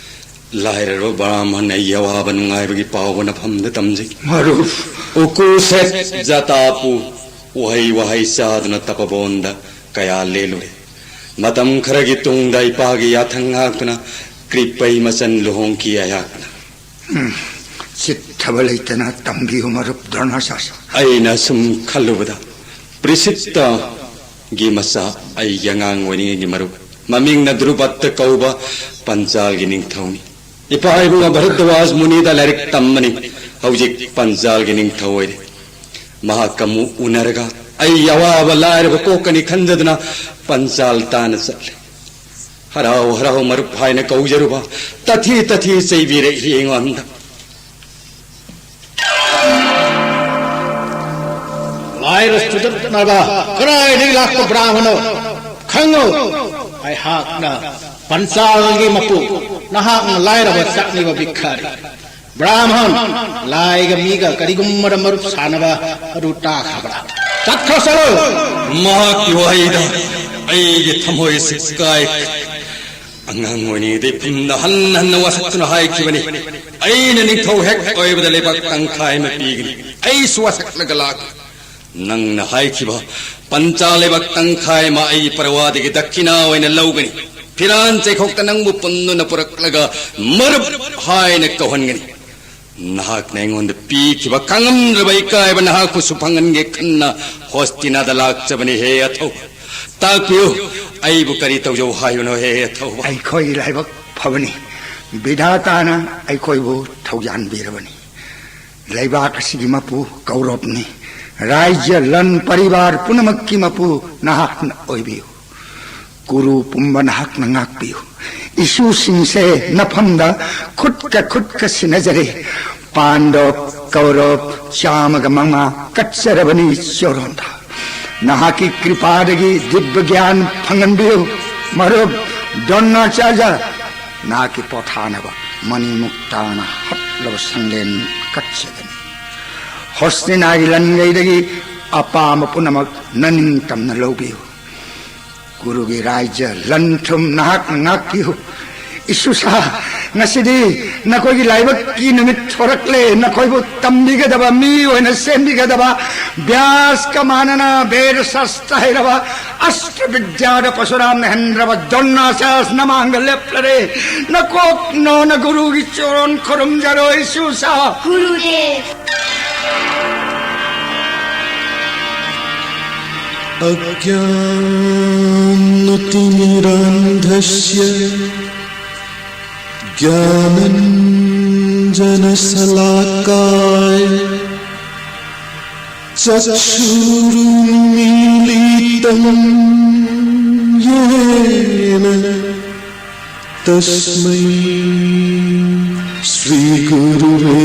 ꯂꯥꯏꯔꯔꯕ ꯕ꯭ꯔꯥꯍꯃꯟ ꯑꯩꯒꯤ ꯑꯋꯥꯕ ꯅꯨꯡꯉꯥꯏꯕꯒꯤ ꯄꯥꯎꯕ ꯅꯐꯝꯗ ꯇꯝꯖꯒꯦ꯫ ꯃꯔꯨꯞ꯫ ꯎꯀꯨ ꯁꯦꯠ ꯖꯇꯥꯄꯨ ꯎꯍꯩ ꯋꯥꯍꯩ ꯆꯥꯗꯨꯅ ꯇꯄꯕꯣꯟꯗ ꯀꯌꯥ ꯂꯦꯜꯂꯨꯔꯦ꯫ ꯃꯇꯝ ꯈꯔꯒꯤ ꯇꯨꯡꯗ ꯏꯄꯥꯒꯤ ꯌꯥꯊꯪ ꯉꯥꯛꯇꯨꯅ ꯀ꯭ꯔꯤꯄꯩ ꯃꯆꯟ ꯂꯨꯍꯣꯡꯈꯤ ꯑꯩꯍꯥꯛꯅ꯫ ꯎꯝ, ꯆꯤꯠꯊꯕ ꯂꯩꯇꯅ ꯇꯝꯕꯤꯌꯨ ꯃꯔꯨꯞ ꯗ꯭ꯔꯣꯅꯥꯆꯥꯔ꯫ ꯑꯩꯅ ꯁꯨꯝ ꯈꯜꯂꯨꯕꯗ ꯄ꯭ꯔꯤꯁꯤꯠꯇꯒꯤ ꯃꯆꯥ ꯑꯩꯒꯤ ꯑꯉꯥꯡ ꯑꯣꯏꯔꯤꯉꯩꯒꯤ ꯃꯔꯨꯞ ꯃꯃꯤꯡꯅ ꯗ꯭ꯔꯨꯕꯠꯇ ꯀꯧꯕ ꯄꯟꯆꯥꯜꯒꯤ ꯅꯤꯡꯊꯧꯅꯤ꯫ ꯏꯄꯥ ꯏꯕꯨꯡ ꯚꯔꯗ꯭ꯋꯥꯖ ꯃꯨꯅꯤꯗ ꯂꯥꯏꯔꯤꯛ ꯇꯝꯕꯅꯤ꯫ ꯍꯧꯖꯤꯛ ꯄꯟꯆꯥꯜꯒꯤ ꯅꯤꯡꯊꯧ ꯑꯣꯏꯔꯦ꯫ ꯃꯍꯥꯛꯀ ꯑꯃꯨꯛ ꯎꯅꯔꯒ ꯑꯩ ꯑꯋꯥꯕ ꯂꯥꯏꯔꯕ ꯀꯣꯛꯀꯅꯤ ꯈꯟꯖꯗꯨꯅ ꯄꯟꯆꯥꯜ ꯇꯥꯅ ꯆꯠꯂꯦ꯫ ꯍꯔꯥꯎ ꯍꯔꯥꯎ ꯃꯔꯨꯞ ꯍꯥꯏꯅ ꯀꯧꯖꯔꯨꯕ ꯇꯊꯤ ꯇꯊꯤ ꯆꯩꯕꯤꯔꯛꯏ ꯑꯩꯉꯣꯟꯗ꯫ ꯂꯥꯏꯔ ꯆꯨꯗꯠꯅꯕ ꯀꯗꯥꯏꯗꯒꯤ ꯂꯥꯛꯄ ꯕ꯭ꯔꯥꯍꯃꯅꯣ? ꯈꯪꯉꯨ, ꯑꯩꯍꯥꯛꯅ ꯄꯟꯆꯥꯜꯒꯤ ꯃꯄꯨ, ꯅꯍꯥꯛꯅ ꯂꯥꯏꯔꯕ ꯆꯥꯛꯅꯤꯕ ꯚꯤꯈꯥꯔꯤ꯫ ꯕ꯭ꯔꯥꯍꯃꯟ, ꯂꯥꯏꯒ ꯃꯤꯒ ꯀꯔꯤꯒꯨꯝꯕꯗ ꯃꯔꯨꯞ ꯁꯥꯟꯅꯕ ꯑꯗꯨ ꯇꯥꯈ꯭ꯔꯕ꯭ꯔꯥ? ꯆꯠꯈ꯭ꯔꯣ, ꯆꯠꯂꯣ! ꯃꯍꯥꯛꯀꯤ ꯋꯥꯍꯩꯗ ꯑꯩꯒꯤ ꯊꯃꯣꯏꯁꯤ ꯀꯥꯏꯈ꯭ꯔꯦ꯫ ꯑꯉꯥꯡ ꯑꯣꯏꯔꯤꯉꯩꯗ ꯏꯄꯨꯅ ꯍꯟꯅ ꯍꯟꯅ ꯋꯥꯁꯛꯇꯨꯅ ꯍꯥꯏꯈꯤꯕꯅꯤ, ꯑꯩꯅ ꯅꯤꯡꯊꯧ ꯍꯦꯛ ꯑꯣꯏꯕꯗ ꯂꯩꯕꯥꯛ ꯇꯪꯈꯥꯏ ꯑꯃ ꯄꯤꯒꯅꯤ꯫ ꯑꯩꯁꯨ ꯋꯥꯁꯛꯂꯒ ꯂꯥꯛꯀꯦ꯫ ꯅꯪꯅ ꯍꯥꯏꯈꯤꯕ ꯄꯟꯆꯥ ꯂꯩꯕꯥꯛ ꯇꯪꯈꯥꯏ ꯑꯃ ꯑꯩ ꯄꯔꯋꯥꯗꯒꯤ ꯗꯛꯈꯤꯅꯥ ꯑꯣꯏꯅ ꯂꯧꯒꯅꯤ꯫ ꯐꯤꯔꯥꯟ ꯆꯩꯈꯣꯛꯇ ꯅꯪꯕꯨ ꯄꯨꯟꯗꯨꯅ ꯄꯨꯔꯛꯂꯒ ꯃꯔꯨꯞ ꯍꯥꯏꯅ ꯀꯧꯍꯟꯒꯅꯤ꯫ ꯅꯍꯥꯛꯅ ꯑꯩꯉꯣꯟꯗ ꯄꯤꯈꯤꯕ ꯈꯪꯉꯝꯗ꯭ꯔꯕ ꯏꯀꯥꯏꯕ ꯅꯍꯥꯛꯄꯨꯁꯨ ꯐꯪꯍꯟꯒꯦ ꯈꯟꯅ ꯍꯣꯁꯇꯤꯅꯥꯗ ꯂꯥꯛꯆꯕꯅꯤ꯫ ꯍꯦ ꯑꯊꯧꯕ, ꯇꯥꯛꯄꯤꯌꯨ, ꯑꯩꯕꯨ ꯀꯔꯤ ꯇꯧꯖꯧ ꯍꯥꯏꯕꯅꯣ? ꯍꯦ ꯑꯊꯧꯕ, ꯑꯩꯈꯣꯏꯒꯤ ꯂꯥꯏꯕꯛ ꯐꯕꯅꯤ꯫ ꯕꯤꯙꯥꯇꯥꯅ ꯑꯩꯈꯣꯏꯕꯨ ꯊꯧꯖꯥꯟꯕꯤꯔꯕꯅꯤ꯫ ꯂꯩꯕꯥꯛ ꯑꯁꯤꯒꯤ ꯃꯄꯨ ꯀꯧꯔꯕꯅꯤ꯫ ꯔꯥꯏꯖ꯭ꯌ, ꯂꯟ, ꯄꯔꯤꯕꯥꯔ ꯄꯨꯝꯅꯃꯛꯀꯤ ꯃꯄꯨ ꯅꯍꯥꯛꯅ ꯑꯣꯏꯕꯤꯌꯨ꯫ ꯀꯨꯔꯨ ꯄꯨꯝꯕ ꯅꯍꯥꯛꯅ ꯉꯥꯛꯄꯤꯌꯨ꯫ ꯏꯁꯨꯁꯤꯡꯁꯦ ꯅꯐꯝꯗ ꯈꯨꯠꯀ ꯈꯨꯠꯀ ꯁꯤꯟꯅꯖꯔꯦ꯫ ꯄꯥꯟꯗꯕ ꯀꯧꯔꯕ ꯆꯥꯝꯃꯒ ꯃꯉꯥ ꯀꯠꯆꯔꯕꯅꯤ ꯆꯣꯔꯣꯟꯗ꯫ ꯅꯍꯥꯛꯀꯤ ꯀ꯭ꯔꯤꯄꯥꯗꯒꯤ ꯗꯤꯕ꯭ꯌ ꯒ꯭ꯌꯥꯟ ꯐꯪꯍꯟꯕꯤꯌꯨ꯫ ꯃꯔꯨꯞ ꯗ꯭ꯔꯣꯅꯥꯆꯥꯔꯌ, ꯅꯍꯥꯛꯀꯤ ꯄꯣꯊꯥꯅꯕ ꯃꯅꯤꯃꯨꯛꯇꯥꯅ ꯍꯠꯂꯕ ꯁꯪꯂꯦꯟ ꯀꯠꯆꯒꯅꯤ꯫ ꯍꯣꯁꯇꯤꯅꯥꯒꯤ ꯂꯟꯒꯩꯗꯒꯤ ꯑꯄꯥꯝꯕ ꯄꯨꯝꯅꯃꯛ ꯅꯅꯤꯡꯇꯝꯅ ꯂꯧꯕꯤꯌꯨ꯫ ꯀꯨꯔꯨꯒꯤ ꯔꯥꯏꯖ꯭ꯌ ꯂꯟ ꯊꯨꯝ ꯅꯍꯥꯛꯅ ꯉꯥꯛꯄꯤꯌꯨ꯫ ꯏꯁꯨꯁꯥ, ꯉꯁꯤꯗꯤ ꯅꯈꯣꯏꯒꯤ ꯂꯥꯏꯕꯛꯀꯤ ꯅꯨꯃꯤꯠ ꯊꯣꯔꯛꯂꯦ꯫ ꯅꯈꯣꯏꯕꯨ ꯇꯝꯕꯤꯒꯗꯕ, ꯃꯤ ꯑꯣꯏꯅ ꯁꯦꯝꯕꯤꯒꯗꯕ, ꯕ꯭ꯌꯥꯁꯀ ꯃꯥꯟꯅꯅ ꯕꯦꯗ ꯁꯥꯁꯇ꯭ꯔ ꯍꯩꯔꯕ, ꯑꯁꯇ꯭ꯔ ꯕꯤꯗ꯭ꯌꯥꯗ ꯄꯁꯨꯔꯥꯝꯅ ꯍꯦꯟꯗ꯭ꯔꯕ ꯗ꯭ꯔꯣꯅꯥꯆꯥꯔ꯭ꯌ ꯅꯃꯥꯡꯗ ꯂꯦꯞꯂꯔꯦ꯫ ꯅꯀꯣꯛ ꯅꯣꯟꯅ ꯒꯨꯔꯨꯒꯤ ꯆꯣꯔꯣꯟ ꯈꯨꯔꯨꯝꯖꯔꯣ, ꯏꯁꯨꯁꯥ꯫ ꯒꯨꯔꯨꯗꯦꯕ꯫ अज्ञानतिमिरान्धस्य ज्ञानञ्जनशलाकाय चक्षुरुन्मीलितं येन तस्मै श्रीगुरुवे